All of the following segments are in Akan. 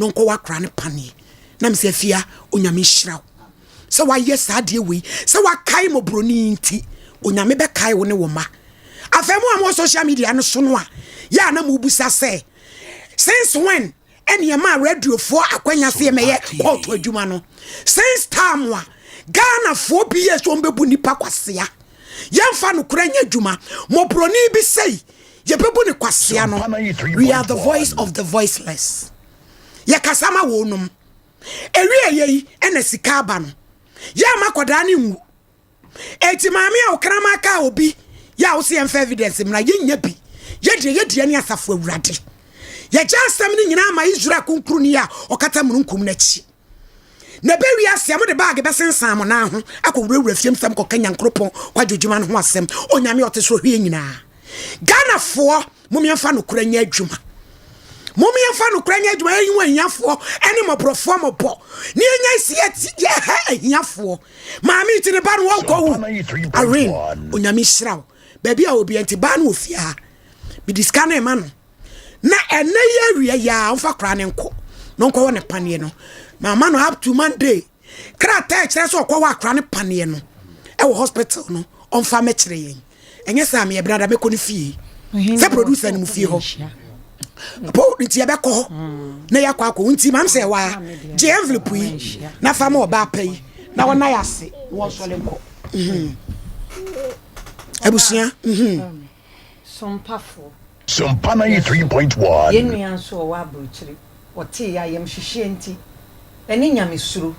na ɔnkɔ wɔ akora no paneɛ. Na mesɛ Afia, Onyame nhyira wo sɛ wayɛ saa adeɛ wei, sɛ wakae mmɔborɔni nti, Onyame bɛkae wo ne wo mma. Afei mo a mowɔ social media no so no a, yɛ a na mobisa sɛ, since when ɛne ɛmaa radiofoɔ akwanya sɛ yɛmɛyɛ kɔɔto adwuma no? Since time a Ghanafoɔ bi yɛ sɛ wɔmbɛbu nnipa kwasea, yɛmfa nokorɛ nyɛ adwuma, mmɔborɔni bi sei, yɛbɛbu ne kwasea no. We are the voice of the voiceless. Yɛkasa ma wɔnom. Ewie yei ɛna sika aba no. Yɛ ama kɔdaa ne nwu. Eti maame a okrama ka obi yɛ a wose yɛmfa evidence mmra, yɛnnya bi. Yɛdeɛ yɛdeɛ ne asafo awurade. Yɛgya asɛm no nyinaa ma Israel kunkuruni a ɔkata mununkum no akyi. Na ɛbɛ wiase a mode baage bɛsensan mo nan ho akɔwurawura fiem sɛm kɔka Nyankoropɔn kwadwodwuma no ho asɛm. Onyame ɔte soro hwɛ nyinaa. Ghanafoɔ, mom yɛmfa nokorɛ nyɛ adwuma. Mom yɛmfa nokorɛ nyɛ adwuma. Yɛnyi wɔn ahiafoɔ ɛne mmɔborɔfoɔ mmɔbɔ. Ne yɛnya si yɛhɛ ahiafoɔ. Maame ti ne ba no wɔnkɔ wu. Irene, Onyame hyira wo. Baabi a obi nti baa no wɔ fie ha. Mede sika no ma no. Na ɛnɛ yi awie yi a ɔmfa koraa ne nkɔ. Na ɔnkɔwɔ ne paneɛ no. Mama no up to Monday. Krataa kyerɛ sɛ ɔkɔwɔ akora ne paneɛ no ɛwɔ hospital no ɔmfa mɛkyerɛ yɛn. Ɛnyɛ sɛ meyɛ brada mɛkɔ ne fie. Sɛ producer no mu fie hɔ. Po nti yɛbɛkɔ hɔ na yɛakɔ akɔ nti mam sɛ waa gye envelope yi na fa ma ɔbaa pa yi na wɔna yɛ ase na wɔnsɔle nkɔ. Abusua. Sompafoɔ. Sompa 93.1. Yɛn nua nso a ɔwɔ aburokyire, wɔtee ayamhyehyeɛ nti ɛne nyamesuro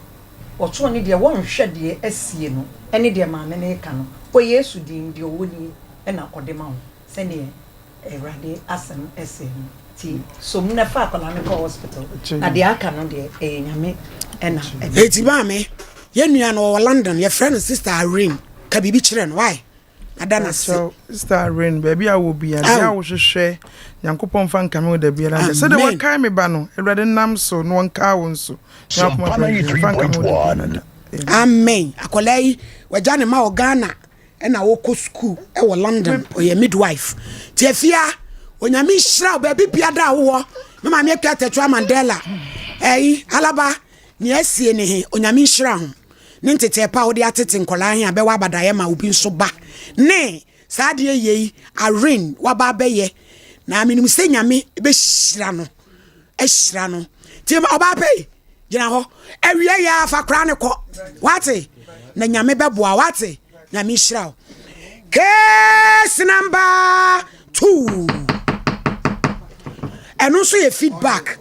wɔtoo ne deɛ wɔnhwɛ deɛ asie no ɛne deɛ maame no reka no wɔ Yesu din deɛ ɔwɔ nie ɛna ɔde ma wo sɛdeɛ Awurade asɛm ɛsɛ no ti som na fa akwadaa no kɔ hospital na deɛ aka no deɛ ɛyɛ Nyame ɛna ɛde. Eti maame, yɛn nua no ɔwɔ London, yɛfrɛ no Sister Irene, ka biribi kyerɛ no, why? Ada no ase. Pakyɛw, Sister Irene, baabi a wɔ bia, deɛ a wohwehwɛ, Nyankopɔn mfa nkame wo da biara da. Sɛdeɛ Amen. wakae me ba no, Awurade nam so na ɔnkaa wo nso. Na Sompa wakoma pɛ mfa nkame wo da biara da. Amen. Amen. Akwadaa yi, wagya ne ma wɔ Ghana ɛna wɔkɔ school ɛwɔ London. Ɔyɛ midwife. Ti afia, Onyame nhyira wo baabi bia da a wowɔ. Me maame Akua Tɛtwa Mandela. Ɛyi, Alaba, nea asie ne he, Onyame nhyira ho. Ne ntetee pa a wode atete nkwadaa he a bɛwɔ abadaeɛ ma obi nso ba. Ne saa adeɛ yei, Irene, waba abɛyɛ. Na menim sɛ Nyame bɛhyira no. Ahyira no. Nti ɔbaa pɛ yi, gyina hɔ. Awie yɛ afa koraa ne kɔ. Wate? Na Nyame bɛboa wate? Nyame nhyira wo. Case number 2. Ɛno nso yɛ feedback.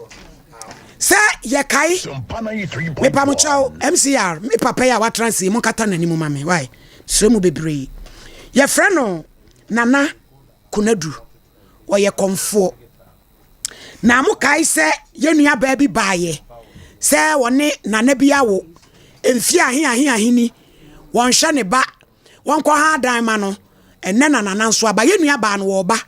Sɛ yɛkae, Sompa 93.1. mepamokyɛw MCR, me papa yi a watena ase yi, monkata n'anim ma me. Why? Srɛ mu bebree. Yɛfrɛ no Nana Konadu. Ɔyɛ kɔmfoɔ. Na mokae sɛ yɛn nua baa bi baayɛ sɛ wɔne nana bi awo mfie ahe ahe ahe ni, wɔnhwɛ ne ba, wɔnkɔ ha adan ma no. Ɛnɛ na nana nso aba. Yɛn nua baa no wɔɔba.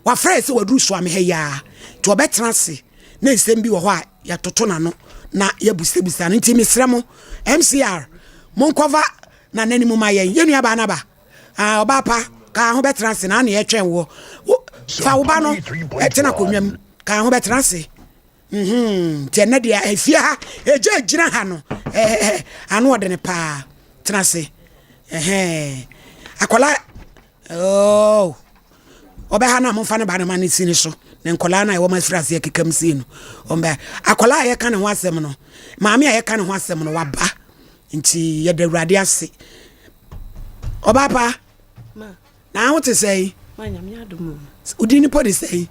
Wafrɛ sɛ waduru Suame ha yi ara. Nti ɔbɛtena ase na nsɛm bi wɔ hɔ a yɛtoto n'ano na yɛbusabusa no. Nti mesrɛ mo MCR, monkɔva nana no mu ma yɛn. Yɛn nua baa no aba. Ah, ɔbaa pa, ka ho bɛtena ase na ane yɛtwɛn woɔ. Fa wo ba no tena akonnwa mu, ka ho bɛtena ase. Nti ɛnɛ deɛ efie ha, egya gyina ha no, ano ɔdene paa. Tena ase. Ɛhɛn. Akwadaa, oh. Ɔbɛha no a momfa ne ba no ma ne si ne so. Na nkwadaa no a ɛwɔ ma afiri aseɛ keka mu sei no, ɔmbɛ. Akwadaa a yɛka ne ho asɛm no, maame a yɛka ne ho asɛm no, waba. Nti yɛda Awurade ase. Ɔbaa pa, na ho te sɛn? Wodi nipa de sɛn?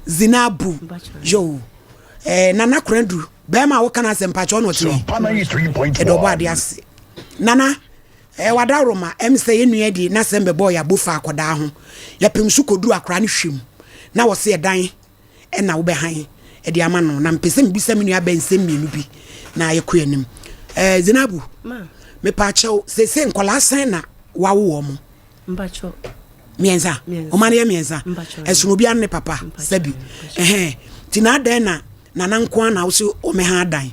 Zinabu. Yo. Nana Koradu, bɛrima a woka no asɛm mpakyɛ ɔna ɔte. Sompa 93.1. Ɛdɔ ɔbɔ ade ase. Nana, wadaworoma, ɛm sɛ yɛn nua di n'asɛm bɛbɔɔ yɛ abofa akɔdaa ho. Yɛpem so kɔduru akora no hwɛm. Na wɔse ɛdan ɛna wobɛhan ɛde ama no. Na mpɛ sɛ mebisa me nua bɛ nsɛm mmienu bi na yɛkɔ anim. Zinabu, mepaakyɛw, seesei nkɔlaa sɛn na wawo wɔ mo? Mpakyɛw. Mmiɛnsa. Ɔma no yɛ mmiɛnsa. Ɛsono obiara ne papa sɛbi. Ɛhɛn. Nti na adɛn na nana nko ara na wo se ɔmɛha adan?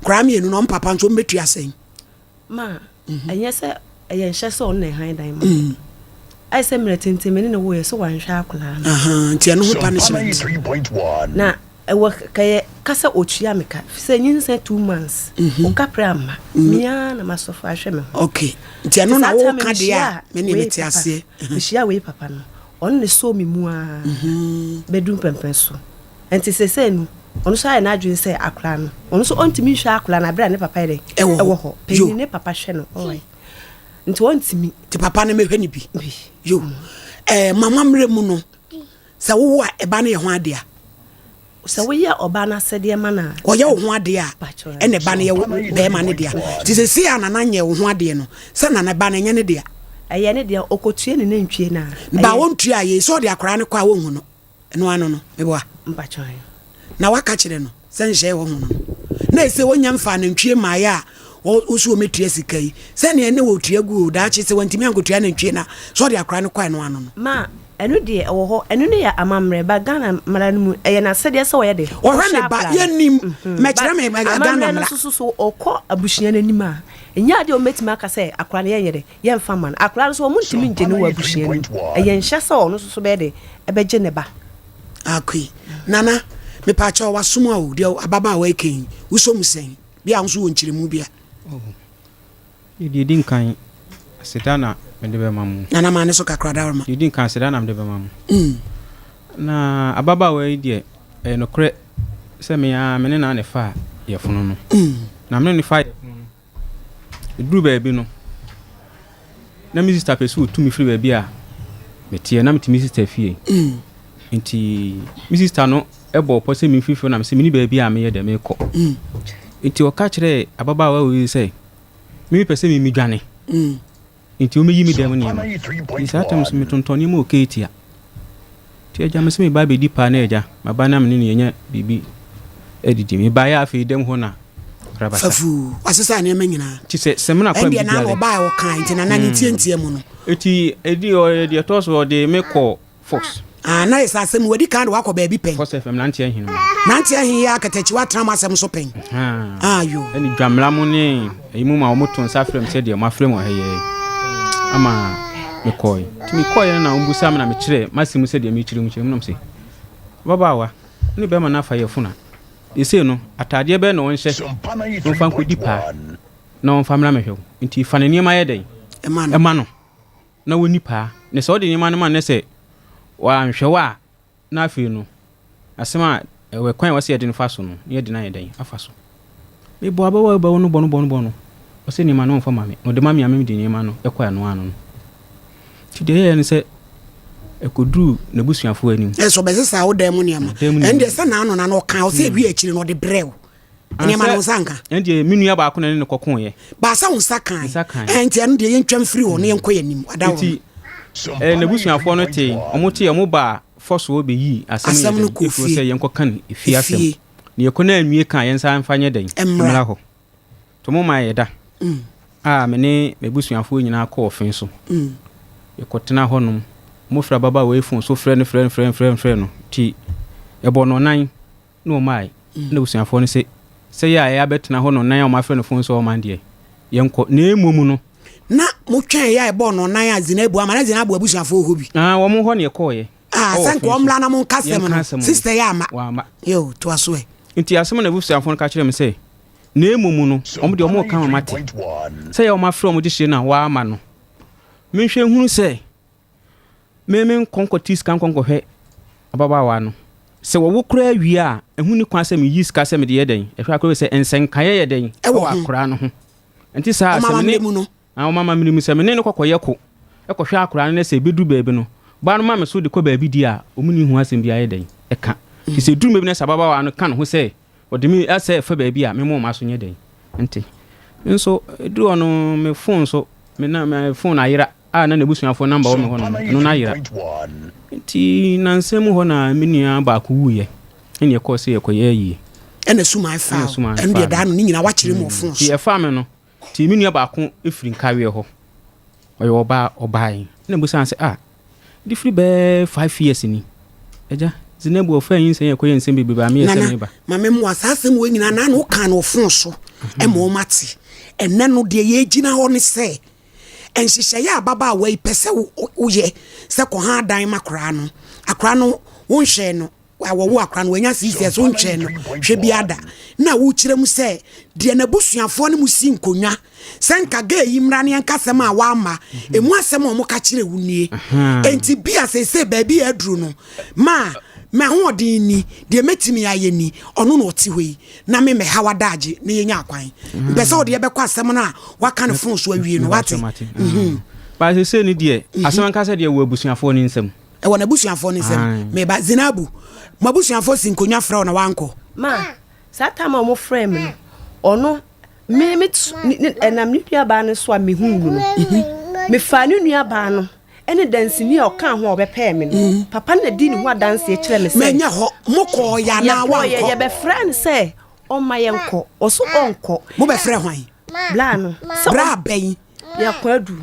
Koraa mmienu na ɔm papa nso ɔmbɛtua sɛn? Ma, ɛnyɛ sɛ ɛyɛ nhyɛ sɛ ɔno na ɛhan dan ma. Ayɛ sɛ mmerɛ tenten me ne ne woeɛ sɛ wanhwɛ akwadaa no. Nti ɛno ho punishment. Sompa 93.1. Na Ɛwɔ kɛyɛ ka sɛ ɔtua me ka fisɛ nyinsɛn 2 months wo kaprɛ amma mea na masɔfo ahwɛ me ho. Ok, nti ɛno na woka deɛ a mene mete aseɛ. Mehyia wei papa no, ɔno ne sɔɔ me mu a bɛdu mpɛmpɛn so, nti sɛsɛ no ɔno nso ayɛ n'adwene sɛ akwaraa no, ɔno nso ɔntumi nhwɛ akwaraa no abere a ne papa yɛ dɛ ɛwɔ hɔ panyin, ne papa hwɛ no, alright, nti ɔntumi. Nti papa no mɛhwɛ ne bi yo. Mama mmerɛ mu no sɛ wowo a, ɛba no yɛ ho adeɛ a Sɛ woyɛ ɔbaa no asɛdeɛ ma no a. Ɔyɛ wo ho adeɛ a, ɛna ɛba no yɛ bɛrima no dea. Nti sɛ si a nana nyɛ wo ho adeɛ no, sɛ nana ba no ɛnyɛ ne dea. Ɛyɛ ne dea, ɔkɔtua ne nantwie no a. Ba wɔntua yei sɛ ɔde akwaraa no kɔ a wɔnhu no, ɛno ano no meboa. Mpakyɛ. Na waka kyerɛ no sɛ nhyɛ wɔ ho no na ɛsɛ wɔnya mfa nantwie mmaeɛ a wo so wɔmɛtua sika yi sɛneɛ ne wɔtua gu o daakye sɛ wantumi ankɔtua nantwie no a, sɛ ɔde akwaraa no kɔ ɛno ano no. Ma ɛno deɛ ɛwɔ hɔ, ɛno ne yɛ amammerɛ ba Ghana mmara no mu, ɛyɛ n'asɛdeɛ sɛ ɔyɛ de ɔhwɛ ne ba. Yɛnim mɛkyerɛ me Ghana amammerɛ no mmara. Nso so ɔkɔ abusua no anim a, ɛnyɛ adeɛ a wɔmɛtumi aka sɛ akwaraa no yɛnyɛ de yɛmfa ma no. Akwaraa no nso wɔn ntumi ngye no wɔ abusua no mu, ɛyɛ nhyɛ sɛ ɔno nso so bɛyɛ de ɛbɛgye ne ba. Akoi nana, mepaakyɛw, wasom a o, deɛ ababaawa yi kan yi wosɔ mu sɛn bi a wo nso wɔ nkyerɛmu bi a? Deɛ ɛdi nkan, aseda na mede bɛma mo. Nana, maa ne so kakra dawuruma. Deɛ ɛdi nkan, aseda na mede bɛma mo. Na ababaawa yi deɛ, ɛyɛ nokorɛ sɛ me ara me ne no na ɛfaa yafunu no. Na me ne no faa yafunu no, ɛduru baabi no, na me sista pɛ sɛ ɔtu me firi baabi a meteɛ, na mete me sista fie. Nti me sista no bɔɔ pɔ sɛ memfiri fie hɔ, na mesɛ menni baabi a meyɛ dɛ mekɔ. Nti ɔka kyerɛɛ ababaawa wei sɛ me mepɛ sɛ me medwane. Nti ɔmmɛyi me dan mu nneɛma. Nti saa tam so metontɔn nneɛma wɔ Ketia. Nti agya me sɛ meba abɛdi paa na agya maba na me ne no yɛnya biribi adidi. Mebaeɛ a afei dam hɔ na rabasa. Fafuu, wasesa nneɛma nyinaa. Nti sɛ samina kora Ɛndeɛ mede na dware. ɔbaa a ɔkae nti nana ne ntiantia mu no. Nti ɛdi ɔyɛ deɛ ɛtɔ so ɔde me kɔ Fox. Ah, na yɛ sɛ asɛm wadi kan de wakɔ baabi pɛn. Fox FM nante ahin mu. Nante ahin yɛ akatakyi watena mo asɛm so pɛn. Ah, yo. Ɛne dwamla mo ne ɛyi mu ma wɔn to nsa frɛ m sɛ deɛ mo afrɛ mu ha yɛ ama mekɔe. Nti mekɔe no na wɔn busa me na mekyerɛ m'asɛm sɛ deɛ mekyerɛ mu kyerɛ mu nam sɛ ababaawa ne bɛrima no afa yɛ fona. Ɛsei no ataadeɛ bɛn na ɔnhyɛ na ɔmfa nkɔdi paa na ɔmfa mmra mɛhwɛ wo. Nti fa ne nneɛma yɛ dɛn ɛma no. Na wɔnni paa. Na sɛ wode nneɛma no ma no na sɛ wanhwɛ wo a, na afei no, asɛm a ɛwɔ kwan a ɛwɔ sɛ yɛde no fa so no, na yɛde no ayɛ dɛn afa so. Mebɔ abawa ba no bɔ no bɔ no bɔ no, ɔsɛ nneɛma no ɔmfa ma me, na ɔde ma me a mede nneɛma no kɔ ɛno ano no. Nti deɛ ɛyɛɛ ne sɛ ɛkɔduruu n'abusuafoɔ anim. Ɛsɛ ɔbɛsesa wo dan mu nneɛma. Ɛndeɛ sɛ n'ano na no ɔka ɔsɛ ewie akyiri no ɔde brɛ wo. Nneɛma no wo nsa nka. Ɛndeɛ me nua baako na ɛne no kɔkoeɛ. Baasa wo nsa kan. Nsa kan. Ɛnti ɛno deɛ yɛntwa mfiri hɔ na yɛnkɔ yɛn anim. Wada Nti ɛɛ n'abusuafoɔ no tee, wɔn tee, wɔn baa fɔsoɔ bɛyii asɛm no yɛ dɛn efiri hɔ sɛ yɛnkɔka no efie asɛm. Na yɛkɔ na anwie ka a yɛnsan mfa nyɛ dɛn mmra hɔ. Nti wɔn maa yɛda a me ne m'abusuafoɔ nyinaa kɔɔ ɔfe so. Yɛkɔtena hɔnom. Wɔfrɛ ababaawa yi fon so frɛ no frɛ no frɛ no frɛ no frɛ no. Nti ɛbɔ nnɔnnan. Na wɔmae. Ɛnna abusuafoɔ no se, Sɛ yɛ a yɛabɛtena hɔ nnɔnnan a wɔafrɛ no fon sɛ ɔmma deɛ, yɛnkɔ. Na mmom no. Na motwɛn yɛ a ɛbɔɔ nnɔnnan a Zinabu ama, na Zinabu abusuafoɔ wɔ hɔ bi. Ah, wɔn hɔ na yɛkɔeɛ. Ah, Ɛwɔ sɛ nka ɔfe so. wɔmmra na monka asɛm Yɛnka no. asɛm no. Sister yi amma. Wamma. Yo, toa so ɛ. Enti asɛm a n'abusuafoɔ no ka kyerɛɛ me sɛ, Na mmom no, wɔn deɛ wɔreka ama mate, sɛ yɛ a wɔafrɛ wɔn dehyeɛ no a wɔamma no, menhwɛ nhunu sɛ Me me nkɔ nkɔte sika nkɔ nkɔhwɛ ababaawa no. Sɛ wɔwo koraa wie a, ɛho nni kwan sɛ meyi sika sɛ mede yɛ dɛn? Ɛhwɛ akora sɛ nsɛnkaeɛ yɛ dɛn Ɛwɔ ɛwɔ ho. akora no ho. Ɛnti saa a, Ɔma sɛ me ne amammerɛ mu no. Ah, ɔma amammerɛ mu sɛ me ne no kɔkɔyɛ ko kɔhwɛ akora no na sɛ ɛbɛduru baabi no, baa no ma me so de kɔ baabi di a, wɔn nni ho asɛm biara yɛ dɛn? Ɛka. Nti sɛ ɛduru baabi na sɛ ababaawa no ka ne ho sɛ ɔde me asɛ ɛfa baabi a, me mo mma so nyɛ dɛn? Nte. Me nso, ɛduru hɔ no, me phone so, me na me phone ayera. A na n'abusuafoɔ namba wɔ me hɔ nom, ɛno no ayera. Nti nnansa mu hɔ na me nua baako wuiɛ, ɛna yɛkɔɔ sɛ yɛkɔyɛ ayie. Ɛna suman faa wo, ɛno deɛ daa no ne nyinaa wakyerɛ mu wɔ fon so. Nti ɛfaa me no, nti me nua baako firi Nkaweɛ hɔ, ɔyɛ ɔbaa, ɔbaeɛ. Ɛna mebisaa no sɛ, ah, de firi bɛyɛ 5 years ni, agya, Zinabu ɔfaa nyinsɛn yɛkɔyɛ nsɛm bebrebe a meyɛ sɛ Nana, meba. ma me mmoa saa asɛm wei nyinaa na na wokaa no wɔ fon so ma wɔn ate. Ɛnɛ no deɛ yɛgyina hɔ ne sɛ, Nhyehyɛeɛ a ababaawa yi pɛ sɛ woyɛ sɛ kɔha adan ma koraa no, akora no wonhwɛɛ no. wɔwo akora no wanya 6 years, wonkyɛn no hwɛ bi ada na wokyerɛ mu sɛ deɛ n'abusuafoɔ no mu si nkonnwa sɛ nka gay yi mmra ne yɛnka asɛm a wama ɛmu asɛm a ɔmo ka kyerɛ wo nie. Enti bi a seesei baabi a aduru no ma m'ahoɔden ni, deɛ mɛtumi ayɛ ni, ɔno na ɔte hɔ yi na me mɛha wadagye na yɛnya akwan mpɛ sɛ ɔde yɛbɛkɔ asɛm no a waka ne phone so awie no, wate? Ba seesei no deɛ, asɛm ankasa deɛ wɔ abusuafoɔ no nsam. Ɛwɔ n'abusuafoɔ no nsam. Meba Zinabu, mo abusuafoɔ si nkonnwa frɛ wo na wankɔ? Ma saa time a wɔfrɛ me no, ɔno me ɛnam ne nuabaa no so a mehuu no no, mefaa ne nuabaa no ɛne dansini a ɔkaa ho a ɔbɛpɛɛ me no. Papa no na di ne ho adanseɛ kyerɛ me sɛ manyɛ hɔ mokɔɔ yɛ anaa yɛkɔɔ yɛ wankɔ? Yɛbɛfrɛ no sɛ ɔmma yɛnkɔ, ɔso ɔnkɔ. Mobɛfrɛ hwan? Bla no sɛ berɛ abɛn? Yɛkɔ adu.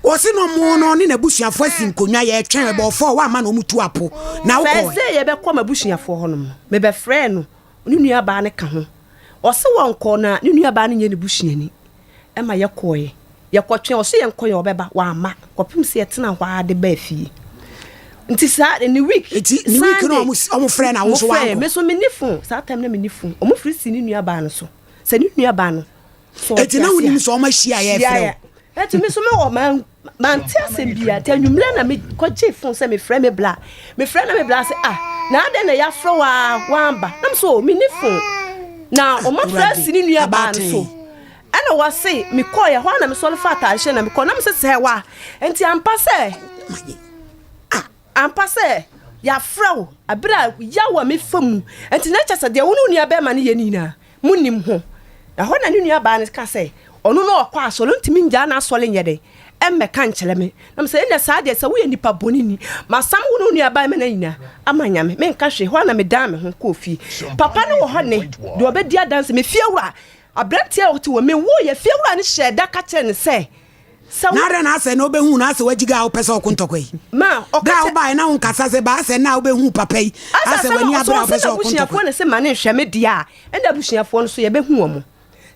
Wɔse no mo no ne n'abusuafoɔ asi nkonnwa, yɛtwɛn ɛbɔɔfoɔ woama na ɔmutu apo na wokɔɔ? First day yɛbɛkɔ m'abusuafoɔ hɔ nom no, mebɛfrɛɛ no, ne nuabaa no ka ho. Ɔse wɔnkɔ na ne nuabaa no nyɛ ne busuani. Ɛma yɛkɔɔɛ. Yɛkɔtwɛn, ɔse yɛnkɔ yɛ ɔbɛba, wamma. Kɔpem sɛ yɛtena hɔ ara de baa fie. Nti saa ne week Enti ne week no Sunday ɔmo frɛ na wo nso mofrɛ wankɔ? Me so menni phone, saa time na menni phone. Ɔmo firi si ne nuabaa no so. Sɛ ne nuabaa no sɛ ɔte Enti na ase wonim a sɛ ɔmo ahyia a yɛfrɛ wo? Ɛti me so me wɔ man mante asɛm bia. Nti anwummerɛ na mekɔgye phone sɛ mefrɛ me bla. Mefrɛ na me bla sɛ, ah, na adɛn na yɛafrɛ wo a woamba? Na me so, oh, menni phone. Na ɔma frɛ Awurade, asi ne nuabaa no so. abaatan. Ɛna wɔse mekɔɔyɛ hɔ a na mesɔre fa ataare hyɛ na mekɔ na mese sɛ wa nti ampa sɛ ampa sɛ yɛafrɛ wo abere a yaw a mefa mu nti na kyɛ sɛ deɛ wo ne wo nua bɛrima no yɛ no nyinaa monim ho. Ɛhɔ na ne nuabaa no ka sɛ ɔno na ɔkɔ asɔre, ɔntumi ngyaa n'asɔre nyɛ dɛn ɛmmɛka nkyerɛ me. Na mesɛ ɛnna saa deɛ sɛ woyɛ nipa bɔne ni, masam wo ne wo nuabaa ma no nyinaa ama Nyame, menka hwee. Hɔ a na medan me ho kɔɔ fie. Papa no wɔ hɔ ne deɛ ɔbɛdi adanse. Me fie wura aberanteɛ a ɔte hɔ mewoeɛ, fie wura no hyɛɛ da ka kyerɛ no sɛ sɛ Na wo adɛn na asɛ na wobɛhu no asɛ wagyiga a wopɛ sɛ ɔko ntɔkwa yi? Ma ɔka Berɛ a kyɛ wobaeɛ na wonkasa sɛ baa sɛ na wobɛhu papa yi Asa asɛ asɛm w'ani a abere a ɔsɛ wopɛ ɔsɛ sɛ ɔko ntɔkwa. n'abusuafoɔ na sɛ ma ne nhwɛ me deɛ a, ɛna abusuafoɔ no so yɛbɛhu wɔn.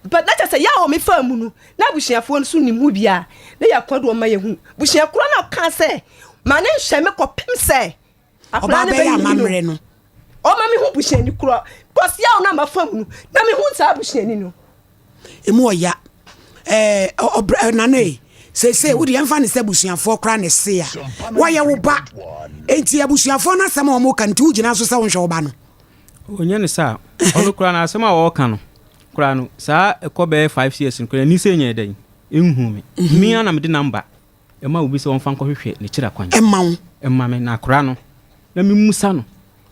But na kyerɛ sɛ yɛ a wɔn faa mu no, na abusuafoɔ no so nim ho bi a, na yɛ akɔ de wɔn ma yɛhu. Busua korɔ na ɔka sɛ ma ne nhwɛ me kɔpem sɛ akwadaa Ɔbaa no bɛyɛ bɛnyini no. amammerɛ no. Ɔma me hu busuani korɔ. Because yaw na ma fa mu no, na me hu saa busuani no. Emu ɔya. Ɛɛ ɔbrɛ nana yi. Seesei wode yɛmfa ne sɛ abusuafoɔ koraa na ɛse a wɔyɛ wo ba. Enti abusuafoɔ no asɛm a wɔka no nti wogyina so sɛ wonhwɛ wo ba no? Ɔnyɛ ne saa. Ɔno koraa no asɛm a wɔka no koraa no saa ɛkɔ bɛyɛ 5 years no koraa ani sɛ nyɛ dɛn ɛnhu me. Me ara na mede number ɛma obi sɛ ɔmfa nkɔhwehwɛ ne kyerɛ kwan. Ɛma wo? Ɛma me na akwaraa no na memusa no.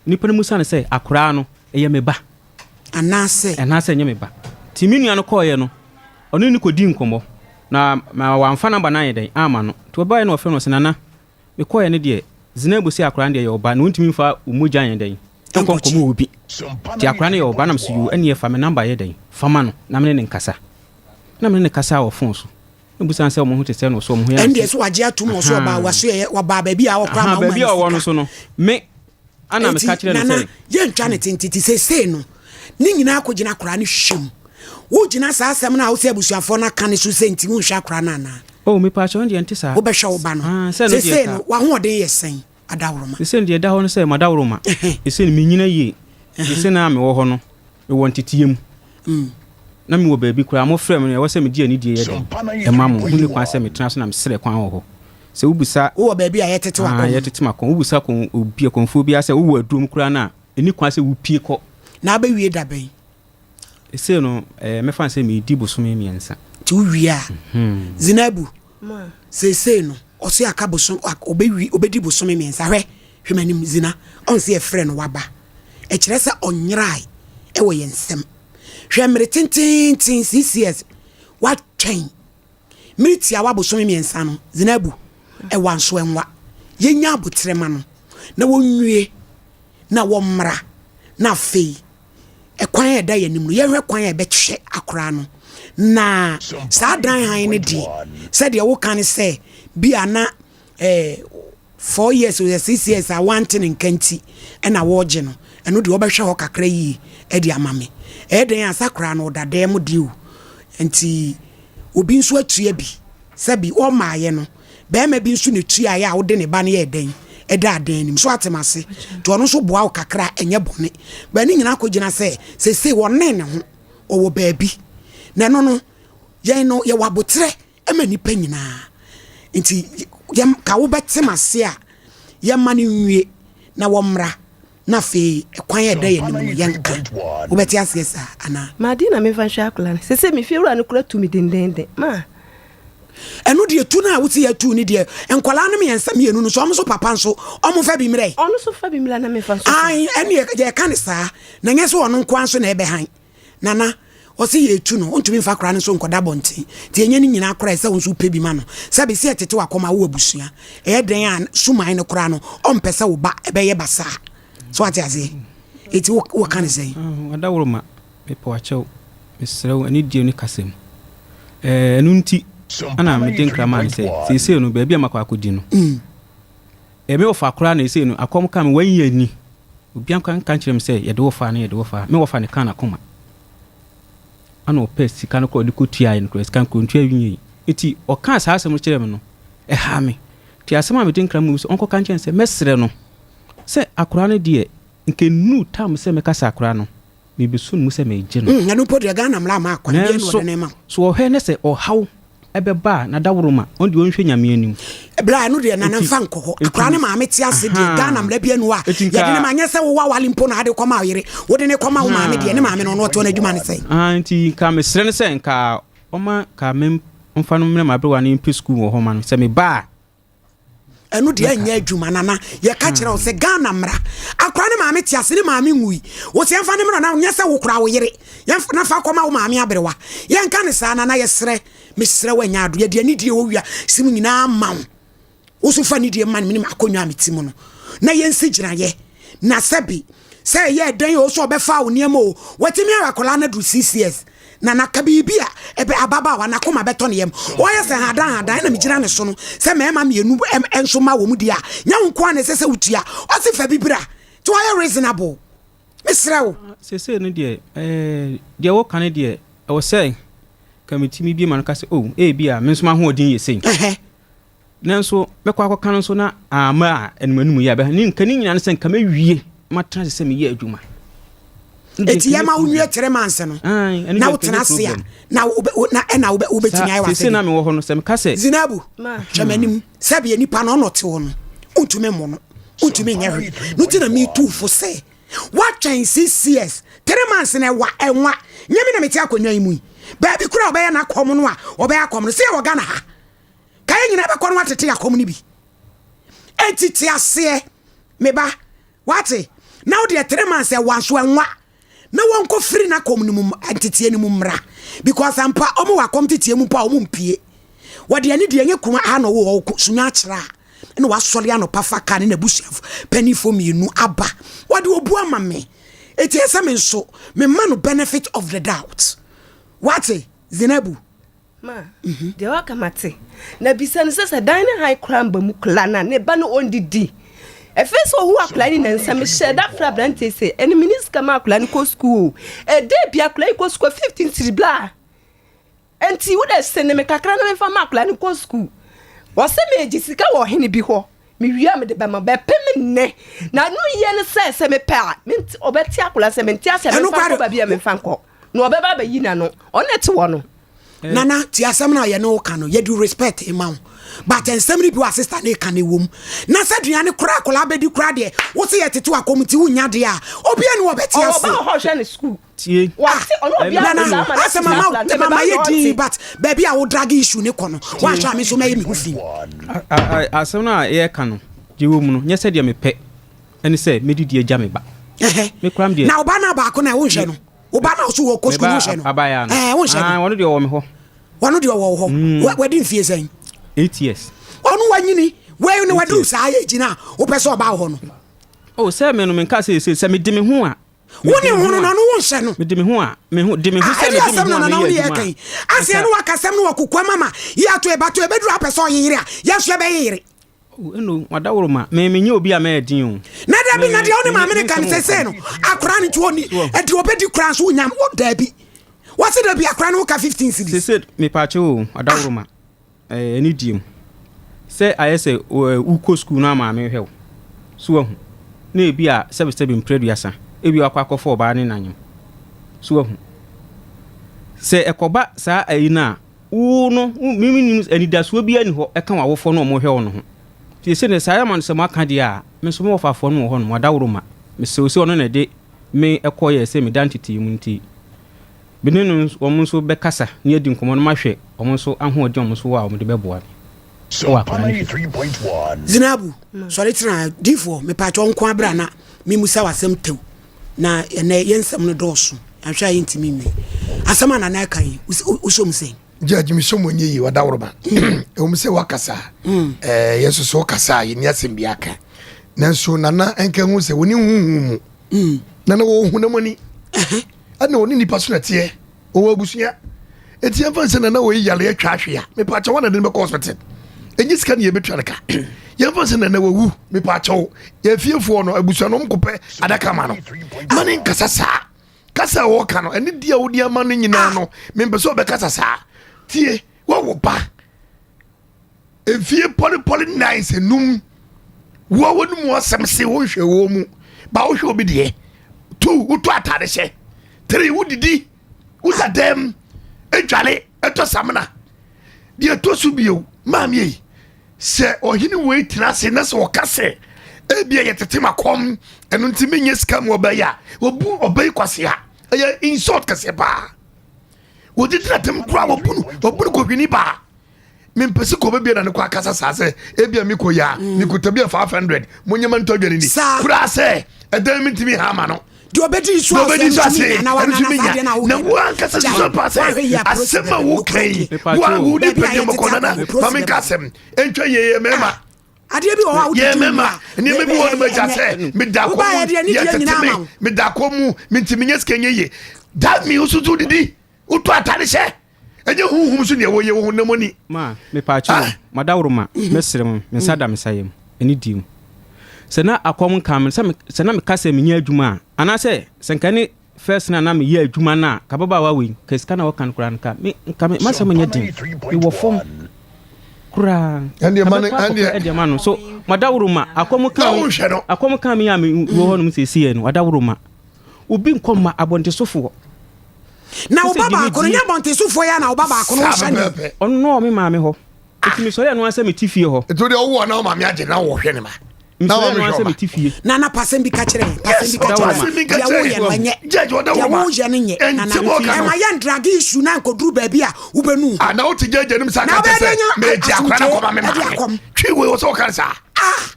Nipa no musa no sɛ akwaraa no ɛyɛ me ba. Anaasɛ? Anaasɛ ɛnyɛ me ba. Nti me nua no kɔɔeɛ no, ɔne no kɔdii nkɔmmɔ na ma wamfa number no ayɛ dɛn amma no. Nti ɔbaeɛ na ɔfrɛ no ɔsɛ nana mekɔɔeɛ no deɛ Zinabu sɛ akwaraa no deɛ ɛyɛ ɔba na ɔntumi mfa wo mogya nyɛ dɛn nkɔ nkɔmmɔ wɔ bi. Nti akwaraa no yɛ ɔba na mesɛ yoo ɛneɛ fa me number yɛ dɛn fa ma no na mene ne nkasa. Na mene ne kasaa wɔ phone so. Na bisa no sɛ ɔmo ho te sɛ na ɔsɛ ɔmo ho yɛ na Ɛndeɛ so wagye atom wɔ so ɔbaa waso yɛ wabaa baabi a ɔkora ma baabi a ɔwɔ no so no me ana meka kyerɛ no nana sɛ yɛntwa ne tentete seesei no ne nyinaa kɔgyina akwaraa no hwehwɛ mu. Wogyina saa asɛm no a wosɛ abusuafoɔ no aka ne so sɛ nti wonhwɛ akwaraa no anaa? Oh, mepaakyɛw ɛndeɛ nte saa. Wobɛhwɛ wo ba no. Ah, sɛ no deɛ Seesei saa. no w'ahoɔden yɛ sɛn adaworoma? Seesei no deɛ ɛda hɔ no sɛ madaworoma. Seesei no menyina yie. Seesei no a mewɔ hɔ no mewɔ nteteɛ mu. Na mewɔ baabi koraa mofrɛ me no ɛwɔ sɛ megye anidie yɛ dɛn ɛma mo. Ho ne kwan sɛ metena so na mesrɛ kwan wɔ hɔ. Sɛ wobisa Wowɔ baabi a yɛtete Ah, w'akɔn? yɛtete m'akɔn. Wobisa kɔn obi akɔmfoɔ biara sɛ wowɔ adurom koraa no a ɛni kwan sɛ wopie kɔ. Na abɛwie da bɛn? Seesei no eh, mɛfa no sɛ meredi bosome 3. Nti wowie a, Zinabu, seesei no ɔse aka bosom ɔbɛwi ɔbɛdi bosome 3. Hwɛ, hwɛ m'anim Zina, ɔn sɛ yɛfrɛ no waba. Ɛkyerɛ sɛ ɔnyerae ɛwɔ yɛn nsam. Hwɛ mmere tententen 6 years watwɛn mmere tiawa bosome 3 no, Zinabu, ɛwa nso ɛnwa. Yɛnya aboterɛ ma no na wɔnwie na wɔmmra na afei ɛkwan a ɛda yɛn anim no yɛhwɛ kwan a ɛbɛhwɛ akwaraa no. Na saa dan han no deɛ sɛdeɛ woka ne sɛ bi a na 4 years or 6 years a wante ne nka nti ɛna wɔregye no, ɛno deɛ wɔbɛhwɛ hɔ kakra yie ɛde ama me. Ɛyɛ dan a sa koraa no ɔda dan mu deɛ o, nti obi nso atua bi sɛbi ɔmaayɛ no, bɛrima bi nso na tuaeɛ a wode ne ba no yɛ dɛn. ɛda adan anim. So ate m'ase? Nti ɔno nso boa wo kakra a, ɛnyɛ bɔne. But ne nyinaa kɔgyina sɛ seesei ɔne ne ho, ɔwɔ baabi. Na ɛno no, yɛn no yɛwɔ aboterɛ ma nnipa nyinaa. Nti yɛn, ka wobɛte m'ase a, yɛmma no nwie na wɔmmra. Na afei kwan a ɛda yɛn anim no, yɛnka. Wobɛte aseɛ saa anaa? Ma deɛ na memfa nhwɛ akwadaa no. Seesei me fiewura no kora tu me dendeenden. Ma. Ɛno deɛ tu no a wose yɛatu no deɛ, nkwadaa no mmiɛnsa mmienu no nso, wɔn nso papa nso, wɔmfa bi mmrɛ. Ɔno nso fa bi mmra na memfa nso so. Ae, ɛnneɛ yɛka no saa. Na ɛnyɛ sɛ ɔno nko ara nso na ɛbɛhan. Nana, ɔse yɛretu no, wontumi mfa akwadaa no nso nkɔda abɔnten. Nti ɛnyɛ ne nyinaa koraa ɛsɛ sɛ wo nso wopɛ bi ma no. Sɛbe sɛ yɛtete w'akɔm a wowɔ abusua. Ɛyɛ dɛn a suman no koraa no, ɔmpɛ sɛ wo ba bɛyɛ basaa. So wate aseɛ? Enti wo woka no sɛn? Adaworoma, mepɛ w'akyɛw, mesrɛ wo anidie ne kasa mu. Ɛɛ, ɛno nti na mede nkra maa no sɛ, seesei no, baabi a makɔ akɔdi no, ɛɛ, me wɔfa koraa na seesei no, akɔm ka me, wɔayi ani. Obiara nka nka nkyerɛ me sɛ yɛde wo fa ne yɛde wo fa. Me wɔfa no kaa n'akoma. Ɛna ɔpɛ sika no koraa ɔde kɔtuaeɛ no koraa, sika no koraa ɔntua nwiei. Nti ɔkaa saa asɛm no kyerɛɛ me no, ɛhaa me. Nti asɛm a mede nkra mu sɛ ɔnkɔka nkyerɛ no sɛ mɛsrɛ no sɛ akwadaa no deɛ nka ɛnnuu tam sɛ mɛka sɛ akwadaa no merebɛsu no mu sɛ meregye no. Ɛno mpo deɛ Ghana mmara mma kwan biara na Nanso ɔde no rema wo. so ɔhwɛ ne sɛ ɔhaw ɛbɛba a n'adaworoma ɔno deɛ ɔnhwɛ Nyame anim. Bra ɛno deɛ nana Eti nfa nkɔ hɔ eti akwadaa ne maame te ase deɛ ahaa Ghana mmara bi anu a eti yɛde ne nka ma nyɛ sɛ wo wawale mpo na ade kɔma wo yere wode ne kɔma wo maame deɛ ne maame no ɔno ɔte hɔ n'adwuma ne sɛn. Ahaa nti nka mesrɛ no sɛ nka ɔma nka me mfa no mmrɛ m'aberewa no mpɛ sukuu wɔ hɔ ma no sɛ meba a. Ɛno deɛ ɛnyɛ adwuma nana yɛka kyerɛ wo sɛ Ghana mmara akwadaa ne maame te ase ne maame nwui wo sɛ yɛmfa ne mmra na nyɛ sɛ wo koraa wo yere yɛmfa na fa kɔma wo maame aberewa yɛnka ne saa nana yɛsrɛ mesrɛ wo anya ado yɛde anidie wɔ wia si mu nyinaa ma wo wo so fa anidie ma no menim akonnwa a mete mu no na yɛnsi gyinaeɛ na sɛbi sɛ ɛyɛ dɛn o sɛ ɔbɛfa wo nneɛma o watumi ayɛ akwadaa no aduru six years na naka biribi a ɛbɛ ababaawa n'akoma bɛtɔ ne yam ɔyɛ sɛ hadan hadan na megyina ne so no sɛ mmarima mmienu nso ma wɔn di a nyɛ wo nko a na ɛsɛ sɛ wotua ɔse fa bi bra nti ɔyɛ reasonable mesrɛ wo. Seesei no deɛ ɛɛ deɛ woka no deɛ ɛwɔ sɛ ka metumi bie ma no ka sɛ oh ebi a me nso m'ahoɔden yɛ sei. Nanso mɛkɔ akɔka no nso na amma a anim anim yɛ a bɛha ne nka ne nyinaa ne sɛ nka mɛwie matena ase sɛ meyɛ adwuma. Eti yɛ ma wo nwie 3 months no na wotena ase a na na ɛna wobɛtumi ayɛ w'asɛdeɛ. Sese na mewɔ hɔ no sɛ meka sɛ. Zinabu hwɛ m'anim sɛdeɛ nipa no ɔnɔ te hɔ no wontumi mmɔ no wontumi nyɛ hwee no ti na metu fo sɛ woatwɛn 6 years 3 months na ɛwa ɛnwa nyɛ me na mete akonnwa yi mu yi baabi kora a ɔbɛyɛ n'akɔm no a ɔbɛyɛ akɔm no sɛ yɛwɔ Ghana ha ka yɛn nyinaa bɛkɔ no atete akɔm no bi enti te aseɛ me ba wate na wo deɛ 3 months ɛwa nso ɛnwa na wɔnkɔ firi n'akɔm no mu nteteɛ no mu mmra because ampa ɔmo wɔ akɔm teteɛ mu mpo a ɔmo mpie wɔde ani deɛ ɛnyɛ kuma ha na ɔwɔ hɔ sunya akyerɛ a ɛna wasɔre anɔpa fa kaa ne n'abusuafo panimfoɔ mmienu aba wɔde obu ama me eti ɛsɛ me nso me ma no benefit of the doubt wate Zinabu. Ma, deɛ waka mate. Na bisa no sɛ sɛ dan ne han koraa mba mu koraa na ne ba no ɔndidi. Ɛfei sɛ ɔhu akwadaa yi nansa mehyɛ da frɛ aberanteɛ sɛ ɛne mene sika ma akwadaa no kɔ sukuu o. Ɛdɛ bi akwadaa yi kɔ sukuu 15 tiri bla. Nti wo dɛ sene me kakra na memfa ma akwadaa no kɔ sukuu. Wɔsɛ megye sika wɔ ɔhene bi hɔ. Mewie a mede bɛma bɛpem nnɛ. Na no yie ne sɛ sɛ mepɛ a ɔbɛte akwadaa sɛ mente aseɛ memfa nkɔ baabi a memfa nkɔ. Na ɔbɛba abɛyi n'ano. Ɔno na ɛte hɔ no. Nana ti asɛm no a yɛne wo ka no yɛde respect ma wo but nsɛm no bi wɔ sister ne ka no ɛwɔ mu na sɛ aduane koraa akwadaa bɛdi koraa deɛ wo sɛ yɛtete wakɔm nti wonya deɛ a obia ne wɔbɛte Ɔwɔ ase ba wɔ hɔ ɔhwɛ ne sukuu. Tie. Wate ɔno obi Nana ase ama asɛ mama mama yɛ din but baabi a wo drag issue ne kɔ no woanhwɛ a me nso mɛyɛ me ho fi. Asɛm no a yɛreka no deɛ ɛwɔ mu no nyɛ sɛdeɛ mepɛ ɛne sɛ mɛdidi agya me ba. Me koraa me deɛ. Na wo ba no a baako no ɛ wonhwɛ no? Wo ba no a ɔso wɔ kɔ sukuu no wonhwɛ no? Abaayewa no. Ɛɛ wonhwɛ no? Ɔno deɛ ɔwɔ me hɔ. Ɔno deɛ ɔwɔ wo hɔ. Wadi mfie sɛn? 8 years. Ɔno wanyini wei no waduru saa age no a wopɛ sɛ ɔba wo hɔ no. Oh sɛ me no menka sɛ sɛ mede me ho a. Wo ne ho no na ɔno wonhyɛ no. Mede me ho a me ho de me ho sɛ mede me ho a meyɛ adwuma a. Aseɛ no waka asɛm no wɔ kokoam ama yi ato ɛba to ɛbɛduru apɛ sɛ ɔyeyere a yɛn nso yɛbɛyeyere. Oh eno wadaworo ma me menyɛ obi a mɛyɛ den o. Na dabi na deɛ wo ne maame no ka no sɛsɛ no akora no nti ɔni ɛdeɛ ɔbɛdi koraa nso wonya daabi wɔse dabi akora no woka 15 cedis. Sese mepaakyɛw o wadaworo ma ɛne die mu sɛ ayɛ sɛ wokɔ sukuu na maame hwɛ wo. So wahu? Na ebi a sɛbesɛbe mprɛduasa, ebia wakɔ akɔfa ɔbaa ne nanyem. So wahu? Sɛ ɛkɔba saa ayi no a, wo no, wo, me mennim, anidasoɔ biara nni hɔ ɛka w'awofoɔ no a wɔhwɛ wo no ho. Nti seesei no, saa ama no sɛ moaka deɛ a, me nso me wɔfafoɔ no wɔ hɔ nom, wadaworo ma. Mesrɛ wo sɛ ɔno na ɛde me kɔeɛ sɛ meda ntetee mu nti, me ne no wɔn nso bɛkasa na yɛadi nkɔmmɔ na mahwɛ wɔn nso ahoɔden a wɔn nso wɔ a wɔde bɛboa me wɔ akwadaa no hwɛ. Zinabu, sɔre tena ha. Difoɔ, mepaakyɛw nko ara bra na memmusa wo asɛm tɛw. Na ɛnɛ yɛn nsɛm no dɔɔso, anhwɛ a yɛntumi nwie. Asɛm a Nana ɛka yi, wosɔ mu sɛn? Judge, mesɔ mu nyɛ yie, ɔdaworoba. Ɛwom sɛ wakasa, ɛɛ yɛn nso so kasa a yɛnni asɛm bi aka. Nanso Nana nka hu sɛ wɔne huhu mu. Nana wɔ honam ani. Ɛna ɔne nipa so na ɛteɛ. Ɔwɔ abusua. Eti yɛmfa nsɛ Nana wɔ yi yare atwa ahwe a, mepa kyɛw wɔn na de no bɛkɔ hospital. Enye sika ne yɛbɛtua no ka. Yɛmfa nsɛ Nana wawu, mepa kyɛw. Yɛfiefoɔ no, abusua no, wɔn adaka ma no. Ma ne nkasa saa. Kasa a wɔka no, ɛne di a wodi ama no nyinaa no, mempɛ sɛ ɔbɛkasa saa. Tie, wɔwo ba. Mfie pɔlepɔle nnan sɛ num. Wo a wɔn mu asɛm se wonhwɛ wɔn mu. Ba wohwɛ obi deɛ. Two, wotɔ atade hyɛ. Three, wodidi, woda dɛm, edwale, ɛtɔ samina. Deɛ ɛtɔ so bio, maame yi, sɛ ɔhene wei tena ase na sɛ ɔka sɛ ebia yɛtete ma kɔm ɛno nti menyɛ sika mu ɔbɛyɛ a, wɔbu ɔbɛyi kwasea. Ɛyɛ insult kɛseɛ paa. Wɔdi tena tɛm koraa wɔbu no, wɔbu no kɔhwini paa. Mempɛ sɛ kɔbɛ bia na ne kɔ akasa saa sɛ ebia mekɔ yi a mekuta bi a 500 monyɛ ma ntɔ adwane ni koraa sɛ ɛdan mentumi ha ama no deɛ ɔbɛdi nso ase ɛno nso menya na wo ankasa susu pa sɛ asɛm a woka yi wo a wo nipa deɛ mɔkɔ nana ma menka asɛm ɛntwa yɛyɛ mɛma adeɛ bi wɔ hɔ a wode yɛ mɛma nneɛma bi wɔ no magya sɛ meda kɔ mu yɛtete me meda kɔ mu mentumi nyɛ sika nyɛ yie that means wososo didi Wotɔ atade hyɛ. Ɛnyɛ honhom so nea wɔyɛ wɔ honam ani. Ma, mepaakyɛw, Ah! madaworo ma, mɛsrɛ mo, me nsa da me nsa yam, ɛne die mu. Sɛ na akɔm nkaa me no, sɛ me, sɛ na meka sɛ menyɛ adwuma a, anaasɛ sɛ nka ɛne first no a na meyɛ adwuma no a, nka ababaawa wei, nka sika no a wɔka no koraa no, nka me, nka me, m'asɛm nyɛ den. Mewɔ fam koraa. Ɛndeɛ Nka ma no, mɛkɔ akɔpɛ ɛndeɛ. ɛde ama no. So, madaworo ma, akɔm kaa Na me, wonhwɛ no. akɔm kaa me a mewɔ hɔnom seesei no, wadaworo ma. Obi nkɔ mma abɔntesofoɔ. Na wo ba baako no nyɛ abɔntensofoɔ yi a na wo ba baako no wohyɛ ne. Ɔno na ɔwɔ me maame hɔ. Eti mesɔre ɛno ara sɛ mete fie hɔ. Nti wodeɛ wowɔ na wo maame agye na wɔhwɛ ne ma. Mesɔre ɛno ara sɛ mete fie. Nana pa asɛm bi ka kyerɛ yɛn. Pa asɛm bi ka kyerɛ yɛn. Deɛ woyɛ no ɛnyɛ. Deɛ woyɛ no nyɛ. Nana ɛma yɛn drage issue na nkɔduru baabi a wobɛnu. Ah na wote gyagya nim sa ka kyerɛ sɛ megye akora no akɔma me maame. Twi wei wɔ sɛ wɔka no saa.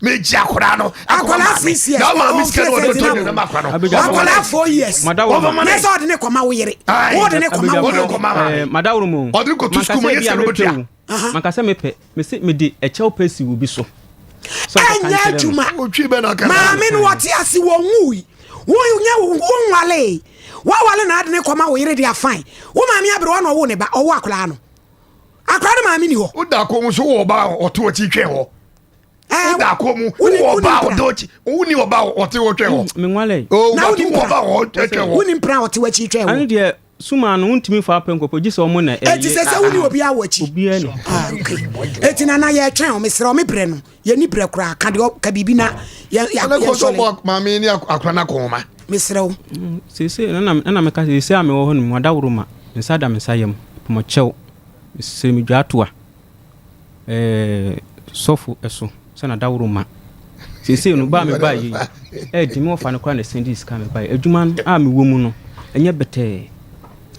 Megye akora no akɔma maame. Na ɔma me sika no ɔde bɛtɔ aduane ma akora no. Akwadaa 4 years. Nyɛ sɛ ɔde ne kɔma wo yere. Wode ne kɔma wo maame. Madaworo mu. Ɔde kɔto sukuu ma nyɛ sika no bɛtua. Manka sɛ mepɛ. Mese mede ɛkyɛw pɛ si obi so. Ɛnyɛ adwuma. Maame no wɔte ase wɔn wui. Wonyɛ wonwalee. Wawale na ade ne kɔma wo yere de afan. Wo maame aberewa na ɔwo ne ba ɔwo akwadaa no. Akwadaa no maame ni hɔ. Woda kɔn mu so wɔ ɔbaa a ɔte ɔkyi twɛn hɔ. Woda kɔn mu wɔ ɔbaa a ɔde ɔkyi wonni ɔbaa a ɔte hɔ twɛn hɔ. Menwale. O wato wɔ ɔbaa a ɔte twɛn hɔ. Wonni mpena a ɔte w'akyi twɛn hɔ. Ɛno deɛ suma no wontumi mfa apɛ nkɔpɔ gye sɛ ɔmo na ɛyɛ. Eti sɛ sɛ wonni obiara wɔ akyi. Obiara ni. Ah okay. Eti nana yɛtwɛn o mesrɛ wo me brɛ no yɛni brɛ koraa ka deɛ ka biribi na yɛ yɛ yɛ sɔre. Maame ne akora no akɔnma. Mesrɛ wo. Seesei ɛna meka seesei a mewɔ hɔ no mu adaworo ma me nsa da me nsa yam pɔmɔkyɛw mesrɛ me dwa atoa ɛɛ sɔfo ɛso sɛ na daworo ma seesei no ba me ba yi ɛɛdi me wɔfa no koraa na ɛsɛn di sika me ba yi adwuma no a mewɔ mu no ɛnyɛ bɛtɛɛ.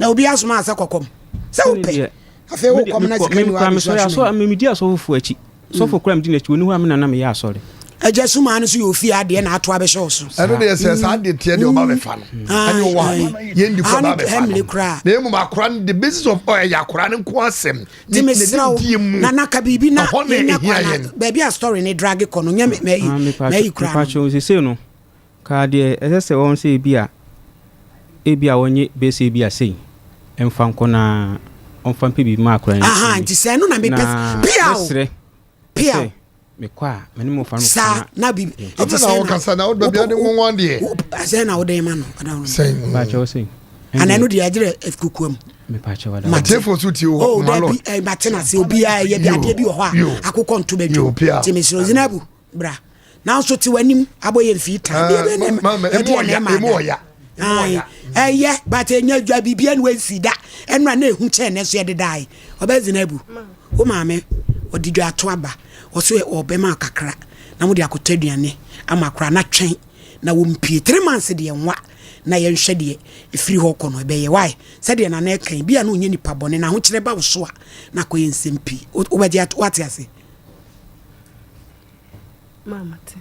Na obi asoma sɛ kɔkɔm sɛ wopɛ afei wokɔm na sika ni wa mesɔre asɔ medi asɔfofoɔ akyi Sɔfo koraa medi n'akyi, ɔnni hɔ a me na na meyɛ asɔre. Agya sumaa no so yɛ ofie adeɛ na ato abɛhyɛ wo so. Ɛno deɛ sɛ saa deɛ teɛ deɛ ɔba bɛfa no ɛne ɔwɔ ha yɛn di kɔ ɔba bɛfa no na emu akora no the basis of ɔyɛ akora no nko asɛm ne ne die mu na naka biribi na yɛnya kwan na baabi a story ne drage kɔ no nyɛ mɛyi mɛyi kora no. Mepakyɛw sesei no Ka deɛ ɛsɛ sɛ wɔn sɛ ebia ebia wɔnye bɛsɛ ebia sei mfa nkɔ na ɔmfa mpɛ biribi ma akora no. Aha nti sɛ ɛno na mepɛ na pia o mɛsrɛ pia sɛ mekɔ a me ne mo fa no saa na bi nti sɛ na wɔkasa na wode baabi ade nwanwa deɛ sɛ na wode ma no sɛn baakyɛ wo sɛn ana ɛno deɛ ɛgyerɛ kukuam matiefo so tie o dabi mate na sɛ obiara yɛ bi adeɛ bi wɔ hɔ a akokɔ nto bɛdwo nti mesrɛ Zinabu bra. Nanso te w'anim abɔ yɛ mfii tan. Deɛ bɛn na Mama, ɛdeɛ emu na ɔya, ɛma emu ada. ɔya, emu Ae, ɔya. ɛyɛ but ɛnyɛ adwa biribiara na wansi da. Ɛno a na ehu kyɛn nɛ so yɛde dae. Ɔbɛ Zinabu, wo maame ɔde dwa ato aba. Ɔso ɔbɛma kakra na mode akɔtɔ aduane ama akora na twɛn na wɔmpie. 3 months deɛ nwa na yɛnhwɛ deɛ ɛfiri hɔ kɔ no ɛbɛyɛ. Why? Sɛdeɛ Nana ɛka yi, bia na ɔnyɛ nipa bɔne na ahokyerɛ ba wo so a na akɔyɛ nsɛm pii. Wobɛgye ato, woate ase? Ma mate.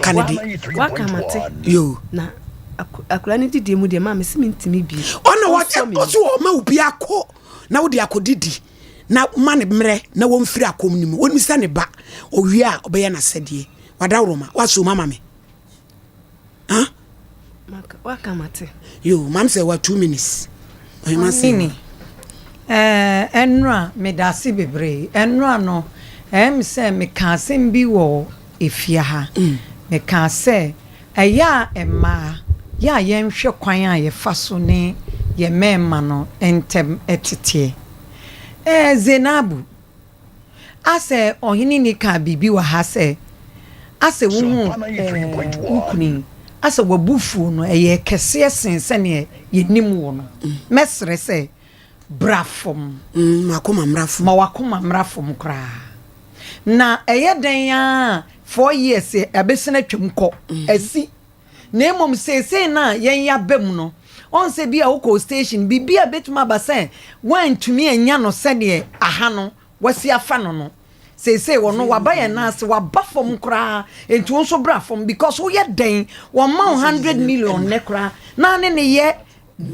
Ka ne de. Waka mate. Yo. Na akwadaa no didie mu deɛ maa mesi mentumi bi. Ɔna ɔso ɔma obi akɔ na wode akɔdidi na ma ne mmerɛ na wɔmfiri akɔm no mu. Wɔnim sɛ ne ba ɔwie a ɔbɛyɛ n'asɛdeɛ. Wadaworoma, wasɔ mu ama me. Huh? Waka mate. Yo, mam sɛ wa 2 minutes. Ɔhema sɛ. Nini. Eh, ɛnora, medase bebree. Ɛnora no, ɛyɛ me sɛ meka asɛm bi wɔ efie ha. Mekaa sɛ, ɛyɛ a mmaa, yɛ a yɛnhwɛ kwan a yɛfa so ne yɛn mmarima no ntɛm teteɛ. Eh, Zenabu, Asɛ ɔhene ni kaa biribi wɔ ha sɛ, asɛ wohu eh, wo kunu yi, asɛ w'abufuo no ɛyɛ kɛseɛ sen sɛdeɛ yɛnim wo no. Mɛsrɛ sɛ bra fam. Mm, ma w'akoma mmra fam. Ma w'akoma mmra fam koraa. Na ɛyɛ dɛn ara 4 years abɛsene atwam kɔ, asi. Na mmom seesei no a yɛn yɛaba mu no, ɔn sɛ bi a wokɔɔ station, biribi a ɛbɛtumi aba sɛ woantumi annya no sɛdeɛ aha no wasi afa no no, seesei ɔno waba yɛn nan ase, waba fam koraa, enti wo nso bra fam because woyɛ dɛn, wɔmma wo 100 million nnɛ koraa na ne ne yɛ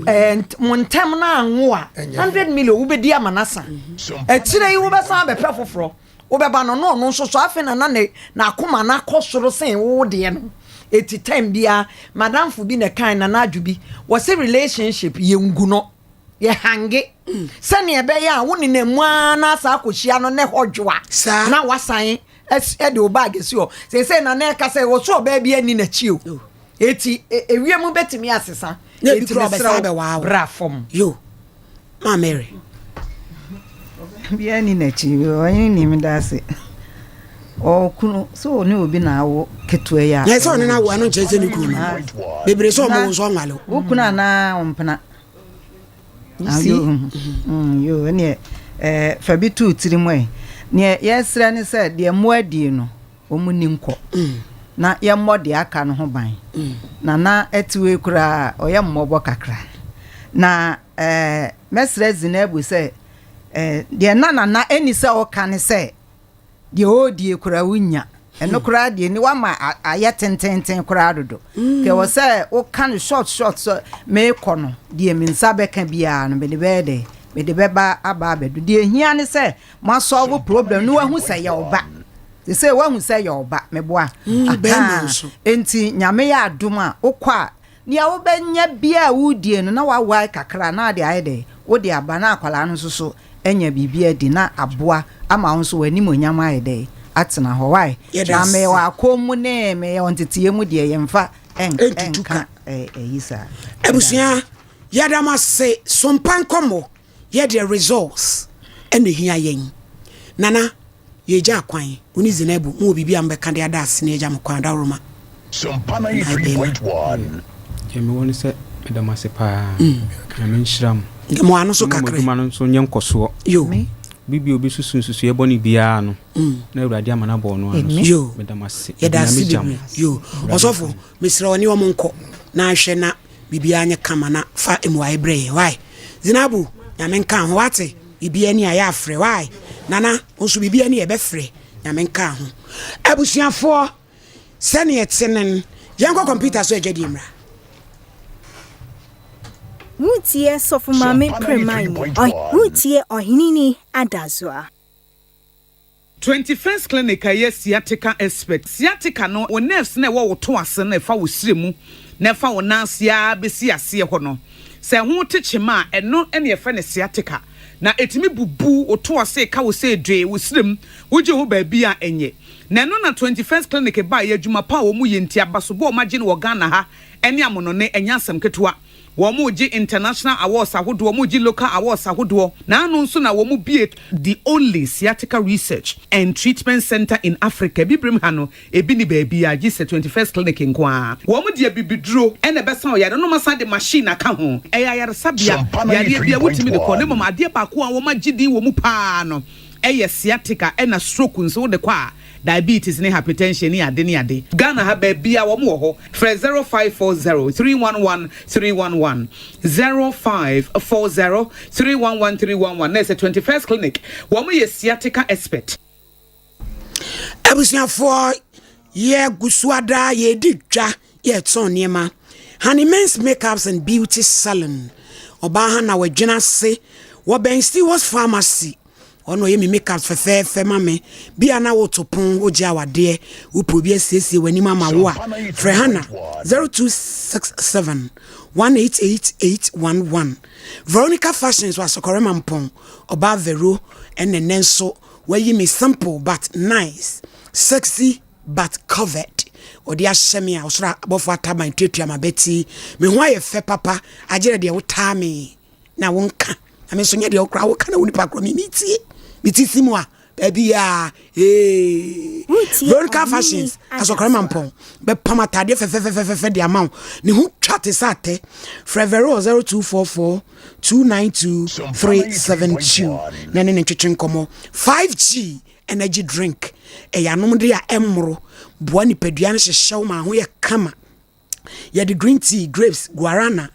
eh, mo ntɛm no anwo a, 100 million wobɛdi ama no asa. Akyire yi wobɛsan abɛpɛ foforɔ. Wobɛba no na ɔno nso so afei na na ne n'akoma no akɔ soro sen wo deɛ no. Eti time biara madamfo bi na ɛkae Nana Adwo bi, wɔse relationship yɛngu no, yɛ hange sɛnea ɛbɛyɛ a wo nenam mu ara na asa akɔhyia no na ɛhɔ dwo a na wasan de wo bag asi hɔ. Seesei Nana ɛka sɛ wɔso ɔbaa bi anni n'akyi o. Eti ewiem bɛtumi asesa. Eti mesrɛ wo bra fam. Yo. Ma Mary. Obiara nni n'akyi, ɔhene ni meda ase. Ɔkunu sɛ ɔne obi na awo ketewa yi a. Na sɛ ɔne no awo ɛno nkyerɛ sɛ ne kunu no. Bebree sɛ ɔmo wo nso ɔnwale wo. Wo kunu anaa ɔmpena. Ayo yo ɛneɛ ɛɛ fa bi to tiri mu ɛ. Neɛ yɛsrɛ ne sɛ deɛ mmoa die no wɔn nni nkɔ na yɛmmɔ deɛ aka no ho ban. Nana Atiwei koraa ɔyɛ mmɔbɔ kakra. Na eh, mɛsrɛ Zinabu sɛ eh, deɛ na Nana ɛnni sɛ ɔka ne sɛ deɛ ɔredie koraa wonnya. Ɛno koraa deɛ ni wama ayɛ tententen koraa dodo. Kɛ wɔ sɛ woka no short short sɛ meekɔ no deɛ me nsa bɛka biara no mede bɛyɛ dɛ mede bɛba aba abɛdo. Deɛ ɛhia ne sɛ moasɔlvo problem no wahu sɛ yɛ ɔba. Te sɛ wahu sɛ yɛ ɔba meboa. Bɛrima nso. Enti Nyame yɛ adom a wokɔ a Nea wobɛnya biara a woredie no na woawae kakra na ade ayɛ dɛn? Wode aba na akwadaa no nso so anya biribi adi na aboa ama wo nso w'animuonyam ayɛ dɛn? Atena hɔ. Why? Yɛda Na ase. meyɛ akɔm mu ne meyɛ nteteeɛ mu deɛ yɛmfa Ɛntutu ɛnka ka. ɛyi saa. Abusua, yɛda mo ase. Sompa nkɔmmɔ, yɛ deɛ results ɛna ɛhia yɛn. Nana, Yɛgya kwan, wo ne Zinabu mowɔ biribi a mobɛka de ada ase na yɛagya mo kwan? Adaworoma Sompa anaa bɛɛma? 93.1. Deɛ mewɔ ne sɛ meda mo ase paa. Nyame nhyira mo. Mo ano so Momma mo kakra. adwuma no nso nyɛ nkɔsoɔ. Yo. Biribi a obi susu nsusuiɛ bɔne biara no, na Awurade ama no abɔ ɔno ano so. Yo. Meda mo ase. Yɛda Nyame ase gya mo. bebree. Yo. Ɔsɔfo, mesrɛ wo ne wɔn nkɔ na hwɛ na biribiara nyɛ kama na fa mmuaeɛ brɛ yɛn. Why? Zinabu, Nyame nka ho, wate? Biribiara ni a yɛafrɛ. Why? Nana, wo nso biribiara ni a yɛbɛfrɛ. Nyame nka ho. Abusuafoɔ, sɛdeɛ ɛte no, yɛnkɔ kɔmputa so adwadie mmra. Woretie Sɔfo Maame Sompa Premaini, 93.1. Woretie Ɔheneni Adazoa. 21st Clinic a ɛyɛ sciatica expert. Sciatica no, wo nerves no a ɛwɔ wo to ase no a ɛfa wo srɛ mu na ɛfa wo nan ase ara bɛsi aseɛ hɔ no, sɛ ɛho te kyema a, ɛno na yɛfrɛ no sciatica. Na ɛtumi bubu wo to ase, ɛka wo sɛ dwee, wo srɛ mu, wogye ho baabi a ɛnyɛ. Na ɛno na 21st Clinic baeɛ, adwuma pa a wɔyɛ nti, abasobɔ a wɔagye no wɔ Ghana ha ne amonɔne, ɛnyɛ asɛm ketewa. Wɔregye international awards ahodoɔ, wɔregye local awards ahodoɔ. N'ano nso na wɔbue the only sciatica research and treatment centre in Africa. Abibirem ha no, ebi nni baabiara gye sɛ 21st Clinic nko ara. Wɔde abibiduro na ɛbɛsa wo yareɛ na wɔasan de machine aka ho. Ɛyɛ ayaresabea, yareɛ biara wotumi de kɔ na mmom adeɛ baako a wɔagye din wɔ mu pa ara no yɛ sciatica ɛna stroke nso wode kɔ a diabetes ne hypertension ne ade ne ade. Ghana ha baabiara wɔn wɔ hɔ. Frɛ 0540 311 311, 0540 311 311 na ɛsɛ 21st Clinic. Wɔn yɛ sciatica expert. Abusuafoɔ yɛ gu so ada yɛredi dwa yɛretɔn nneɛma Honey Men's Makeups and Beauty Salon ɔbaa ha na wadwene ase wɔbɛn Stewart's Pharmacy Ɔno ɔyɛ me makeup fɛfɛɛfɛ ma me. Bi a na woto pon, wogye awadeɛ, wopɛ obi asiesie w'anim ama wo a, frɛ Hannah 0267 188811. Veronica Fashions wɔ Asɔkɔre Mampɔn, ɔbaa Vero ɛna ɛnɛ nso wayi me simple but nice, sexy but covered. Ɔde ahyɛ me a ɔsoro abɔfo ataban tuatua m'abati. Me ho ayɛ fɛ papa, agyerɛ deɛ wotaa me. na wonka na me nso nyɛ deɛ wokora woka na wo nipa korɔ me metie me ti si mu a baabi a ee Veronica Fashions asɔkɔrɔ ma mpɔn bɛpam ataadeɛ fɛfɛfɛfɛfɛ de ama wo ne ho twa te sɛ atɛ frɛ Vero 0244 292 372 na ne ne ntwetwe nkɔmmɔ 5G energy drink ɛyɛ anomde a ɛmmoro boa nipadua no hyehyɛw ma ho yɛ kama Yɛde green tea, grapes, guarana,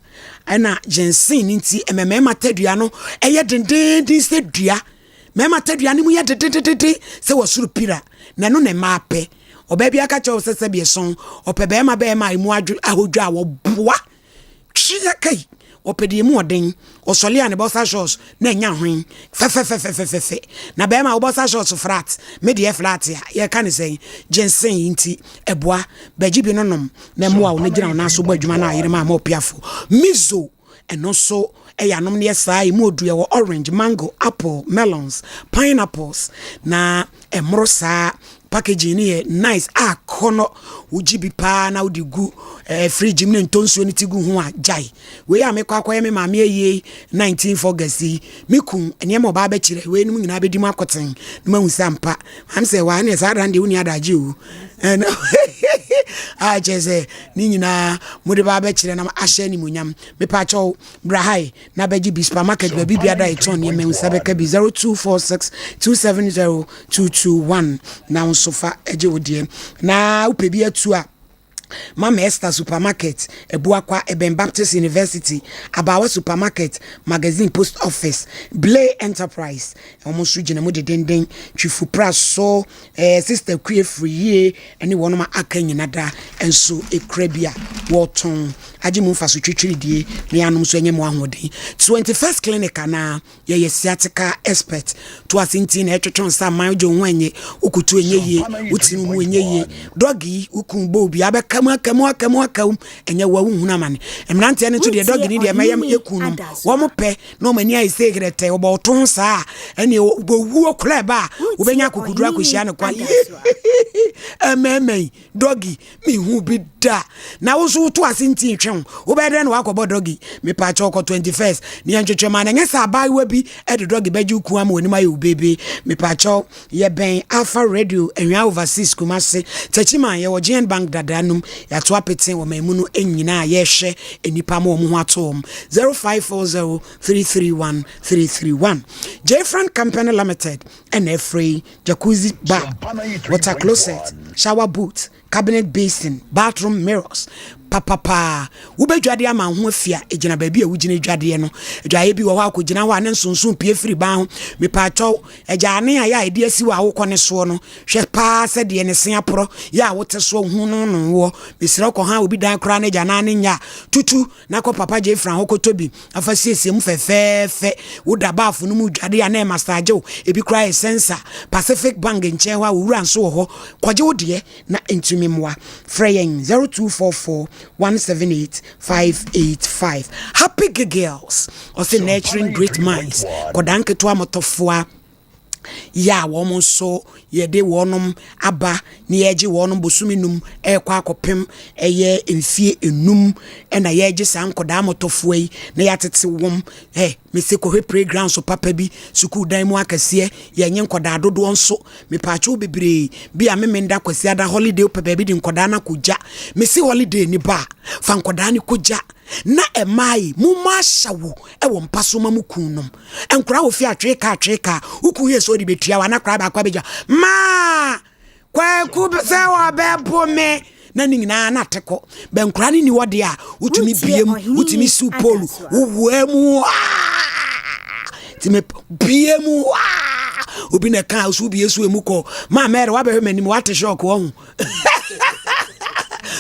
ɛna ginseng no nti ɛma mmarima tadua no ɛyɛ dendeenden sɛ dua. Mmarima tadua no mu yɛ dededede sɛ wɔsoro pira, na ɛno na mmaa pɛ. Ɔbaa bi aka kyerɛ wo sɛ sɛbi ɛsɔn, ɔpɛ bɛrima bɛrima a emu adwo ahodwo a wɔboa. Twea kai, ɔpɛ deɛ emu ɔden. Ɔsɔle a ne boxer shorts na ɛnya hwen fɛfɛfɛfɛfɛfɛ. Na bɛrima wo boxer shorts flat, me deɛ flat a, yɛka ne sɛn? Ginseng yi nti ɛboa. Bɛgye bi no nom na ɛmmoa wo na gyina wo nan so bɔ adwuma no a yerem ama ɔpiafo. Miso, ɛno nso ɛyɛ anom no yɛ saa, emu odu, ɛwɔ orange, mango, apple, melons, pineapples na ɛmmoro saa. Packaging no yɛ nice a kɔnɔ wogye bi paa na wode gu eh, fridge mu ne ntɔ nsuo no ti gu ho a gyae. Wei a mekɔ akɔyɛ me maame ayie 19th August yi, me kun nneɛma ɔbaa bɛkyerɛ wei nom nyinaa bɛdi mu akɔten na mahu sɛ ampa. Maame sɛ waa ne saa dan deɛ wonni adagye o. Ɛna a kyerɛ sɛ ne nyinaa mode baa bɛkyerɛ na ahyɛ animuonyam. Mepaakyɛw bra ha yi na bɛgye bi supermarket baabi biara a yɛtɔn nneɛma yi nsa bɛka bi 0246 270 221 na wo nso fa gye wo deɛ na wopɛ bi atu a Mama Esther Supermarket, Abuakwa, ɛbɛn Baptist University, Abaawa Supermarket, Magazine Post Office, Blay Enterprise, wɔn nso gyina mu dedenden, Twifu Pra so, eh, Sister Kue Friyie, ne wɔn a aka nyina da nso ekura bi a wɔtɔn agye mu mfaso twitwiridie na yɛanom nso ɛnyɛ mu ahoɔden. 21st Clinic anaa yɛyɛ sciatica expert to ase nti na ɛtwetwe nsa man wogye wo ho ɛnyɛ wokutu ɛnyɛ yie wotiri mu ɛnyɛ yie dɔgi yi wokun bɔ obi abɛka mu aka mu aka mu aka mu ɛnyɛ wo a wohunu amane mmeranteɛ no nso deɛ dɔgi ni deɛ mɛyɛ yɛkun nom wɔn pɛ na wɔn ani ayɛ sɛ yerɛtɛ wɔbɔ ɔto ho saa ɛne wɔwuo koraa ɛba a wobɛnya akokoduro akɔhyia no kwa ɛmɛɛmɛ dɔgi mehu bi da na wo nso woto ase nti ntwe ho wobɛyɛ dɛn na wakɔbɔ dɔgi mepaakyɛ ɔkɔ 21st ne yɛntwetwe ma na ɛnyɛ sɛ abaayewa bi de dɔgi bɛgye wo kun ama w'anim ayɛ wo bebe mepaakyɛw yɛbɛn Alpha Radio Anwia Overseas Kumase Techiman yɛwɔ GN Bank dada nom yɛato apete wɔ man mu no nyinaa yɛhwɛ nnipa ma wɔn ho ato wɔn 0540 331 331 Jfran Company Limited ɛna ɛfrɛ yi jacuzzi bar, water closet, shower booth, cabinet basin, bathroom mirrors papapaa. Wobɛdwade ama ho afi a ɛgyina baabi a wogyina dwadeɛ no. Adwaeɛ bi wɔ hɔ a kɔgyina hɔ a ne nsonson pie firi ban ho. Mepaakyɛw, agyaane a yɛ a ɛde asi wɔ a wokɔ ne soɔ no, hwɛ paa sɛdeɛ ne se aporɔ yɛ a wote soɔ hu no no woɔ. Mesrɛ kɔ ha obi dan koraa no agyanaa ne nyɛ a tutu na kɔ Papa Jeffrey hɔ kɔtɔ bi na fa siesie mu fɛfɛɛfɛ. Woda baafo no mu dwade a na ɛmasaagye wo, ebi koraa yɛ sɛnsa. Pacific Bank nkyɛn hɔ a owura nso wɔ hɔ. Kɔgye wo deɛ na ntumi mmoa. Frɛ yɛn 0244 178 585. Happy Giggles, ɔse nurturing great minds. Kɔdaa nketewa mɔtɔfoa. Yɛ a wɔn nso yɛde wɔnom aba na yɛregye wɔnom bosome num ɛrekɔ akɔpem ɛyɛ mfie enum ɛna yɛregye saa nkɔdaa mmɔtɔfoɔ yi na yɛatete wɔn ɛ mese kɔhwɛ playground so papa bi sukuu dan mu akɛseɛ yɛnye nkɔdaa dodoɔ nso mepaakyɛw bebree bi a memenda kwasiada holiday wopɛ baabi de nkɔdaa no akɔgya mese holiday ni ba a fa nkɔdaa no kɔgya na ɛmaa yi mo ma ahyɛ wo ɛwɔ mpa so ma mo kun nom nkora wɔ fie atwee ka atwee ka wo kun yɛ sɛ ɔde bɛtua wa na koraa baako abɛgya maa kwaku sɛ wɔbɛbo me na ne nyinaa na ate kɔ bɛnkora ne ni hɔ deɛ a wotumi bie mu wotumi siw polu wowoa mu tumi bie mu obi na ɛka so bie so emu kɔ maa mɛrɛ wabɛhwɛ m'anim wate shock wɔ ho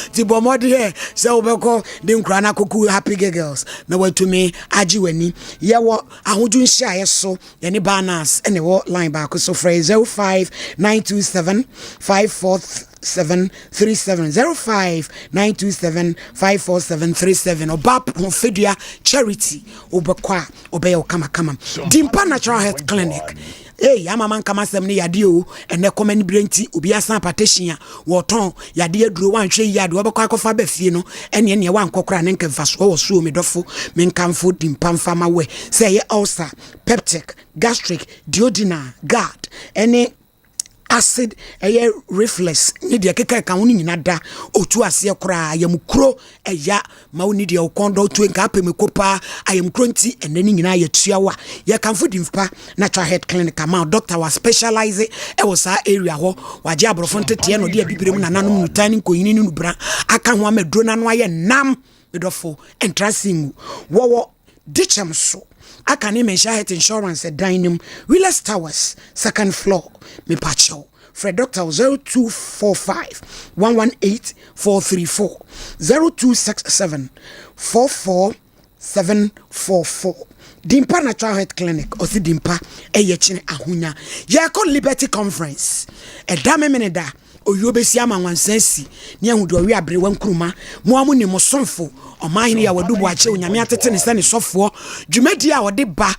nti bɔ mmɔden ɛ sɛ wobɛkɔ de nkura no akɔku happy giggles na watumi agye w'ani yɛwɔ ahodwo nhyiaeɛ so yɛne banas ɛne ɛwɔ line baako so frɛ 05927 54737 05927 54737 ɔba ho fedua charity wobɛkɔ a ɔbɛyɛ wo kamakama dimpa natural health clinic Ei ama manka m'asɛm ne yadeɛ o Ɛnɛ kɔm aniberɛ nti obi asan apatehyin a wɔtɔn yadeɛ aduro wanhwɛ yie a deɛ wɔbɛkɔ akɔfa aba fie no ɛneɛ neɛ wankɔ koraa ne nka mfasoɔ wɔ so o me dɔfo menkamfo dimpa mfa ma wo ɛ sɛ ɛyɛ ulcer, peptic, gastric, duodenal, GERD ɛne acid ɛyɛ reflux ne deɛ ɛkeka ɛka ho no nyina da otu aseɛ koraa yamukuro ɛya ma wonni deɛ wo kɔn dɔ tue nka apɛ mako paa ayamkuro nti ɛnɛ ne nyinaa yɛtua wo a yɛkamfo Dimpa Natural Health Clinic ama wo doctor wa specialize ɛwɔ saa area hɔ wagye aborɔfo nteteɛ na ɔde abibire mu nananom nutan ne nkoyini ne nubra aka ho ama aduro no ano ayɛ nam medɔfo ɛntra se ngu wɔwɔ dikyɛm so aka ne Menhyia Health Insurance ɛdan no mu Willis Towers second floor mepakyɛw Frɛ dɔkta wɔ 0245 118 434, 0267 44 744. Dimpa Natural Health Clinic, ɔsi Dimpa ɛyɛ kyene ahonya. Yɛkɔ Liberty Conference, ɛda memene da, owuo bɛsi ama nwansa asi, ne ahu deɛ ɔwe aberewa nkuruma. Mo a mo nim mo somfo, ɔmanhene Yaw Adu Boakye, Onyame atete ne sɛ ne sɔfoɔ. Dwumadie a ɔde ba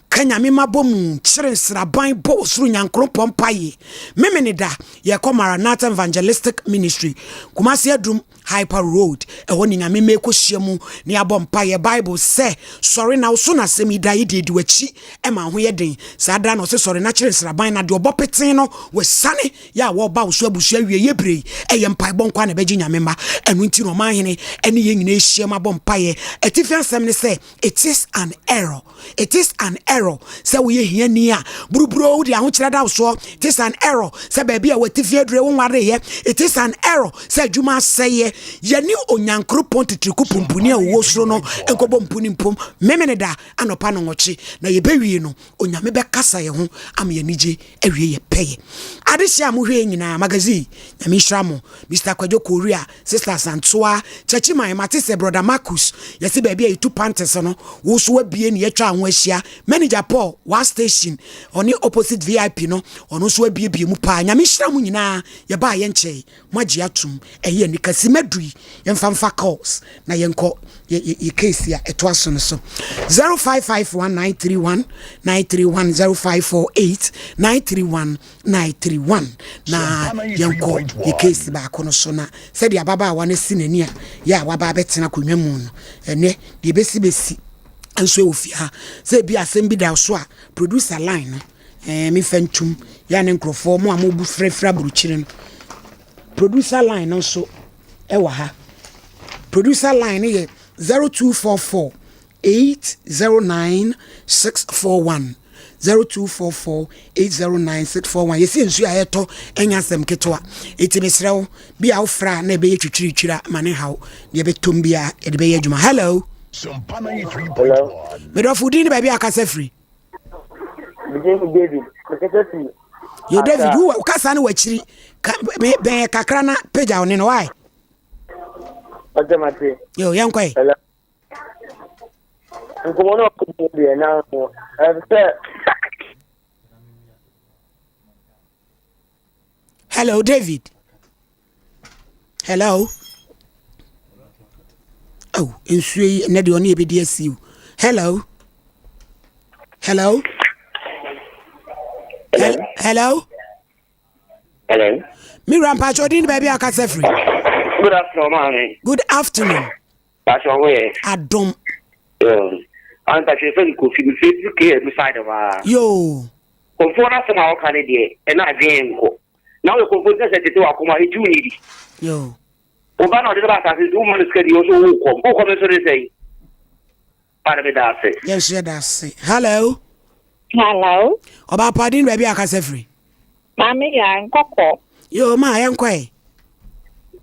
Ka Nyame mma bɔ mu kyere nsraban bɔ ɔsoro Nyankoropɔn mpaye. Memeneda, yɛkɔ Maranatha Evangelistic Ministry, Kumasi Adum, Hyper Road. Ɛhɔ ne Nyame mma ɛkɔhyia mu na yɛabɔ mpaeɛ. Bible sɛ, Sɔre na wo so na asɛm yi da yi deɛ di w'akyi ma wo ho yɛ den. Saa da na ɔse sɔre na kyere nsraban na deɛ ɔbɔ petee no wasiane yɛ a wɔba wo so abusua awieɛ berɛ yi. Ɛyɛ mpaebɔ nko ara na ɛbɛgye Nyame mma. Ɛno nti na ɔmanhene ne yɛn nyinaa hyiam abɔ mpaeɛ. Atifi asɛm ne sɛ, It is an error. It is an error sɛ woyɛ hiani a buruburo wode ahokyerɛ da wo soɔ. It is an error sɛ baabi a w'atifi adure wo nwareeɛ. It is an error sɛ adwuma asɛeɛ. Yɛne Onyankoropɔn titiriku pumpuni a ɔwɔ soro no nkɔbɔ mpu ne mpom Memeneda anɔpa nnɔnwɔtwe na yɛbɛwie no Onyame bɛkasa yɛn ho ama yɛn anigye awie yɛ pɛyɛ. Adehyeɛ a mohwɛ yɛ nyinaa, magazine, Nyame nhyira mo. Mister Kwadwo Korea, Sister Asantewa, Kyakyiman, mate sɛ Brother Marcus, yɛse baabi a yɛtu panties no, wo nso wabie ne yɛatwa ho ahyia. Manager Paul, wa station, ɔne opposite VIP no, ɔno nso abiebie mu paa. Nyame nhyira mo nyinaa, yɛbaa yɛnkyɛe. Moagye atom, ɛyɛ anika. Simma du yi, yɛmfa mfa calls na yɛnkɔ yɛ yɛ case a ɛtoa so no so. 0551 931 931 0548 931 931 na yɛnkɔ yɛ case baako no so na sɛdeɛ ababaawa no si n'ani a yɛ a waba abɛtena akonnwa mu no ɛnɛ deɛ ɛbɛsi bɛsi nso ɛwɔ fie ha sɛ ebi asɛm bi da so a producer line no Ɛɛ me fa ntum yɛ ne nkurɔfoɔ mo a mo bu frɛfrɛ aburukyire no producer line no nso ɛwɔ ha producer line no yɛ 0244 809 641 0244 809 641 yɛsi nsuo a ɛtɔ ɛnyɛ asɛm ketewa eti mesrɛ wo bi a wofra na ɛbɛyɛ twitwiritwiri a ma ne haw deɛ ɛbɛtɔm bi a yɛde bɛyɛ adwuma hello hello medɔfo din ne baabi a akasa firi Medin ne David. Mekasa fi. Yo David, wo kasa no wakyiri. Bɛn kakra na pagya wo ne no why? Ɔjɛ mate. Yo, yɛn kɔe. Hello. Nkɔmɔ no ɔkɔ deɛ na ɛsɛ. Hello David. Hello. Oh, nsuo yi ɛnɛ deɛ ɔne yɛbɛdi asi o. Hello. Hello. Hello. Hello. Me wura mpatsɔ odin ne baabi a akasa firi. Good afternoon, maame. Good afternoon. Mpatsɔ ho yɛ. Adom. Mpatsɔ efe mi kofi mi fi edu ke edu side hɔ aa. Yoo. Kɔnfoɔ n'asɛm a ɔka ne deɛ ɛna adwene nkɔ. Na ɔyɛ kɔnfoɔ nti sɛ tete wɔ akoma etu ne di. Yoo. Ɔba na ɔde ne ba asase so woma no sika di ɔso wo kɔm. Wo kɔm nso ne sɛn. Paa me da ase. Yɛn nso yɛda ase. Hello. Hello. Ɔbaa pa din baabi a akasa firi. Maame ya nkɔkɔ. Yoo ma yɛn kɔ ɛ.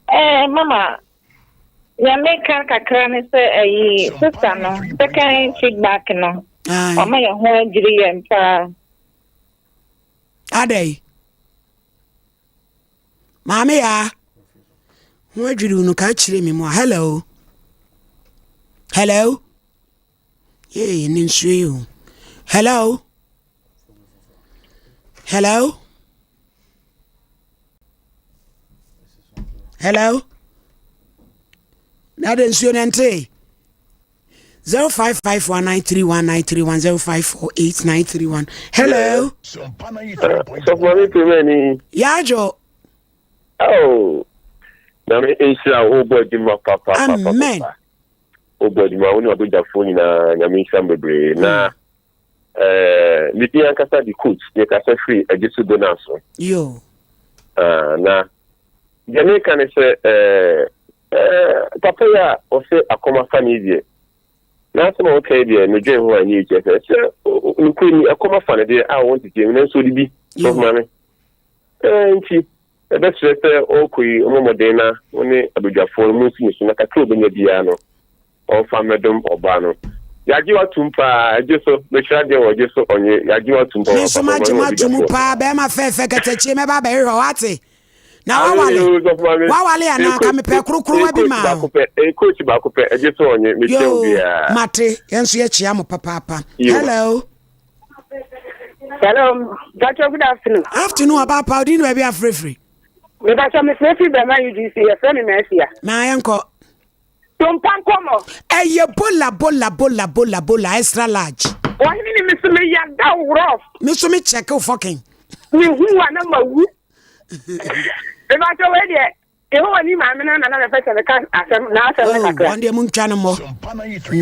Ɛɛ eh, mama nea meka kakra ne sɛ ɛyi sista no second feedback no. Ɔma yɛn ho adwiri yɛn paa. Adɛn. Maame yaa ho adwiriw no ka kyerɛ me mu a hello hello yee ne nsuo yi o hello hello hello na de nsuo no ntee 0551931931 054891 hello. Sɔfo Pemani. Yaajo. Oh. Nyame nhyira wo bɔ adwuma papa papa. Amen. Wo bɔ adwuma wo ne wabɛgyafoɔ nyinaa nyame nhyira mo bebree na eh me din ankasa de coach ne kasa firi agye so dona so. Yo. Ah na deɛ meka ne sɛ eh Eh, papa yi a ɔse akɔm afa no yi deɛ, n'asɛm a ɔka yi deɛ, medwen ho a ɛnyɛ yi kyerɛ sɛ, sɛ nokorɛ ni, ɛkɔm afa no deɛ a ɔwɔ nteteɛ mu, nanso ɔde bi, sɔfo maame. Eh, nti, ɛbɛsrɛ sɛ ɔrekɔ yi, ɔmmɔ mmɔden na wo ne abadwafoɔ no monsi ne so na kakra a ɔbɛnya biara no, ɔmfa mmɛdom ɔbaa no. Yɛagye wo atom paa, ɛgye so, mekyerɛ adeɛ wɔ ɛgye so, ɔnye, yɛagye wo atom paa, Me nso papa, magye ɔma ne mo ato mu wabadwafoɔ. paa, bɛrima fɛɛfɛ katakyie mɛba abɛhwehwɛ wo ate. Na wawale, wawale anaa ka mepɛ korokorowa bi maa wo. Coach baako pɛ, ɛgye so ɔnye, mekyia Yoo, obiara. mate, yɛn nso yɛkyia mo papaapa. Hello. Hello, Pacho, good afternoon. Afternoon, abaapa, odi ne baabi afirifiri. Mepacho, mefrɛ firi Bɛma UGC, yɛfrɛ me Mercia. Na yɛnkɔ. Tompa nkɔmmɔ. Ɛyɛ bola bola bola bola bola extra large. Ɔhene ni me so me yada wo rough. Me so me check wo fucking. Me hu wa na ma wu. Mepacho wei deɛ Yehowa ni maame no na na mepɛ sɛ meka asɛm n'asɛm no kakra. Wɔn deɛ montwa no mmɔ.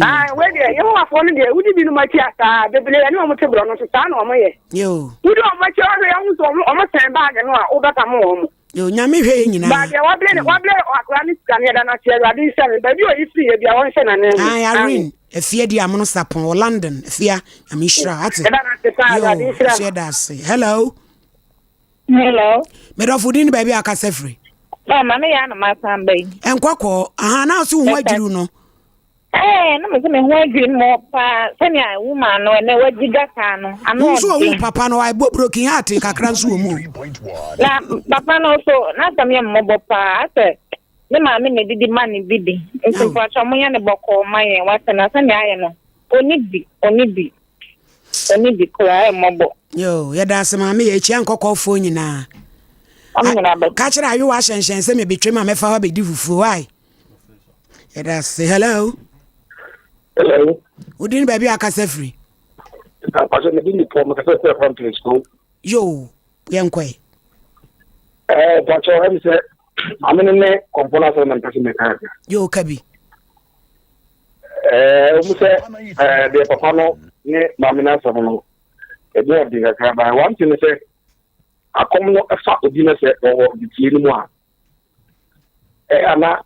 Ah, wei deɛ Yehowafoɔ no deɛ wodi binom akyi asaa bebree ɛne wɔn te borɔ no so saa na wɔn yɛ. Wodi wɔn akyi ɔhwɛ yɛn ho so wɔn sɛn baage no a wobɛpam wɔn. Yo, Nyame hwɛ yɛ nyinaa. Ba deɛ wablɛ ne wablɛ akora ne sika no yɛda no ase Awurade nhyɛ no baabi a ɔyi firi yɛ bia wɔnhyɛ n'anan mu. Ae Irene afia di amono sapɔn wɔ London afia Nyame nhyira ate. Yɛda no ase paa Awurade nhyira no. Yɛda ase. Hello. Hello. Medɔfo din ne baabi a akasa firi. Ɔ ma me yɛ anam asan ba yi. Nkɔkɔɔ aha na ɔsi wo ho adwiriw no. Ɛɛ na mese me ho adwiri mmɔ paa sɛnea woman no ɛnɛ wagyi da saa no ano ɔden. Nso ohu papa no wabɔ broken heart kakra nso wɔ mu. Na papa no nso n'asɛm yɛ mmɔbɔ paa asɛ ne maame na edidi ma ne bi di nti mpakyɛ ɔmo yɛ ne bɔkɔɔ ma yɛn wate na sɛnea ayɛ no ɔni bi ɔni bi ɔni bi koraa ɛyɛ mmɔbɔ. Yoo yɛda ase maame yɛ ekyia nkɔkɔɔfoɔ nyinaa. Ɔmo nyinaa bɛ. Ka kyerɛ ayowa ahyɛnhyɛn sɛ mebetwam a mɛfa hɔ abɛdi fufuo why. Yɛda ase. Hello. Hello. Wodi ne baabi a akasa firi. Pastor me di Paul me kasa firi complex ko. Yo, yɛn kɔe. Eh, Pastor ɛmi sɛ maame ne ne kɔmpɔ na asɛm na mpɛ sɛ mɛka kakra. Yo, ka bi. Eh, ɔmu sɛ eh, deɛ papa no ne maame no asɛm no ɛmu ɔden kakra ba one thing sɛ akɔm no ɛfa obi no sɛ ɔwɔ bitie no mu a ɛyɛ a na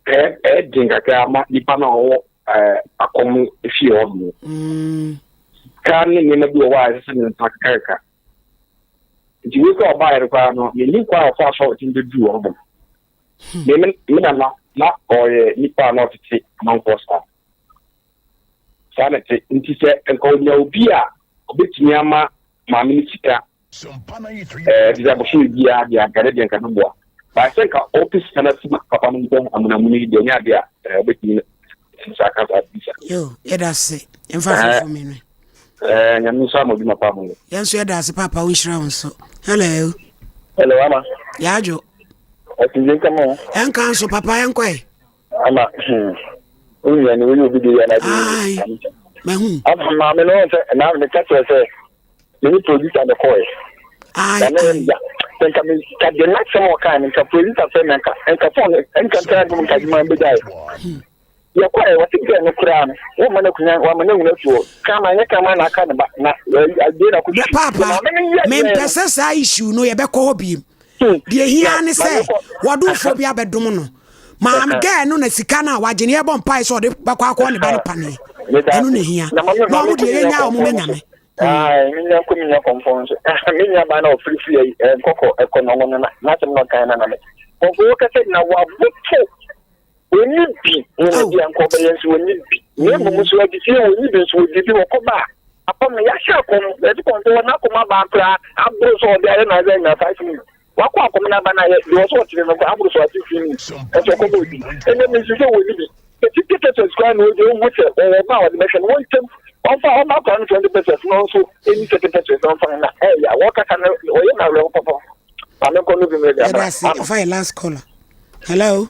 ɛyɛ den kakra ma nipa no a ɔwɔ akɔm fie hɔ no. Mm. Sika ne nneɛma bi wɔ hɔ a ɛsɛ sɛ ne nsa kakrakra. Nti wei kɔ ɔbaeɛ no koraa no, mennim kwan a ɔfaa so a ɔtumi bɛduru hɔ nom. Hmm. Me me nana na ɔyɛ nipa a na ɔtete amanfoɔ saa. Saa na ɛte. Nti sɛ nka ɔnya obi a ɔbɛtumi ama maame no sika Ɛɛ te sɛ bosome biara deɛ anka ne deɛ nka bɛboa. But sɛ nka ɔpɛ sika no afi papa no nkyɛn amunamuna yi deɛ ɛnyɛ adeɛ a ɛɛ ɔbɛtumi ne nsa aka saa bisa. Yo, yɛda ase. Yɛmfa afoforo mi no. Ɛɛ nyame nso ama odwuma pa mo yɛ. Yɛn nso yɛda ase papa wo nhyira wo nso. Hello. Hello ama. Yɛadwo. Ɔtumi nka mo. Ɛnka nso papa yɛnkɔ ɛ. Ama hmm. Wo nua no woyɛ obi de yɛ n'ade. Mahu. Ama maame no sɛ na meka kyerɛ sɛ me ne producer na ɛkɔɛ. Na na ɛyɛ me ya. Sɛ nka me ka deɛ n'asɛm a ɔkae no nka producer frɛ me nka nka phone no nka nka adum nka adwuma no bɛgyae. Hmm. Yɛkɔɛ wɔte gɛɛ no koraa no wɔma no akonnwa wɔama no ahunu afi hɔ. Kraman nyɛ kraman na aka ne ba na adeɛ na akɔtwi. Paapa mempɛ sɛ saa issue no yɛbɛkɔ hɔ biem. Hmm. Deɛ hia ne sɛ wɔdomfoɔ bi abɛdom no. Maame gɛɛ no na sika no a wagye no yɛbɔ mpae sɛ ɔde bɛkɔ akɔ ne ba no paneɛ. Ɛno na hia. Na ɔmo deɛ yɛnya ɔmo mɛnyame. Ae, me nua kɔ me nua kɔmfɔ nso. Me nua baa na ɔfiri firi ayi eh, nkɔkɔ ɛkɔ nɔngo no na n'asɛm na ɔkan na na me. Kɔmfɔ wɔ kɛsɛ na waboto wɔnni bi ne na bi a nka ɔbɛyɛ nso wɔnni bi. Na mmom nso adifie wɔnni bi nso wɔdi bi wɔkɔ ba a akɔm no yɛahyɛ akɔm yɛte kɔmfɔ wɔ n'akɔm abaa koraa aboro sɛ ɔde ayɛ n'adze anya 5 minutes. Wakɔ akɔm no aba no ayɛ deɛ ɔsɛ ɔtene no kɔ aboro so ate fi mu ɛsɛ ɔkɔ bɔ odi ɛnɛ mi nso sɛ wɔni bi sɛ 50 pesewas koraa na ɔdi ohu sɛ ɔwɔ ba a ɔde bɛhwɛ no wɔntɛm ɔmfa ɔma akora no 20 pesewas na ɔnso ɛni 30 pesewas na ɔmfa no na ɛyɛ a wɔkasa no ɔyɛ no awerɛho papa maame nkɔ no bi mmerɛ de abra. Yɛda ase ɔfa yɛ last caller. Hello.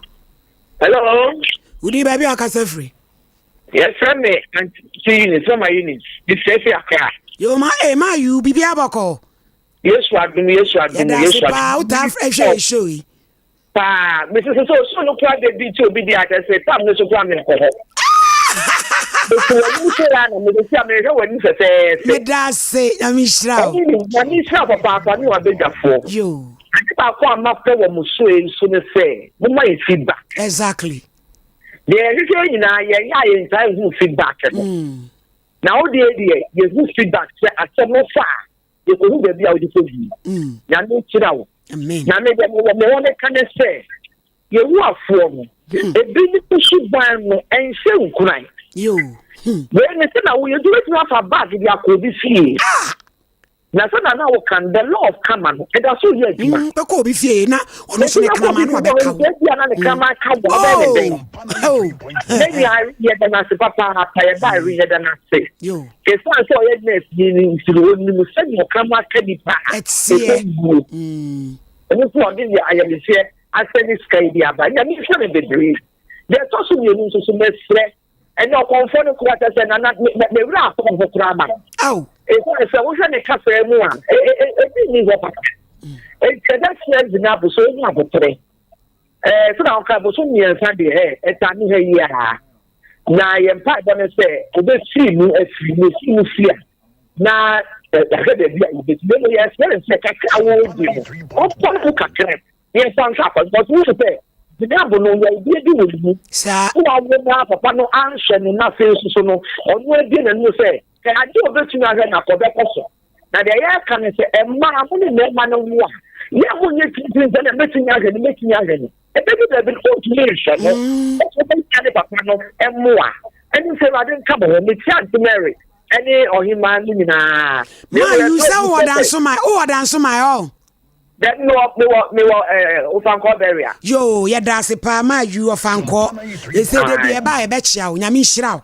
Hello. Wodi baabi a ɔkasa firi. Yɛfrɛ me Auntie Eunice, Mama Eunice, mefrɛ fi Accra. Yo ma eh ma you bibi abɔkɔ. Yesu adom, Yesu adom, Yɛda ase Yesu paa, adom. wotaa hwɛ yɛ show yi. Paa, mesese sɛ osuo no kora de bi ti obi di akyɛ sɛ tam no so kora menkɔ hɔ. Mete w'anim sɛ ya na mede si a mehwɛ w'anim fɛfɛɛfɛ. Meda ase, Nyame nhyira wo. Ɛne ne Nyame nhyira papaapa ne w'abadwafoɔ. Yo. Ade baako a mapɛ wɔ mo so yi nso ne sɛ, momma yɛ feedback. Exactly. Deɛ yɛhwehwɛ nyinaa yɛyɛ a yɛntaa nhu feedback no. Na wo deɛ deɛ yɛhu feedback sɛ asɛm no fa a yɛkɔhu baabi a wode kɔdii. Mm. Nyame nhyira wo. Na me deɛ mewɔ mewɔ ne ka ne sɛ yɛwu afoɔ no hmm. ebi ne suban no ɛnhyɛ nkuran. Hmm. Wei ne sɛ na woyɛ nti wobɛtumi afa bag de akɔ obi fie. Ah! Na sɛ na na woka no the law of karma no ɛda so yɛ adwuma. Mm, bɛkɔ obi fie na ɔno nso ne kraman no abɛka wo. Ebi a na ne kraman ka wo ɔbɛyɛ ne dɛn. Oh. Ne nua yɛda no ase papaapa yɛba awi yɛda no ase. Ɛsiane sɛ ɔyɛ nurse ni no nti no ɔnim sɛdeɛ ɔkraman ka nipa a ɛsɛ guo. Ɛno nso ɔde deɛ ayɛmhyɛ asɛ ne sika yi de aba. Nyame nhyira no bebree. Deɛ ɛtɔ so mmienu nso so mɛsrɛ Ɛnna ɔkɔmfoɔ no kora kyɛ sɛ nana me werɛ afɔ ho koraa ma no. Ɛsiane sɛ wohwɛ ne kasaa mu a, ebi nni hɔ papa. Enti ɛbɛsrɛ Zainab sɛ ɔnya aboterɛ. Ɛɛ sɛ na ɔka bosom mmiɛnsa deɛ ɛ ɛta ne ha yi a. Na yɛn mpaebɔ ne sɛ ɔbɛfiri mu afiri mu efiri mu firi a na yɛahwɛ baabi a yɛbɛsi. Na mmom yɛsrɛ no sɛ kakra a wɔredi no ɔmfa mu kakra. Yɛmfa nhwɛ akwa because wohu sɛ Zainab no yawdie bi wɔ ne mu. Saa. Wo a wo na papa no anhwɛ no na afei nso so no ɔno abie n'anim sɛ sɛ adeɛ a ɔbɛtumi ahwɛ no akɔ bɛkɔ so. Na deɛ yɛreka ne sɛ mmaa mo ne mmarima no wo a yɛ mo nyɛ titiri sɛ na mɛtumi ahwɛ no mɛtumi ahwɛ no. Ɛbɛdu baabi no ɔntumi nhwɛ no. Ɛsɛ ɔbɛnya ne papa no mmoa. Ɛne sɛ Awurade nka mo ho. Mekyia Auntie Mary ɛne ɔhemaa no nyinaa. Ma you sɛ wowɔ danso ma wowɔ danso ma ɔ. Dabi mewɔ mewɔ mewɔ ɛɛ Ofankor burial. Yoo yɛda ase paa maa yu Ɔfankɔ ɛsɛ de bi ɛba a yɛbɛkyea wo nyame nhyira wo.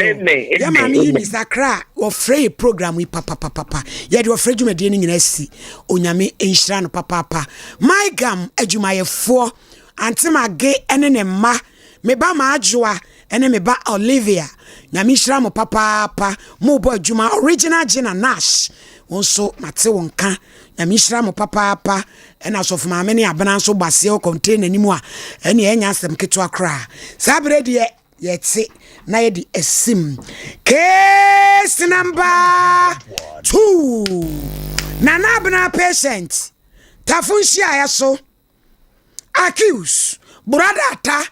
Amen. Yɛ maame Eunice Akra wɔfrɛ yɛ program yi papapapa yɛde ɔfrɛ dwumadie no nyinaa si onyame nhyira no papaapa my gam adwumayɛfoɔ ante mage ne ne mma me ba maadwoa ne me ba Olivia nyame nhyira mo papaapa mobɔ adwuma original Gina Nash wo nso mate wo nka Nyame nhyira mo papaapa. Ɛna Asɔfo Maame ne Abena nso bɔ aseɛ wɔ container no mu a, ɛneɛ ɛnyɛ asɛm ketewa koraa. Saa berɛ deɛ yɛte na yɛde asim. Case number 2. Nana Abena patient. Tafo nhyiaeɛ so. Accuse. Brother Ata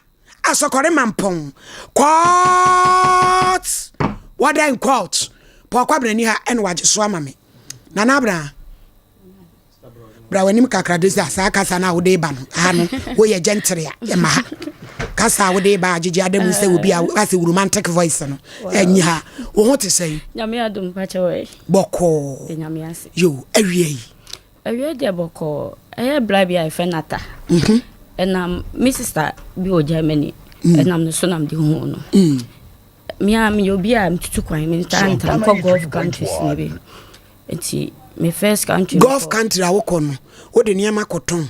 Asɔkɔre Mampɔn. Court. Wɔda in court. Paul Kwabena ni ha ɛna wagye so ama me. Nana Abena. Bra w'anim kakra de sɛ saa kasa no a wode ba no ha no woyɛ gentry a ɛma ha. Kasa a wode ba agyegye ada mu sɛ obi a asɛ romantic voice no ɛnyi ha. Wo ho te sɛn? Nyame adom pakyɛ wɔ. Bɔkɔɔ. Nyame ase. Yo, awie yi. Awiei deɛ bɔkɔɔ, ɛyɛ bra bi a yɛfrɛ no Ata. Ɛnam me sista bi wɔ Germany, ɛnam ne so na mede huu no. Me a meyɛ obi a metutu kwan, mentaa ntra nkɔ Gulf countries no bi. Nti me first country Gulf country a wokɔ no, wode nneɛma kɔtɔn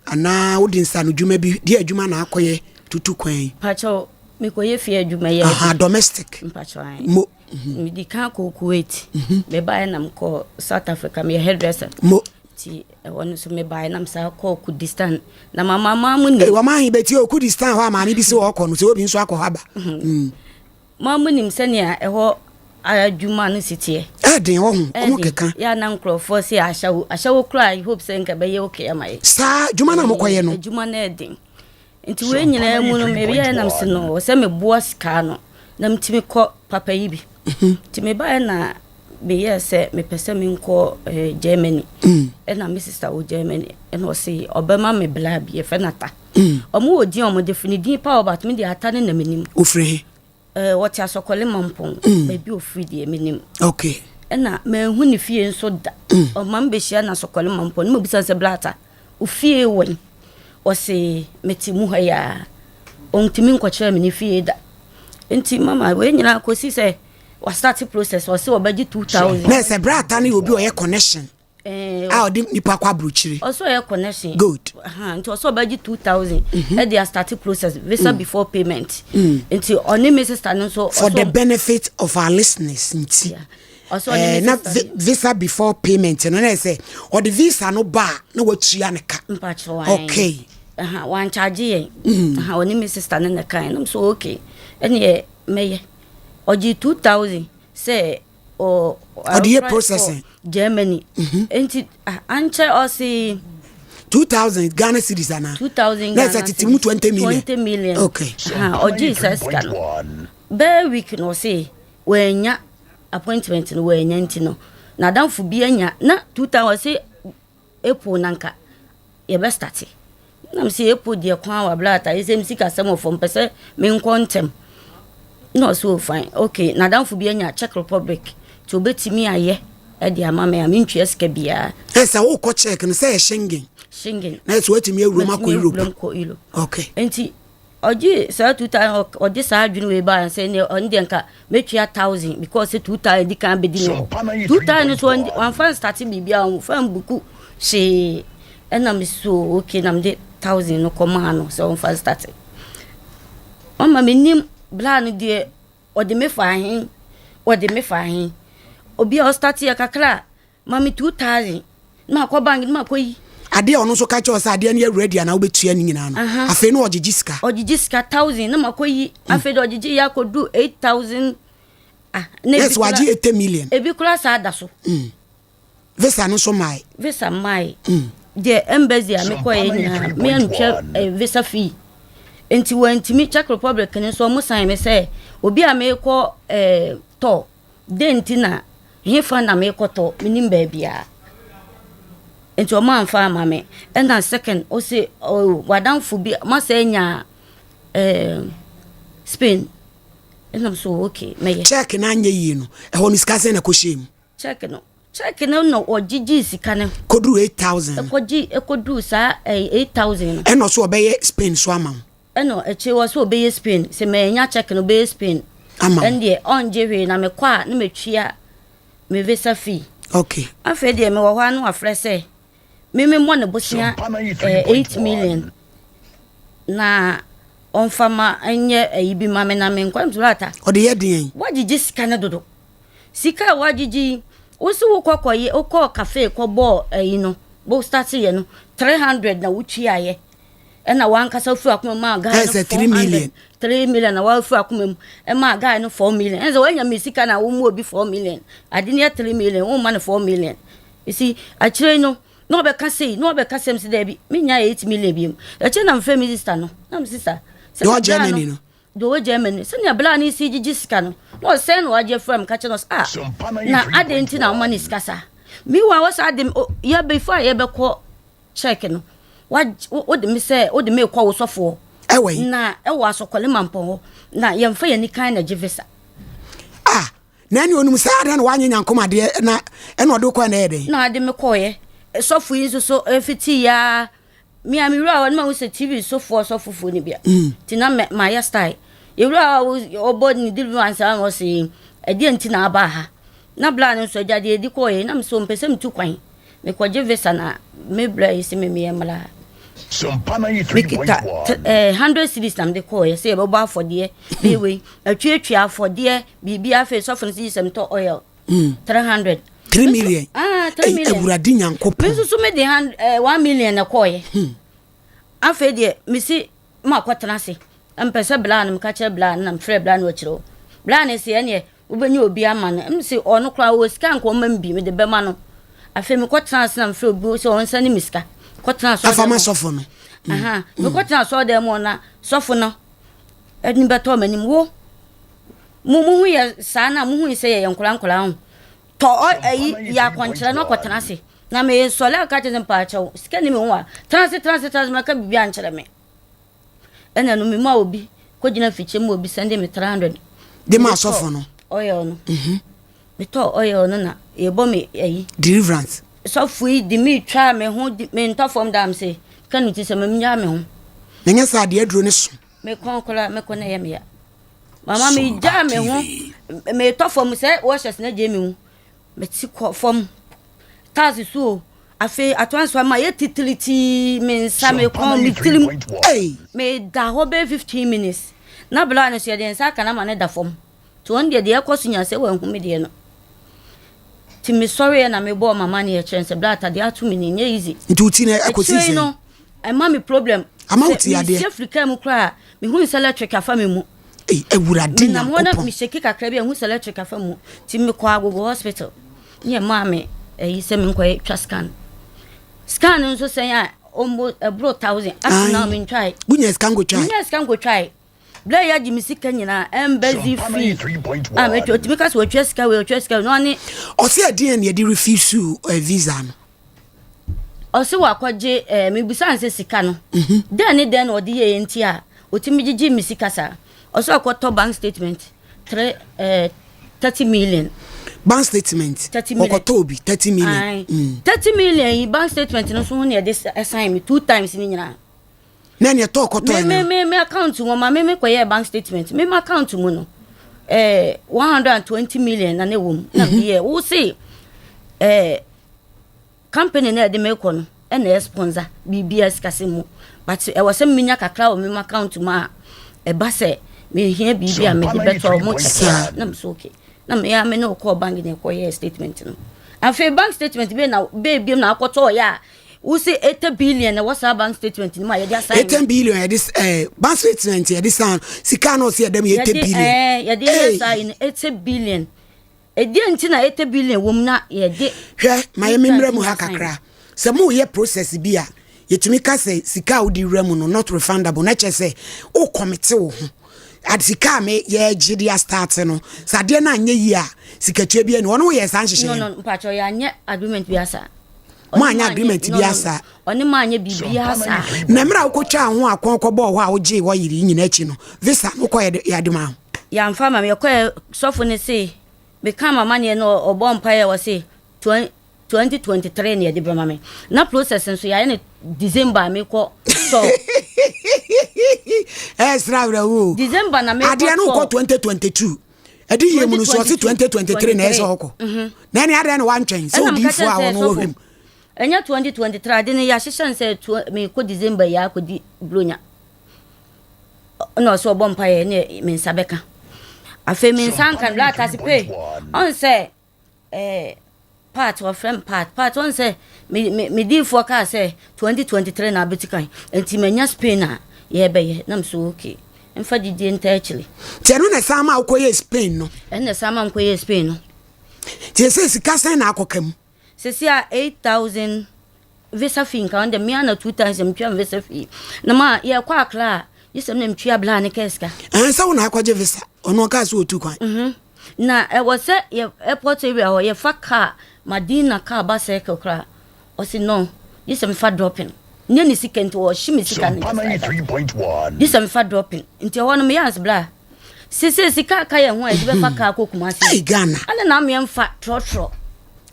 anaa wode nsanodwuma bi, deɛ adwuma na akɔyɛ tutu kwan yi? Pakyɛw, mekɔyɛ fie adwuma yɛ. Aha, domestic. Mpakyɛw, ae. Mo. Medi kan kɔɔ Kuwait. Mebaeɛ na mekɔɔ South Africa, meyɛ hairdresser. Mo. Nti ɛhɔ no nso mebaeɛ na mesan kɔɔ Kurdistan na mama maa mu nim. Ee wɔn ahe bɛti o Kurdistan hɔ a maame bi sɛ ɔkɔ no sɛ obi nso akɔ hɔ aba. Mm. Maa mu nim sɛnea ɛhɔ adwuma no si teɛ. Ɛden wɔ ho ɔmo keka. Yɛ na nkurɔfoɔ sɛ ahyɛwo ahyɛwo koraa I hope sɛ nka bɛyɛ okay ama yɛ. Saa adwuma no a mokɔyɛ no. Adwuma no ɛden. Nti wei nyinaa mu no meyɛɛ nam se no sɛ meboa sika no na metumi kɔ papa yi bi. Mhm. Nti mebaeɛ na meyɛɛ sɛ mepɛ sɛ menkɔ eh, Germany. Mm. Ɛna me sister wɔ Germany ɛna ɔse ɔbɛma me bla bi yɛfrɛ no ata. Mm. Ɔmo wɔ din a ɔmo de ne din pa ɔbat me deɛ ata ne na menim. Ofiri he? Eh, wɔte asɔkɔle mampɔn mm. baabi ofiri deɛ menim. Okay. Ɛna manhu ne fie nso da. Ɔma me bɛhyia no asɔkɔle mampɔn ne mabisa sɛ bla ata ofie wɛn? Ɔse mete mu ha yi ara. Ɔntumi nkɔkyerɛ me ne fie da. Nti mama wei nyinaa kɔsi sɛ wastate process ɔse ɔbɛgye 2000. Na ɛsɛ berɛ ata no yɛ obi ɔyɛ connection eh, a ɔde nipa kɔ aburokyire. Ɔsɛ ɔyɛ connection. Good. Nti ɔsɛ ɔbɛgye 2000 mhm. ɛde astate process visa mm. before payment. Mm. Nti ɔne me sister no nso. For the benefit of our listeners nti. Yeah. Eh, na visa before payment no na ɛsɛ ɔde visa no ba a na watua ne ka okay wankyagye yɛn mm. ɔne me sister no na kan nam so okay ɛneɛ mɛyɛ ɔgye 2000 sɛ ɔde yɛ processing Germany mhm. nti ankyɛ ɔse 2000 Ghana cedis ana 2000 Ghana cedis tete mu 20 million 20 million okay ɔgye saa sika no bɛɛ week na ɔse Wannya appointment no wannya nti no n'adamfo bi anya na 2000 ɔse April na nka yɛbɛ starte na mese April deɛ kwan wa bla ata ɛsɛ msi kasɛm wɔ fam pɛ sɛ menkɔ ntɛm na ɔse oh fine okay n'adamfo bi anya Czech Republic nti obɛtumi ayɛ ɛde ama me a mentua sika biara. Ɛsɛ wokɔ Czech no sɛ yɛ Schengen. Schengen. Na ɛsɛ watumi awuram akɔ Europe. Okay. Nti Ɔgye saa 2000 ɔde saa adwene wei baa sɛ ne ɔno deɛ nka mɛtua 1000 because sɛ 2000 di kan bɛdi ne hɔ 2000 no so wamfa nstate biribiara ɔmfa mbuku hwee ɛna me so okay na mede 1000 no kɔmaa no sɛ ɔmfa nstate ɔma menim bla no deɛ ɔde me fa he ɔde me fa he obi a ɔstate yɛ kakra a Ma me 2000 na makɔ bank na makɔ yi. Adeɛ a ɔno nso ka kyerɛ sɛ adeɛ no yɛ ready anaa wobɛtua ne nyinaa no afei na ɔgyegye sika. Ɔgyegye sika 1000 na makɔ yi hmm. afei de ɔgyegye yɛ akɔdu 8000. Ah, na ebi kura wagye 80 million. Ebi kura saa da so. Mm. Visa no nso mae. Visa mae. Mm. Deɛ embassy a mekɔɛ nyinaa me antwa eh, visa fee. Nti wɔntumi Czech Republic no nso ɔmo san me sɛ obi a mekɔ eh, tɔ Dɛn nti na, hefa na merekɔtɔ, mennim baabiara. Nti ɔmo amfa amma me. Ɛna second, ɔse oh, w'adamfo bi, masa anya eh, Spain. Ɛna me so okay, mɛyɛ. Check no anyɛ yie no, ɛhɔ no sika sɛn na ɛkɔhyɛɛ mu? Check no, check no na ɔgyegyee sika no. Kɔduru 8,000 no. Ɛkɔgye, ɛkɔduru saa eh, 8,000 no. Ɛna ɔso ɔbɛyɛ Spain so ama wo. Ɛna akyire hɔ sɛ ɔbɛyɛ Spain sɛ manya check no ɔbɛyɛ Spain ama ɛndeɛ ɔngye hwee na mekɔ a na matua me visa fee. Okay. Afei deɛ mewɔ hɔ a na wafrɛ sɛ me memmɔ ne bosea eh, 8 million na ɔmfa ma nyɛ ayi bi ma me na menkɔ nso ata. Ɔde yɛ deɛn? Wagyegye sika no dodo. Sika a wagyegye yi wo se wokɔ kɔyɛ wokɔɔ cafe kɔbɔɔ ayi no bo start yɛ no 300 na wotuaeɛ. Ɛna wankasa firi akoma mu maa guy no 400 3 million na wafiri akoma mu ɛmaa guy no 4 million ɛna sɛ wanya me sika na wɔn mu obi 4 million ade no yɛ 3 million wɔn ma no 4 million esi akyire no na ɔbɛka sei na ɔbɛka sɛm si dɛbi menya 8 million bi mu akyire na mfrɛ me sista no na me sista sɛ na Germany no deɛ ɔwɔ Germany sɛnea bla ne si gyigye sika no na ɔsɛn na wagye afura mu ka kyerɛ no sɛ ah na adɛn nti na ɔma ne sika saa meanwhile wɔsɛ ade yɛ before a yɛbɛkɔ Check no, wagye, wode me sɛ, wode me rekɔ wo sɔfoɔ. Ɛwɔ yi. Na ɛwɔ asɔkɔle mampɔn hɔ. Na yɛmfa yɛn ani kan na gye visa. Ah, na ɛne onim sɛ adeɛ na wanyɛ nyankom adeɛ na ɛna ɔde kɔɛ na ɛyɛ dɛn? Na ɔde me kɔɔyɛ. Sɔfo yi nso so ɛfiti ya me a mewura hɔ no ma hu sɛ TV sofoɔ sɔfofoɔ no bia. Mm. Nti na mayɛ style. Yɛwura hɔ ɔbɔ ne deliverance a ɔse ɛdeɛ nti na aba ha. Na bla no nso agya deɛ ɛdi kɔɔyɛ na mesɛ ɔmpɛ sɛ metu kwan. Mekɔgye visa na me bra yi se me meyɛ mmra ha. Mekita eh, 100 cedis na mede kɔɔyɛ sɛ yɛbɛbɔ afɔdeɛ bɛyɛ wei atuatua afɔdeɛ biribi afei sɔfo no sɛ gye sɛ metɔ oil 300. 3 million. Ah, 3 million. Awurade Nyankopɔn. Me nso so me de hand eh, 1 million na kɔɔyɛ. Hmm. Afei deɛ mesi ma kɔtena ase. Mpɛ sɛ bla no meka kyerɛ bla no na mefrɛ bla no akyerɛ o. Bla no se ɛneɛ wobɛnya obi ama no. Mse ɔno koraa ɔwɔ sika nka ɔma me bi mede bɛma no. Afei mekɔtena ase na mefrɛ obi sɛ ɔnsɛne me sika. Kɔtena asɔre. Afa ma sɔfo no. Aha. Mekɔtena asɔre dan mu na sɔfo no ɛni bɛtɔ m'anim wo. Mo mo hu yɛ saa na mo hu sɛ yɛyɛ nkora nkora ho. Tɔ ɔ ɛyi yɛ akɔnkyerɛ na ɔkɔtena ase. Na me sɔle aka kyerɛ sɛ mpaakyɛw sika ni me ho a. Tena ase tena ase tena ase maka biribi ankyerɛ me. Ɛna no me ma obi kɔgyina afikyire ma obi sɛnde me 300. De ma asɔfo no. Oil no. Mhm. Metɔ oil no na yɛbɔ me ayi. Deliverance. Sɔfo yi de me twa me ho me ntɔ fam da me se ka no ti sɛ mamnya me ho. Na nyɛ sɛ adeɛ aduro ne so. Me kɔn koraa me kɔn na ɛyɛ me ya. Mama me gyaa me ho metɔ fam sɛ wɔhyɛ sena gye me mu. Meti kɔ fam. Taase so o. Afei atoa nso ama yɛ titiritii me nsa me kɔn me tirim. Meda hɔ bɛyɛ 15 minutes. Na bla no so yɛde nsa aka no ama no da fam. Nti wɔn deɛ deɛ ɛkɔ so nyinaa sɛ wɔahu me deɛ no. Nti mesɔreɛ na mebɔɔ mama ne yɛkyerɛ sɛ bla atadeɛ ato me ni nyɛ easy. Nti wo ti no ɛkɔsi sɛn? no ɛma me problem. Ama wo ti adeɛ? Sɛ mehyɛ firi kaa mu koraa mehu sɛ electric afa me mu. Awurade Menam hɔ na Nyankopɔn. mehyɛki kakra bi a mehu sɛ electric afa mu. Nti mekɔ Agogo hospital ne ɛmaa me ɛyi sɛ menkɔyɛ twa scan. Scan no nso sɛn a ɔmbo ɛboro thousand. Up to now mentwae. Wonya sika nkotwae? Menya sika nkotwae. Berɛ a yɛagye me sika nyinaa embassy fee a mɛtwa ɔtumi ka sɛ wɔtwa sika wei ɔtwa sika wei na ɔne. Ɔse ɛdeɛn na yɛde refuse eh, visa no. Ɔse wakɔgye eh, mebisa no sɛ sika no mhm. dɛn ne dɛn na ɔde yɛɛ nti a ɔtumi gyegye me sika saa ɔse ɔkɔtɔ bank statement three eh, 30 million. Bank statement 30 million ɔkɔtɔ obi 30 million. Mm. 30 million yi bank statement no so ho na yɛde sign me two times ne nyinaa. Na nea ɛtɔɔ kɔtɔɛ no. Me me me account mu ma me me kɔyɛɛ bank statement me ma account mu no eh, 120 million na ne wɔ mu na mhm. meyɛ wo se eh, company na ɛde me kɔ no ɛna ɛ sponsor biribia sikasɛm mu but ɛwɔ sɛ menya kakra wɔ me ma account mu a ɛba sɛ mehia biribi a mede bɛtɔ ɔmo kyɛkɛ na mesɛ okay na meyɛ me ne wokɔɔ bank na ɛkɔyɛɛ statement no afei bank statement bɛɛ na bɛɛ biom na akɔtɔɔyɛ a Wo se 80 billion na ɛwɔ saa bank statement no mu a yɛde asan. 80 billion yɛde ɛɛ eh, bank statement yɛde san sika na ɔsi ɛdɛm yɛ 80 billion. Yɛde ɛɛ eh, yɛde yɛ saa yi no 80 billion. Ɛdeɛ nti na 80 billion wɔ mu na yɛde. Hwɛ ma yɛ memmrɛ mu ha kakra sɛ mo yɛ process bi a yɛtumi ka sɛ sika a wode wura mu no not refundable na kyerɛ sɛ wo kɔmete wo ho ade sika a me yɛgye de astarte no sɛ adeɛ no anyɛ yie a sikatua bi ani ɔno woyɛ saa nhyehyɛeɛ no no mpakyɛ yɛanyɛ agreement bi asa Mo anyɛ agreement bi asa. Ɔne mo anyɛ biribiara saa. Na mmerɛ a wokɔtwaa ho akɔn kɔbɔɔ hɔ a wogyee hɔ yere yi nyina akyi no, visa no wokɔɛ de yɛade maa wo? Yɛamfa ama me. Yɛkɔɛ sɔfo no se mekaa m'amaneɛ no ɔbɔɔ mpaeɛ ɔse 2023 na yɛde bɛma me. Na process nso yɛayɛ no December a mekɔ tɔ. Ɛsra awerɛhoɔ o. December na mekɔ tɔ. Adeɛ no wokɔ 2022. ɛde yie mu no so ɔse 2023 na ɛsɛ ɔkɔ mhm. na ɛne adɛn na wantwɛn sɛ odiyifoɔ a ɔno wɔ hwɛ mu ɛnyɛ 2023 ade no yɛahyehyɛ no sɛ mekɔ december yi akɔdi buronya na ɔsɛ ɔbɔ mpaeɛ ne me nsa bɛka afei me nsa nka no atase pee ɔn sɛ Eh, part wɔfrɛ me part part wɔn sɛ me me me diifoɔ kaa sɛ 2023 na abɛti kan nti manya Spain a yɛbɛyɛ na me so okay mfa didie ntaa akyire. Nti ɛno na ɛsan ma wokɔyɛ Spain no? Ɛno na ɛsan ma mekɔyɛ Spain no. Nti ɛsɛ sika sɛn na akɔka mu? Sɛsi a 8000 visa fee nka ɔno deɛ mea na two times metua me visa fee na ma yɛkɔ akra a gye sɛ na metua bla ne kaa sika. Ɛn sɛ wo na akɔgye visa ɔno ɔkaa sɛ ɔtu kwan. Mhm. Na ɛwɔ sɛ yɛ airport area hɔ yɛfa car Madina car ba circle koraa ɔsi no gye sɛ mefa dropping nyɛ ne sika nti ɔhye me sika no gye sɛ mefa dropping nti ɛhɔ no meyɛ anse bla sese sika aka yɛn ho a yɛde bɛfa car kɔ Kumasi. Ɛy Ghana. Ɛna na ameɛ mfa trɔtrɔ.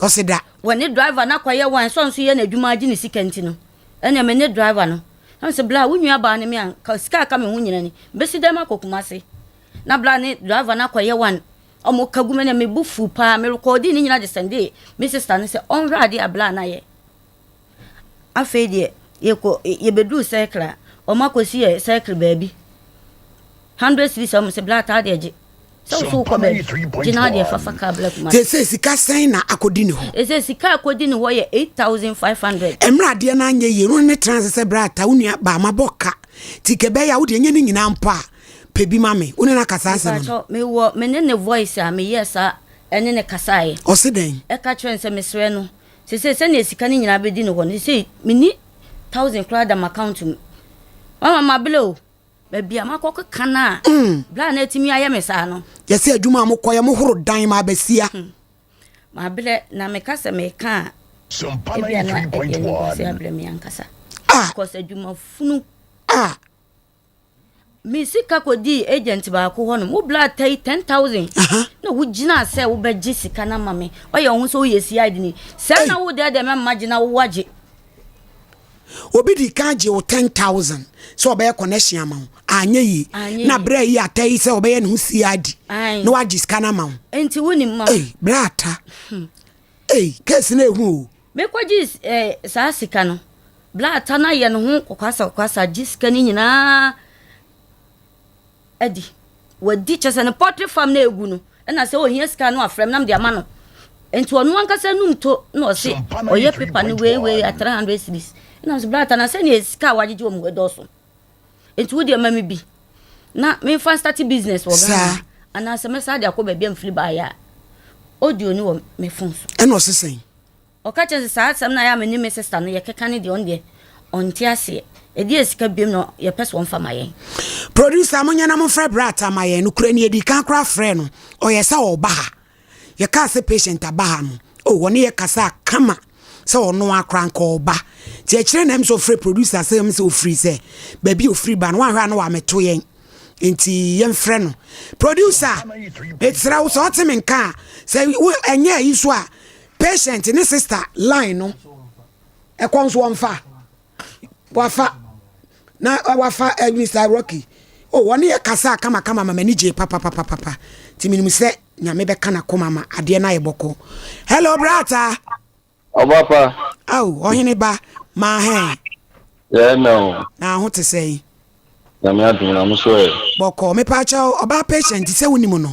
Ɔsi da. Wɔne driver no akɔyɛ wan sɛ ɔnso yɛ n'adwuma agye ne sika nti no ɛnna me ne driver no na sɛ bla wo nua baa ne me a ka sika aka me ho nyina ni bɛsi dɛm akɔ Kumasi na bla ne driver no akɔyɛ wan ɔmo ka gu me na me bo fu paa me rekɔɔdi ne nyina de sɛnde me sister no sɛ ɔnhwɛ adeɛ a bla no ayɛ afei deɛ yɛkɔ yɛbɛduru circle a ɔmo akɔsi yɛ circle baabi hundred cedis ɔmo sɛ bla taa deɛ gye. Sɛ wo so wokɔ baabi, gye na adeɛ fafa kaa bla Kumasi. Seesei sika sɛn na akɔdi ne hɔ? Seesei sika a akɔdi ne hɔ yɛ 8500. Mmerɛ adeɛ no anyɛ yie no, wo ne no tenaa ase sɛ berɛ a ta wo nua baa mabɔ ka nti kɛbɛyɛ a wo deɛ nyɛ ne nyinaa mpo a pɛ bi ma me. Wo ne no aka saa asɛm no? Mepakyɛw, mewɔ me ne ne voice a meyɛɛ saa ɛne no kasaeɛ. Ɔse dɛn? Ɛka kyerɛɛ no sɛ mesrɛ no seesei sɛdeɛ sika no nyinaa bɛdi ne hɔ no seesei menni thousand koraa da m'account mu. Mama mabrɛ o. Baabi a makɔ keka no a, mm. berɛ a na atumi ayɛ me saa no. Yɛsɛ adwuma a mokɔ yɛ mohoro dan ma abasia. Hmm. Mabrɛ na meka sɛ meka a, ebia na ɛde animguase abrɛ me ankasa. Ah. Because adwuma funu. Ah. Me sika kɔdii agent baako hɔ nom. Wo bla tai 10,000. Na wogyina sɛ wobɛgye sika no ama me. Ɔyɛ wo ho sɛ woyɛ CID ni. Sɛ na wo dɛɛdɛɛ mɛma gye na wowagye. Obi di kan gye wo 10,000 sɛ ɔbɛyɛ connection ama wo anyɛ yie na berɛ yi ata yi sɛ ɔbɛyɛ ne ho CID na wagye sika no ama wo. Nti wonim ma. Ei, berɛ ata. Hmm. Ei, case no ehu o. Mekɔgye eh, saa sika no. Berɛ ata no ayɛ ne ho kɔkwasa kɔkwasa gye sika no nyinaa. adi. Wadi kyɛ sɛ ne poultry farm na egu no ɛna sɛ ohia sika no afrɛ me na mede ama no. Nti ɔno ankasa num to na ɔse ɔyɛ paper no wei wei a 300 cedis. Ɛna nso brata na sɛnea sika a wagyegye wɔ mu ɛdɔɔso. Nti wo deɛ ma me bi na memfa start business wɔ Ghana anaasɛ mɛsa de akɔ baabi a mfiri baeɛ a audio no wɔ me phone so. Ɛna ɔse sɛn? Ɔka kyerɛ sɛ saa asɛm no a ɛyɛ a me ne me sista no yɛkeka no deɛ ɔno deɛ ɔnte aseɛ. Ɛdeɛ sika biom na yɛpɛ sɛ ɔmfa ma yɛn. Producer monyɛ na momfrɛ Brata ma yɛn. Nokorɛ ni yɛdii kan koraa frɛɛ no ɔyɛ sɛ ɔreba ha. Yɛkaa sɛ patient aba ha no oh ɔne yɛ kasaa kama sɛ ɔno ara koraa nka ɔreba. Nti akyire na ɛm sɛ ɔfrɛ producer sɛ ɛm sɛ ɔfiri sɛ baabi a ɔfiri ba no wanhwɛ a na wamɛto yɛn. Nti yɛmfrɛ no. Producer mesrɛ wo sɛ ɔte me nka a sɛ ɛnyɛ ayi so a Patient ne sister line no ɛkɔ nso wɔnfa wafa na wafa eh, Mr. Rocky oh wɔne yɛ kasa kamakama ma m'ani gye papapapapa nti menim sɛ nyame bɛka n'akoma ma adeɛ no ayɛ bɔkɔ. Hello brata. Ɔba pa. Ao ɔhene ba maa hɛn. Yɛ na o. Na ho te sɛn? Nyame adom na mo so ɛ. Bɔkɔ mepaakyɛw ɔbaa patient sɛ wonim no.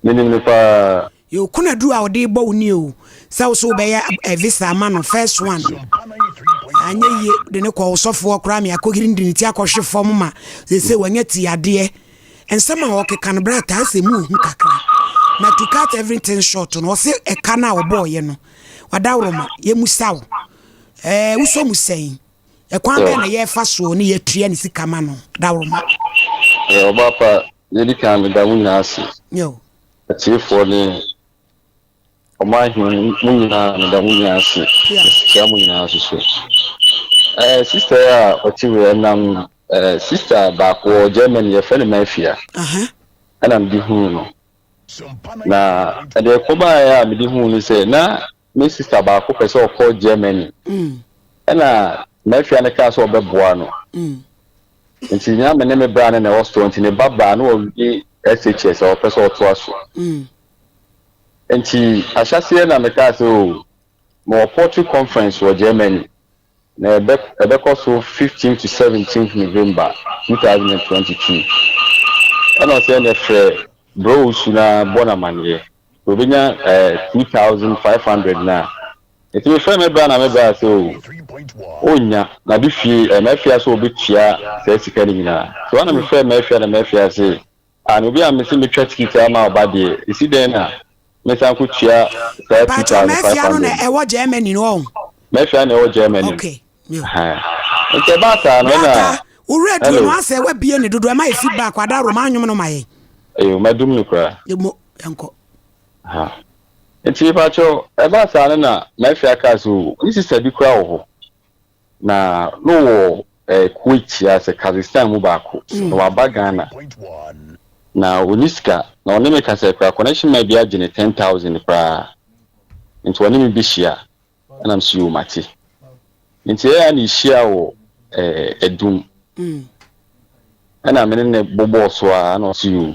Menim no paa. Yoo konadu a ɔde bɔ wo ni o sɛ wo so wobɛyɛ eh, visa ama no first one anyɛ yie de ne kɔ ɔsɔfoɔ koraa me akɔhiri no de ne ti akɔhwe fam ma sese wanya ti adeɛ nsɛm a ɔkeka no berɛ ataa sɛ mu ohu kakra na to cut everything short no ɔse ɛka no a ɔbɔɔyɛ no wadaworoma yɛmu sa wo ɛɛ wosɔ mu sɛn ɛkwan bɛn na yɛfa soɔ ne yɛtua ne sika ma no daworoma. Ɔba pa yɛdi kan meda mo nyinaa ase. Yo. Atiefoɔ ne ɔman hene mo nyinaa meda mo nyinaa ase. Mekyia mo nyinaa nso so. Ɛɛ sista yi a ɔte wei ɛnam ɛɛ sista baako wɔ Germany yɛfrɛ no Mafia. Ɛna mede huu no. Na ɛdeɛ ɛkɔbaeɛ a mede huu no sɛ na me sista baako pɛ sɛ ɔkɔ Germany. Ɛna Mafia no kaa sɛ ɔbɛboa no. Nti na me ne me bra no na ɛwɔ store nti ne ba baa na ɔwie SHS a ɔpɛ sɛ ɔtoa so. Nti ahyɛaseɛ na mekaa sɛ oh mewɔ poultry conference wɔ Germany na ɛbɛ ɛbɛkɔ so 15 to 17 November 2022. Ɛna ɔsɛ ɛnɛ frɛ bro Owusu na bɔ no amaneɛ. Sɛ ɔbɛnya eh, 2500 no a. Nti mefrɛɛ me bra na me bra sɛ o ɔnnya na de fie eh, m'afia sɛ ɔbɛtua saa sika no nyinaa. So ana mefrɛɛ m'afia na m'afia se ah na obi a mese metwa tikiti ama ɔba deɛ ɛsi dɛn na mesan kɔtua saa Paatwa m'afia no na 2500 no. ɛwɔ Germany no ɔho. M'afia na ɛwɔ Germany no. Okay. Nti ɛbaa saa no ɛna. Brata, wo radio no Hello. asɛ wabie ne dodo ɛma yɛ feedback wada Roma anwom no ma yɛn. Eyo madum no koraa. Emo yɛnkɔ. Ha. Nti mepakyɛw, ɛbaa saa no na m'afia kaa sɛ oh, ne sista bi koraa wɔ hɔ, na na ɔwɔ eh, Kuwait anaasɛ Kazakhstan mu baako, na waba Ghana, na ɔnni sika, na ɔne me kasae koraa, connection man bi agye ne 10,000 koraa, nti ɔne me bɛhyia, ɛna mese yoo mate. Nti ɛyɛ a na yɛhyia wɔ eh, Adum, ɛna me ne no bobɔɔ so ara, ɛna ɔse yoo,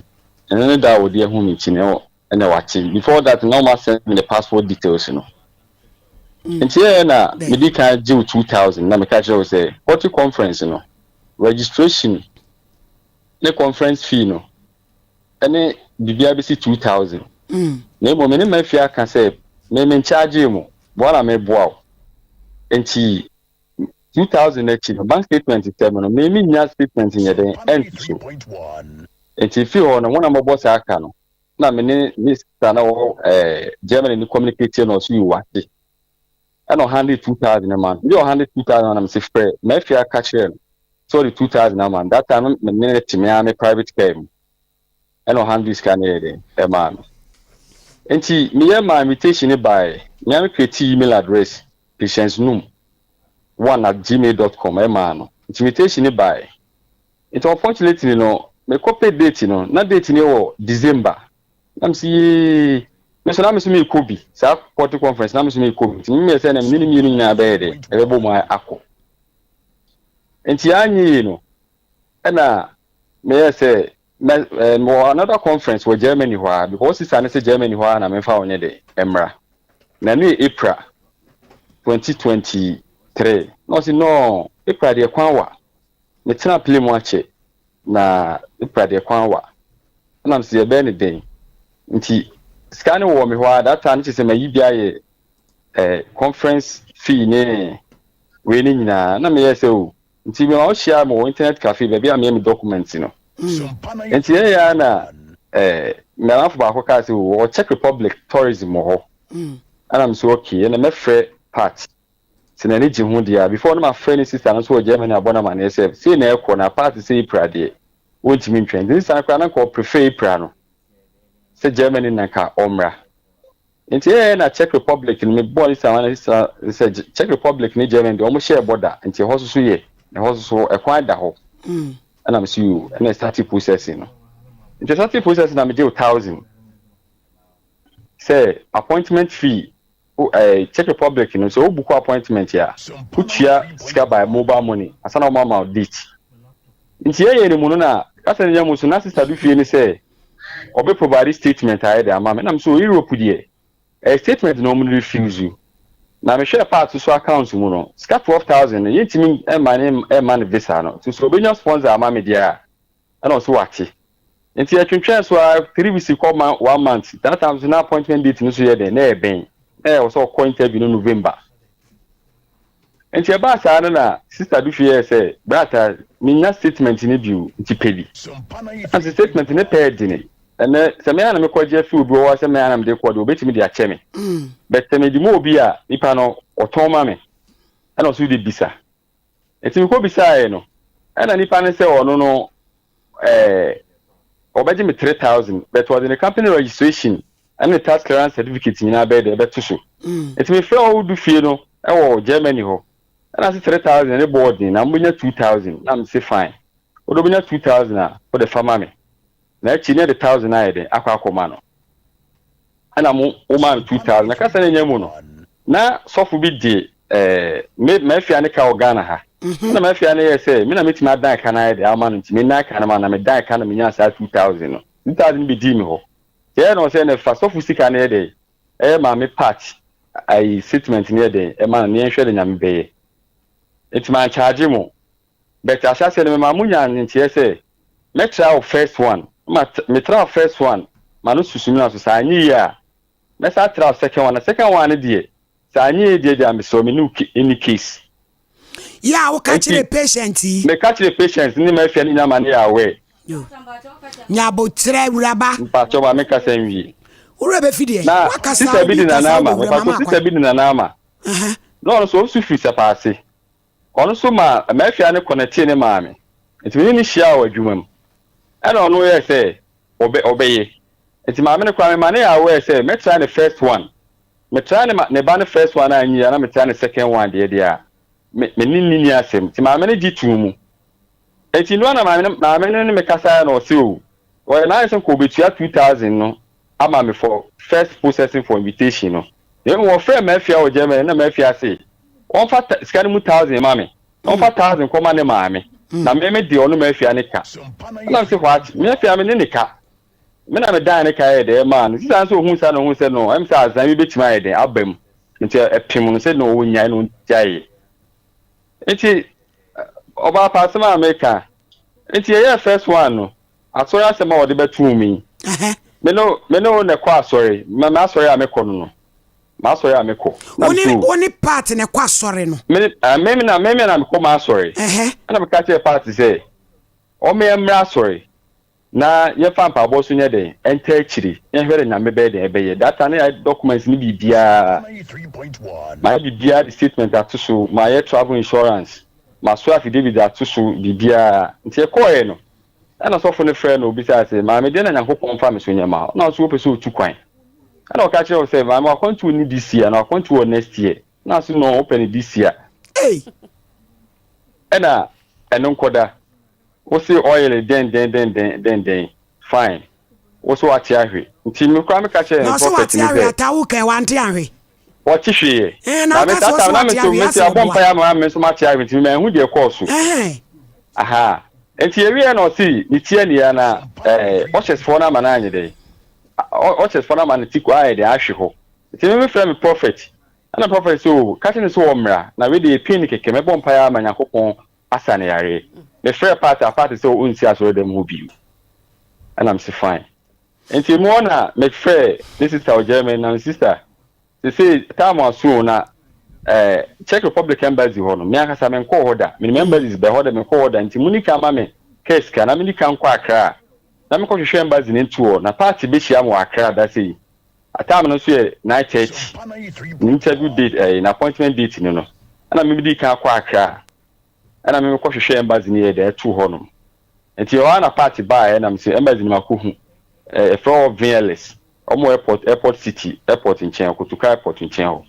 ɛno ne da a ɔde ahu me nti no, ɛna wate. Before that na wɔn asɛn me ne passport details no. Mm. Nti ɛyɛ na medi kan gye wo 2000 na meka kyerɛ wo sɛ poultry conference no registration ne conference fee no. ne biribiara bɛsi 2000. Na mmom me ne Mafia aka sɛ me menkyagye mo, boa na meboa wo. Nti 2000 no akyi no, bank statement sɛ me no, me mennya statement nyɛ dɛn ɛnto so. Nti firi hɔ no, mo na mobɔ saa ka no. Na me ne ne sister na wɔ eh, Germany no communicate na ɔso yi wate. Ɛna ɔhande 2000 no ma no. Bi ɔhande 2000 na mese frɛ Mafia ka kyerɛ no sɛ ɔde 2000 ama no. That time no me ne no te me ara me private car mu. Ɛna ɔhande sika no yɛ dɛn ɛmaa me. Nti meyɛ maa invitation no baeɛ. Me ara me create email address patiencenum one at gmail dot com ɛmaa no. Nti invitation no baeɛ. Nti unfortunately no me kɔ pɛ date no na date no wɔ December na me se yee me so na me so me kɔ bi saa poultry conference na me so me kɔ bi nti me meyɛ sɛ na me ne mmienu nyinaa bɛyɛ dɛ ɛbɛbɔ mu akɔ nti anyɛ yie no ɛna meyɛ sɛ mɛ ɛɛ mewɔ another conference wɔ Germany hɔ a because sisa ne sɛ Germany hɔ a na memfa wɔn nyɛ dɛ ɛmmra na ɛno yɛ April 2023 na ɔsi no April deɛ kwan wa Metena plane mu akyɛ na mepra deɛ kwan wa ɛna mese yɛbɛyɛ no dɛn nti sika no wɔ me hɔ a that time kyerɛ sɛ mayi bi ayɛ eh, conference fee ne wei ne nyinaa na meyɛ sɛ o nti mema wohyia me wɔ internet cafe baabi a meyɛ me document no nti ɛyɛ a na eh, mmeranfo baako kaa sɛ o wɔ Czech Republic tourism wɔ hɔ ɛna mesɛ okay ɛna mɛfrɛ part Sɛ n'ani gye ho deɛ a, before na mafrɛ ne sister no nso wɔ Germany abɔ no amaneɛ sɛ sei na ɛrekɔ na apart sɛ April deɛ ɔntumi ntwɛn. Nti ne sister no koraa na nka ɔprefer April no sɛ Germany na nka ɔmmra. Nti ɛyɛ na Czech Republic no mebɔɔ ne sister no sister no sɛ Czech Republic ne Germany deɛ wɔn hyɛɛ border nti ɛhɔ soso yɛ na ɛhɔ soso ɛkwan da hɔ. Ɛna mese yoo ɛna ɛstarte processing no. Nti ɛstarte processing na megye wo thousand sɛ appointment fee Wo ɛɛ Czech Republic no sɛ wo book appointment a, wotua sika by mobile money ansa na wɔn ama wo date. Nti yɛyɛ no mu no na kasa no nya mu so na sister do fie ne sɛ ɔbɛ provide statement ayɛ de ama me na me so Europe deɛ ɛyɛ statement na wɔn refuse. Na mehwɛɛ part so account mu no sika 12,000 no yɛntumi ɛma ne ɛma no visa no nti sɛ ɔbɛnya sponsor ama me deɛ a ɛna ɔse wate. Nti yɛtwentwɛn so ara 3 weeks kɔ ma one month, that time nso na appointment date no so yɛ dɛn, na ɛbɛn, na ɛwɔ sɛ ɔkɔ interview no November. Nti ɛbaa saa no na sister bi fi yɛɛ sɛ, brata menya statement no bi o, nti pɛ bi. Ɛna sɛ statement no pɛ dene, ɛnɛ sɛ me ara na mekɔgye afi obi hɔ sɛ me ara na mede kɔ deɛ obetumi de akyɛ me. But sɛ mede ma obi a, nipa no ɔtɔn ma me, ɛna ɔso de bisa. Nti mekɔbisaeɛ no, ɛna nipa no sɛ ɔno no ɛɛ ɔbɛgye me 3000 but ɔde ne company registration ɛne ne tax clearance certificate nyinaa bɛyɛ dɛ ɛbɛto so. Nti mefrɛ ɔwodu fie no ɛwɔ Germany hɔ, ɛna se 3000 ne bɔɔ den na mobɛnya 2000 na mese fine, wode wobɛnya 2000 a wode fa ma me na akyi ne yɛde 1000 ayɛ dɛn akɔ akɔma no. Ɛna mo womaa me 2000 na kasa no nya mu no na sɔfo bi de eh, me mafia ne ka wɔ Ghana ha ɛna mafia no yɛ sɛ me na metumi adan ka no ayɛ de ama no nti menan ka no ma na medan ka no menyaa saa 2000 no 2000 no bɛdii me hɔ nti ɛyɛ na ɔsɛ na fa sɔfo sika no yɛ dɛ ɛyɛ maame part ayi statement no yɛ dɛ ɛma no ne yɛnhwɛ de nyame bɛyɛ nti mankyagye mo But ahyɛaseɛ no memaa mo nyaa nteɛ sɛ mɛtra wo first one ma metra wo first one ma no susu me na so sɛ anyɛ yie a mɛsan atra wo second one na second one no deɛ sɛ anyɛ yie deɛ deɛ a mesrɛ wo me ne wo nni case. Yɛ a woka Nti kyerɛ patient yi. meka kyerɛ patient ne mafia no nyinaa ma no yɛ aware. Yo. Nya aboterɛ awuraba. Mpakyɛw ma menkasa nwie. Wo werɛ bɛfi deɛ. Na Woakasa sister bi obi de kasa Nana Ama, wobɛwura mama mepakyɛw sister akwan. bi de Nana Ama. Na ɔno nso ɔnso firi Sɛpaase. Ɔno nso maa Mafia no kɔnɛtee ne maame. Nti me ne no hyiaa wɔ adwuma mu. Ɛna ɔno yɛɛ sɛ ɔbɛ ɔbɛyɛ. Nti maame no koraa mema no yɛ aware sɛ mɛtry ne first one. Me try ne ma ne ba no first one anyɛ yie a na me try ne second one deɛ deɛ a me me ne no nni asɛm. Nti maame no gye too mu. Nti no ara na maame no maame no ne me kasaeɛ na ɔse oh ɔyɛ n'ayɛ sɛ nka ɔbɛtua 2000 no ama me for first processing for invitation no. Na mmom wɔfrɛɛ Mafia wɔ Germany na Mafia se ɔmfa ta sika no mu thousand ma me na ɔmfa thousand nkɔma ne maame na me me de ɔno Mafia ne ka. Ɛna mese what? Mafia me ne ne ka. Me na me dan ne ka yɛ dɛ maa no. Sisa nso ohuu saa na ohuu sɛ no ɛm sɛ azan bi bɛtumi ayɛ dɛn aba mu. Nti ɛpem no sɛ no ɔnyae na ɔgyaeɛ. Nti ɔbaa pa asɛm a meka. Nti yɛyɛɛ first one no, asɔre asɛm a wɔde bɛtoo me yi. Me ne me ne wo na ɛkɔ asɔre. Ma m'asɔre a mekɔ no no. M'asɔre a mekɔ. Wo ne wo ne Pat na ɛkɔ asɔre no. Me eh, me na me na mekɔ m'asɔre. Ɛna meka kyerɛ Pat sɛ ɔmmea mmra asɔre na yɛmfa mpaebɔ so nyɛ dɛn ɛnta akyiri na yɛhwɛ dɛ Nyame bɛyɛ dɛn ɛbɛyɛ. That time na yɛayɛ documents ne biribiara. Mayɛ biribiara de statement ato so, mayɛ travel insurance, masoa affidavit ato so, biribiara. Nti yɛkɔɔɛ no, Ɛnna ɔsɔfo no frɛɛ no obisaa sɛ, Maame, deɛn na Nyankopɔn mfa me so nyɛ mma wo? Ɛnna ɔse, Wopɛ sɛ otu kwan? Ɛnna ɔka kyerɛɛ wo sɛ, Maame, w'akwantuo nni this year, na w'akwantuo wɔ next year. Ɛnna ɔse, No, wopɛ no this year. Ɛnna ɛno nkɔda. Wose oil dɛn dɛn dɛn dɛn dɛn dɛn, fine. Wose wate ahwe. Nti me koraa meka kyerɛɛ Na ɔse prophet wate no ahwe sɛ. ataa wo kɛn wante ahwe. Wɔte hwee ɛ. Ɛɛ na Na me woka saa sɛ time ɔse na me wate nso ahwe mete asɛ abɔ ɔboa. mpaeɛ ama me nso mate ahwe nti manhu deɛ ɛkɔɔ so. Ɛhɛn. Ahaa. Nti yɛwieɛ na ɔse ne ti ania na ɛɛ ushers foɔ no ama no anyɛ dɛn? Ushers foɔ no ama ne ti ayɛ dɛn ahwe hɔ. Nti me mefrɛ me prophet ɛna prophet sɛ oo ka kyerɛ no sɛ ɔmmra na wei deɛ yɛ pain kɛkɛ mɛbɔ mpaeɛ ama Nyankopɔn asa no yareɛ. Mefrɛɛ part a part sɛ ɔnsi asɔredɛm hɔ bio. Ɛna mese fine. Nti emu hɔ na mefrɛɛ me sister wɔ Germany na me sister Sesei time aso o na eh, Czech Republic embassy hɔ no, me ankasa menkɔɔ hɔ da. Menim embassies bɛ hɔ de menkɔɔ hɔ da nti monni kan ma me kaa sika na menni kan nkɔ Accra na menkɔhwehwɛ embassy no nto hɔ na party bɛhyia me wɔ Accra da sei. Time no nso yɛ 9:30 ne interview date eh, ne appointment date no no. Ɛna me medii kan kɔ Accra ɛna me mekɔhwehwɛ embassy no yɛ dɛ ɛtoo hɔ nom. Nti ɛhɔ ara na party baeɛ na mese embassy no makɔhu. Eh, yɛfrɛ hɔ Vinheles. Wɔn wɔ airport, airport city, airport nkyɛn, Kotoka airport nkyɛn hɔ.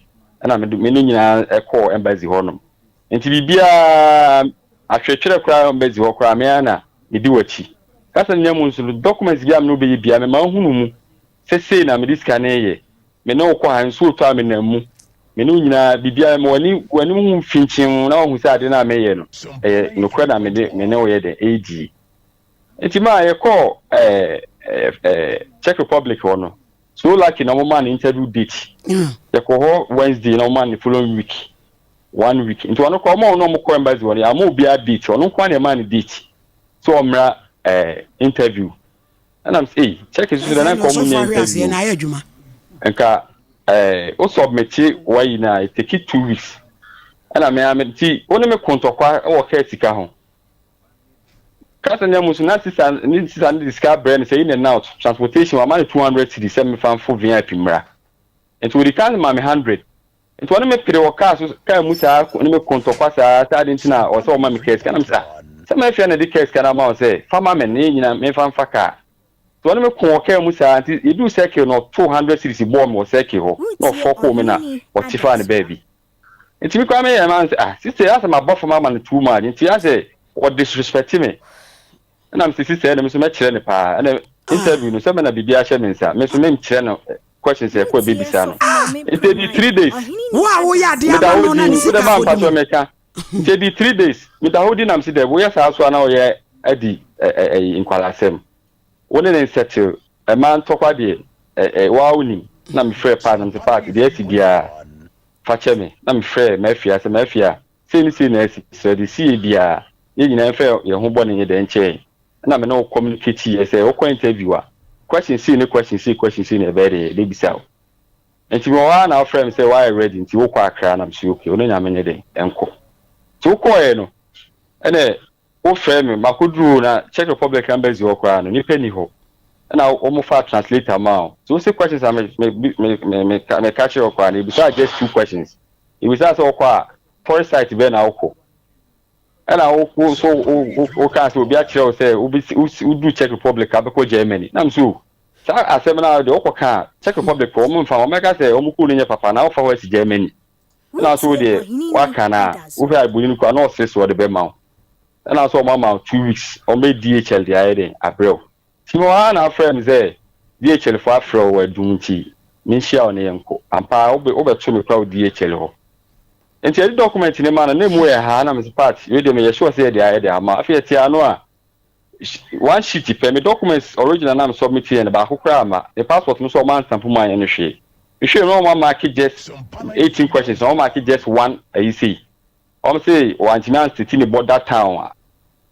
Ɛna me me ne nyinaa kɔɔ embassy hɔ nom. Nti biribiara, atwerɛtwerɛ koraa embassy hɔ koraa, me ara na medi w'akyi. Kasa no nya mu nso no, documents biara a me ne wo bɛyɛ biara, mema wohunu mu sɛ sei na mede sika no reyɛ. Me ne wo kɔ ha, nsuo retɔ a menam mu. Me ne wo nyinaa, biribiara, mema w'ani, w'anim ho mfinkyin na woahu sɛ ade no a mereyɛ no, ɛyɛ nokorɛ na mede, me ne wo yɛ dɛn, ɛredie. Nti maa yɛkɔɔ ɛɛ ɛɛ Czech Republic hɔ no, so lucky na wɔn maa no interview date. Yɛkɔ hɔ Wednesday na wɔn maa no following week, one week. Nti ɔno koraa wɔn a wɔn kɔ embassy hɔ no, yɛama obiara date, ɔno nko ara na yɛmaa no date sɛ ɔmmra ɛɛ interview. Ɛna m sɛ ei Czech nso dɛ na nka wɔn nyɛ interview. Nka ɛɛ o submit wayi na it take 2 weeks. Ɛna me ara me nti wo ne me ko ntɔkwa wɔ kaa sika ho. Kasa nya mu nso na sista ne sista no de sika abrɛ no sɛ in and out transportation wama no 200 cedis sɛ memfa mfo VIP mmra. Nti ɔdi kan ma me 100. Nti ɔne me pere wɔ kaa so kaa mu saa ne me ko ntɔkwa saa sɛ ade nti na ɔsɛ ɔma me kaa sika na me sɛ ah sɛ mafia na de kaa sika no ama wo sɛ fa ma me na yɛn nyinaa memfa mfa kaa. Nti ɔne me ko wɔ kaa mu saa nti yɛduu circle no ɔtoo 100 cedis bɔɔ me wɔ circle hɔ na ɔfɔkoo me na ɔte faa ne baabi. Nti me koraa me yɛ maa no sɛ ah sister yi asɛ mabɔ fam ama no too much nti asɛ ɔ disrespect me ɛna me sɛ sister ɛna me nso mɛkyerɛ no paa ɛna interview no sɛ me na biribi ahyɛ me nsa me nso menkyerɛ no questions ɛkɔ ɛbɛbisa no nti ɛdi 3 days Wo a woyɛ adeɛ meda ama hɔ no na din ne wodɛ sika ma kɔdi mpakyɛ mu. meka nti ɛdi 3 days meda hɔ di nam sɛ dɛ woyɛ saa so a na woyɛ adi ɛyi nkwalasɛm wo ne ne nsɛtew ɛma ntɔkwa deɛ ɛ waa wonim na mefrɛ paa nam sɛ paa deɛ asi biara fa kyɛ me. Na mefrɛɛ m'afia sɛ, M'afia, sei ne sei na asi, mesrɛ deɛ ɛsiiɛ biara, yɛn nyinaa mfa yɛn ho bɔne nyɛ dɛn nkyɛ yɛn. Ɛna me ne wo communicate-iiɛ sɛ wokɔ interview a, question sei ne question sei, question sei na ɛbɛyɛ dɛn, yɛbɛbisa wo. Nti mewɔ hɔ ara na wofrɛɛ me sɛ woayɛ ready nti wokɔ Accra, na mese okay, wo ne Nyame nyɛ dɛn, nkɔ. Nti wokɔeɛ no, ɛna Wofrɛɛ me, makoduru na Czech Republic embassy hɔ koraa no, nipa nni hɔ. Ɛna wɔn faa translator maa wo. So wose questions a me me me me me ka me ka kyerɛ wo koraa no, ebisaa just two questions. Ebisaa sɛ wokɔ a, tourist site bɛn na wokɔ? Ɛna wo wo so wo wo wokaa sɛ obi akyerɛ wo sɛ wobesi woduru Czech Republic a wobɛkɔ Germany. Na me so o, saa asɛm no a deɛ wokɔ ka a, Czech Republic foɔ wɔn mfa wɔn bɛka sɛ wɔn kuro no nyɛ papa na wofa hɔ asi Germany. Ɛna nso wo deɛ waka no a wohwɛ a ebonyin koraa na ɔsere sɛ ɔde bɛma wo. Ɛna nso wɔn ama wo 2 weeks wɔn bɛ DHL de ayɛ dɛn abrɛ wo. Nti mewɔ ha na afrɛ me sɛ DHL foɔ afrɛ wo wɔ adum nti menhyia wo ne yɛnkɔ. Ampa ara wobɛ wobɛto me koraa wɔ DHL hɔ. Nti yɛde document no ma no na emu yɛ ha na mese Pat wei deɛ meyɛ sure sɛ yɛde ayɛ de ama wo. Afei yɛte ano a one sheet pɛ, me documents original na me submit yɛ no baako koraa amma. Me passport no nso wɔn anstamp mu anyɛ no hwee. Mehwɛɛ mu na wɔn amarke just 18 questions na wɔn marke just one ayi sei. Wɔn se wɔantumi anstate ne border town a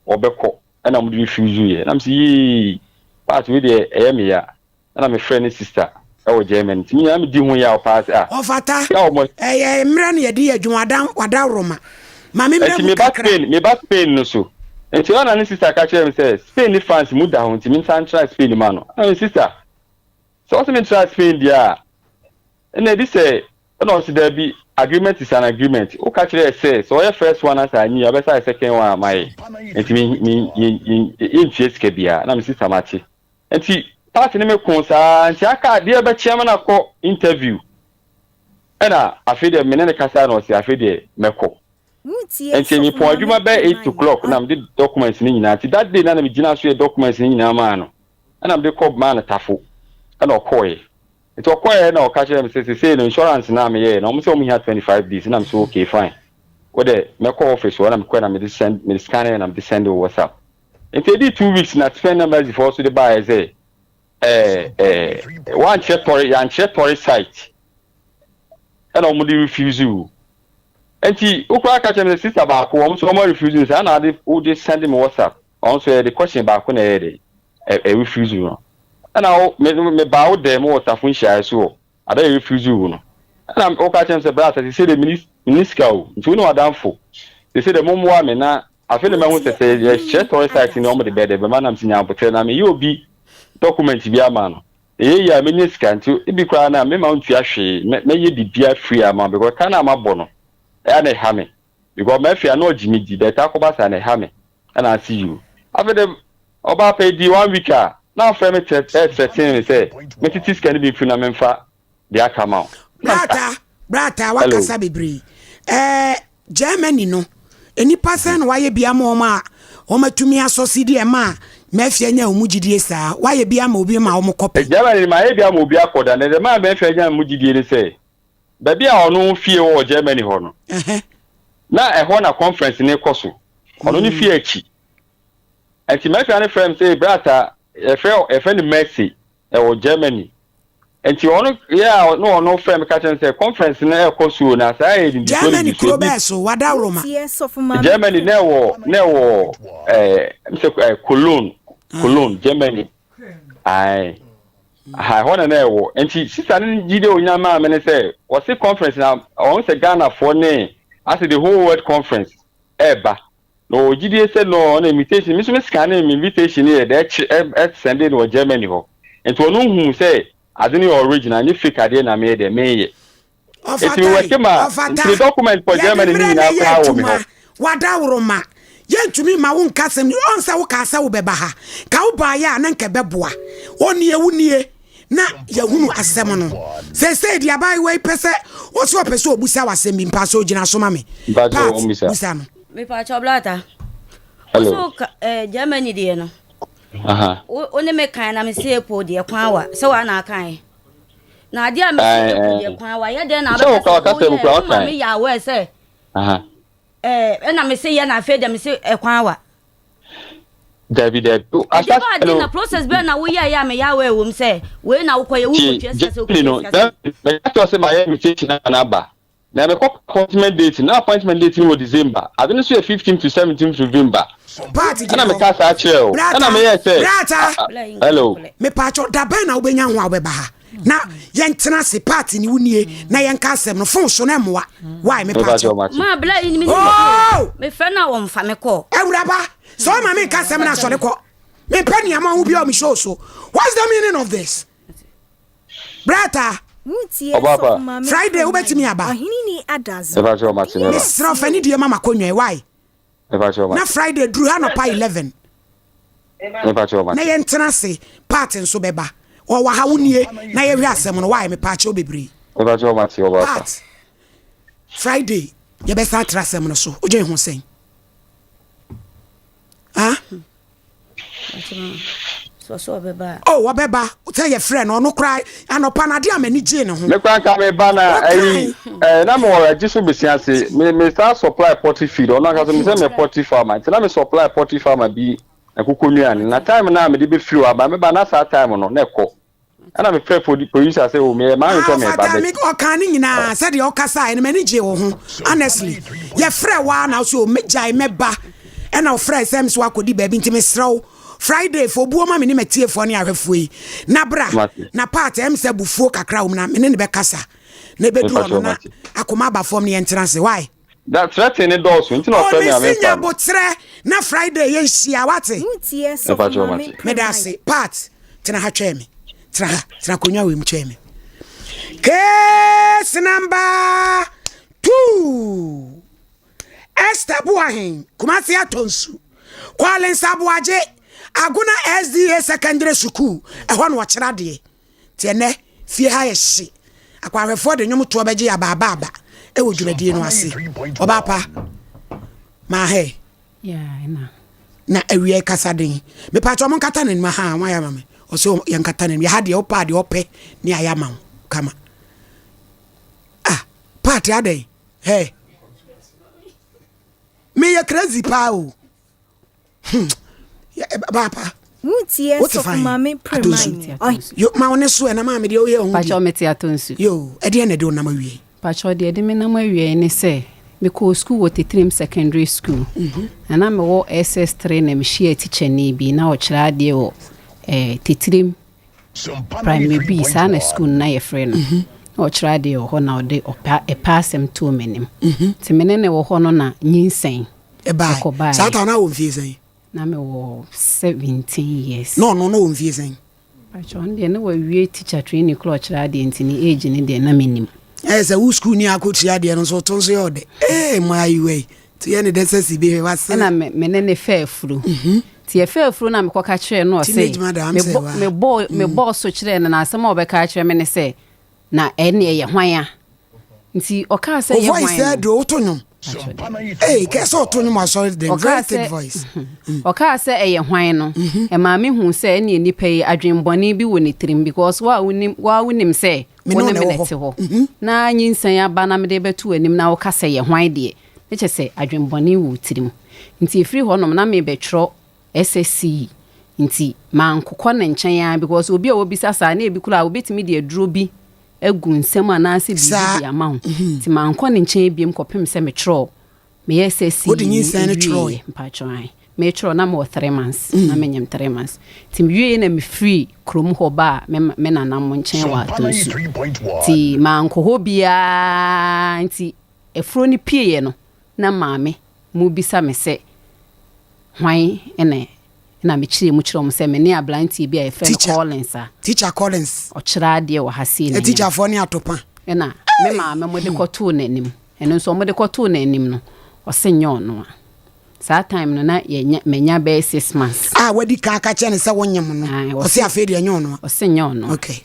wɔbɛkɔ ɛna wɔn de refuse yɛ. Na me se yee. Part wei deɛ ɛyɛ me ya. Ɛna me frɛ ne sister ɛwɔ Germany nti me nyinaa me di ho yaw paa sɛ ah. Ɔfata, Sɛ ɔmo. ɛyɛ mmerɛ na yɛde yɛ adwuma wada wadaworoma. Ma me mmerɛ Nti mu me ba kakra. Spain me ba Spain no so nti ɛna ne sister ka kyerɛ me sɛ Spain ne France mu da hɔ nti me nsan ntra Spain ma no. Ɛna me sister sɛ ɔse me ntra Spain deɛ a ɛna ɛdi sɛ ɛna ɔse daabi agreement is an agreement wo ka kyerɛɛ sɛ sɛ ɔyɛ first one na sɛ anyi a ɔbɛsa ayɛ second one ama yɛ nti me me yɛ yɛ yɛntua sika biara na me sister mate. Nti party no me koo saa nti aka adeɛ bɛkye ama no akɔ interview ɛna afei deɛ me ne no kasaɛ na ɔse afei deɛ mɛkɔ nti me pɔn adwuma bɛyɛ 8 o'clock na mede documents no nyinaa nti that day na na me gyina so yɛ documents no nyinaa maa no ɛna mede kɔ maa no tafo ɛna ɔkɔɔɛ nti ɔkɔɔɛ na ɔka kyerɛ me sɛ sesei no insurance no a meyɛɛ no ɔmo sɛ ɔmo hia 25 days na me sɛ okay fine wo dɛ mɛkɔ office hɔ na mekɔɛ na mede send mede scan na mede send wɔ WhatsApp Nti edii 2 weeks na Spain embassy foɔ nso de baeɛ sɛ ɛɛ ɛɛ wɔankyerɛ tɔre yɛankyerɛ tɔre site ɛna wɔn de refuse wo. Nti wo koraa ka kyerɛ me sɛ sister baako wɔn nso wɔn refuse no saa na ade wode send me WhatsApp wɔn nso yɛde question baako na ɛyɛ de ɛ ɛ refuse no. Ɛna wo me me baa wo dɛm wɔ safo nhyiaeɛ so wɔ Ada yɛ refuse wo no ɛna woka kyerɛ me sɛ bra sɛ deɛ menni menni sika o nti wo ne w'adamfo sese deɛ mommoa me na afei na mahu sɛ sɛ yɛkyerɛ tɔre site no wɔn de bɛyɛ dɛ bɛma nam sɛ nya aboterɛ na meyɛ obi document bi ama no ɛyɛ yie a menya sika nti ebi koraa na mema wontua hwee mɛyɛ biribiara free ama because ka no a mabɔ no ɛyɛ na ɛha me because mafie a na ɔgye me di bɛtaa kɔba saa na ɛha me ɛna ase yiw afei de ɔbaa pɛ di one week a na afrɛ me trɛ ɛɛtrɛten me sɛ metete sika no bi mfiri na memfa deɛ aka ma wo. Brata brata wakasa bebree ɛɛ Germany no nnipa sɛn na wayɛ bi ama wɔn a wɔn atumi asɔ si deɛ ɛma a mafia nya wɔn gyidie saa wayɛ bi ama obi ma wɔn kɔ pɛ. Germany no mayɛ bi ama obi akɔ da na deɛ ɛmaa mafia nya mu gyidie ne sɛ baabi a ɔno fie wɔ wɔ Germany hɔ no na ɛhɔ na conference no rekɔ so ɔno ne fie akyi nti mafia no frɛ me sɛ brata yɛfrɛ yɛfrɛ no Mercy ɛwɔ Germany nti ɔno yɛ a na ɔno frɛ me ka kyerɛ me sɛ conference no ɛrekɔ so na saa yɛ nnidisoɔ Germany nnidisoɔ kuro bi bɛɛ so wadaworoma. Germany na ɛwɔ na ɛwɔ ɛɛ sɛ ɛɛ Cologne Cologne Germany ae aha ɛhɔ na na ɛwɔ nti sista no gyidi a onya maa me ne sɛ wɔse conference na wɔn sɛ Ghanafoɔ ne ase the whole world conference ɛɛba na ɔwɔ gyidie sɛ no ɔno invitation me nso me scanne me invitation no yɛ dɛ ɛkyerɛ ɛsɛnde no wɔ Germany hɔ nti ɔno hu sɛ ade no yɛ original nye fake adeɛ na meyɛ dɛ meyɛ nti me wɛke ma nti me document for Yɛde Germany ne mmerɛ na nyinaa ɛyɛ koraa wɔ me adwuma hɔ. Wadaworoma yɛntumi mma wo nka asɛm no ɔn sɛ wokaa sɛ wobɛba ha ka wobaeɛ a na nka ɛbɛboa ɔnie wo nie na yɛhunu asɛm no seesei deɛ abaayewa yi pɛ sɛ ɔsɛ ɔpɛ sɛ ɔbusa wɔ asɛm bi mpa sɛ ɔgyina so ma me Mpakyɛ part ɔmmisa. busa no Mepakyɛ blata. Hello. Wo so eh, Germany deɛ no. Aha. Wo wo ne me kan na me se epo deɛ kwan wa. Sɛ wa na akan. Na adeɛ a me se epo deɛ kwan wa. Yɛ dɛn na Sɛ abɛka wo ka sɛ ɔkasa mu woyɛ kura wo ma ɔkan. me yɛ aware sɛ Aha. eh ɛna me se yɛ na afei deɛ me se ɛkwan wa. Dabi dabi. Ɛde Asase ba ade no na process bɛn na woyɛeɛ a meyɛ aware wom sɛ wei na wokɔyɛ ti wokɔtua sika sɛ Germany wokɔtua no sika sɛ. Germany mɛka kyerɛ sɛ mayɛ invitation ama no aba. Na mekɔ appointment date na appointment date no wɔ December. Ade no nso yɛ 15 to 17 November. Part gyina Ɛna hɔ. meka saa kyerɛ o. Ɛna Brata, meyɛɛ sɛ brata. hello. Mepatwɔ da bɛn na wobɛnya ho a wobɛba ha na yɛntena ase part ne wo nie na yɛnka asɛm no fon so na mmoa why mepatwɔ. Ma bla yi mi ni Oh! mefrɛ no a wɔmfa me kɔ. Awuraba, sɛ ɔma menka asɛm no asɔre kɔ. Mempɛ nneɛma ho bi a ɔme show so. What's the meaning of this? Brata. Ɔbaapa. Friday wobɛtumi aba. Mepakyɛw mate mɛba. Mesrɛ wo fa nidie ma makɔnwɛn why? Mepakyɛw Na mate. Friday duru ha nɔpa 11. Mepakyɛw Na mate. yɛntena ase part nso bɛba. Ɔwɔ ha wo nie na yɛhwɛ asɛm no why mepaakyɛw bebree. Mepakyɛw mate ɔbaapa. Part Friday yɛbɛsan atra asɛm no so. Wodwen ho sɛn? Ah? Oh, ɔbɛba sɛ yɛfrɛ no ɔno koraa anɔpa no adeɛ a m'ani gyee ne ho. Me koraa nka meba na ayi eh, na mewɔ agye so besia ase me me saa supply poultry feed ɔno ankasa me sɛ me poultry farmer nti na me supply poultry farmer bi nkokɔ nnuane na time na mede bɛfiri hɔ aba meba na saa time no na ɛkɔ Ɛna me frɛ producer sɛ o meyɛ maa sɛ meba bɛ. Me ɔka ne nyinaa sɛdeɛ ɔkasa ɛno m'ani gye wo ho honestly yɛfrɛ waa na so megyae mɛba ɛna ɔfrɛ sɛ me so akɔdi baabi nti mesrɛ wo. Friday fo buo ma me ne matiefoɔ ne ahwɛfoɔ yi na bra na part ɛm sɛ bufuo kakra wɔ mu na me ne ne bɛkasa na ɛbɛduru hɔ no na akoma aba fam ne yɛntena ase why? Da threaten ne dɔɔso nti na ɔfrɛ me a Oh mesi memfa nya no. botrɛ na Friday yɛnhyia wate? Mepakyɛw mate. Meda ase Pat tena ha twɛn me tena ha tena akonnwa wei mu twɛn me Case number 2 Esther Boahen, Kumasi Atonsu, Collins Aboagye, Agona SDA Secondary Sukuu, ɛhɔ na ɔkyerɛ adeɛ. Nti ɛnɛ, fie ha yɛ hye. Akwanhwɛfoɔ de nnwomtoɔ bɛgye yɛ abaabaaba wɔ dwumadie no ase. Ɔbaa pa, maa hɛ. Na awia kasa den. Mepatwa ɔmo nkata n'anim ha, wɔn ayɛ ama me. Ɔsɛ yɛnkata n'anim. Yɛha deɛ wopɛ a deɛ ɔpɛ ne ayɛ ama wo kama. Ah, paati adɛn? Hey. Meyɛ crazy paa o. Hmm. Baapa. Wotie Wote sɔfo fan? maame Atonsu. Premine. Yo, ma wo ne so ɛ na maame deɛ woyɛ ho bi. Pakyɛw mete Atonsu. Yo, ɛdeɛ na ɛde wo nam awie? Pakyɛw deɛ ɛde me nam awiei ne sɛ mekɔɔ sukuu wɔ Tetirim Secondary School. Na na mewɔ SS3 na mehyiaa tikyani bi na ɔkyerɛ adeɛ wɔ eh, Tetirim Primary B, saa na sukuu no na yɛfrɛ no. Na ɔkyerɛ adeɛ wɔ hɔ na ɔde ɔpɛ ɛpɛ asɛm too m'anim. Nti me ne no wɔ hɔ no na nyinsɛn Ɛbae. ɛkɔbaeɛ. Saa ta na wɔ mfie sɛn? Na mewɔ 17 years. Na ɔno na ɔwɔ mfie sɛn? Pakyɛ ɔno deɛ na wawie teacher training koraa ɔkyerɛ adeɛ nti ne age no deɛ na mennim. Ɛyɛ sɛ wo sukuu ni akɔtua adeɛ no nso to nso yɛ ɔdɛ. Ee mmaayewa yi. To yɛ ne dɛ sɛ si bi hwɛ wasere. Ɛna me me ne ne faa afuro. Nti yɛfaa afuro na mekɔka kyerɛɛ no ɔse Teenage mother, am sɛ mebɔ wa. mebɔɔ mebɔɔ so kyerɛɛ no na asɛm a ɔbɛka akyerɛ me ne sɛ na ɛne ɛyɛ hwan a. Nti ɔkaa sɛ O ɛyɛ voice hwan sɛ no. do woto nnwom. Ee kɛ sɛ ɔto nnwom asɔre dɛm very Ɔkaa thick sɛ voice. ɔkaa sɛ ɛyɛ hwan no ɛmaa me huu sɛ ɛneɛ nipa yi adwenbɔne bi wɔ ne tirim because wo a wonim wo a wonim sɛ Me wo ne ne wo na me ɛwɔ na hɔ. ɛte hɔ na nyinsɛn aba na mede bɛto w'anim na woka sɛ ɛyɛ hwan deɛ na kyerɛ sɛ adwenbɔne wɔ wo tirim. Nti ɛfiri hɔ nom na merebɛtwerɛ SSCE nti mankokɔ ne nkyɛn ara because obi a wɔbisa saa na ebi koraa wɔbɛtumi de aduro bi agu nsam anaasɛ biribi Saa. de ama wo. Nti mankɔ ne nkyɛn biom kɔpem sɛ metwerɛɔ me SSCE Wode no nyinsɛn no wieeɛ. twerɛe? Mpakyɛw ae. Metwerɛ na mewɔ 3 months, na menyem 3 months. Nti mewieeɛ na mefiri kurom hɔ baa me me nana mo nkyɛn wɔ Sompa Atonsu. 93.1. Nti mankɔ hɔ biara nti afuro no pieeɛ no na maame mo bisa me sɛ hwan na na mekyerɛɛ mu kyerɛɛ wɔn sɛ me ne aberanteɛ bi a yɛfrɛ no Teacher. Collins a Teacher Collins. ɔkyerɛ adeɛ wɔ ha sei na nyam. Teacherfoɔ ne atopa. Ɛna me maame mo de kɔtoo n'anim. Ɛno nso wɔde kɔtoo n'anim no, ɔse nyɛ ɔno a. Saa time no na yɛnya manya bɛyɛ 6 months. A wadi kan aka kyerɛ no sɛ wonyem no, ɔse afei deɛ nyɛ ɔno a. Ɔse nyɛ ɔno a. Okay.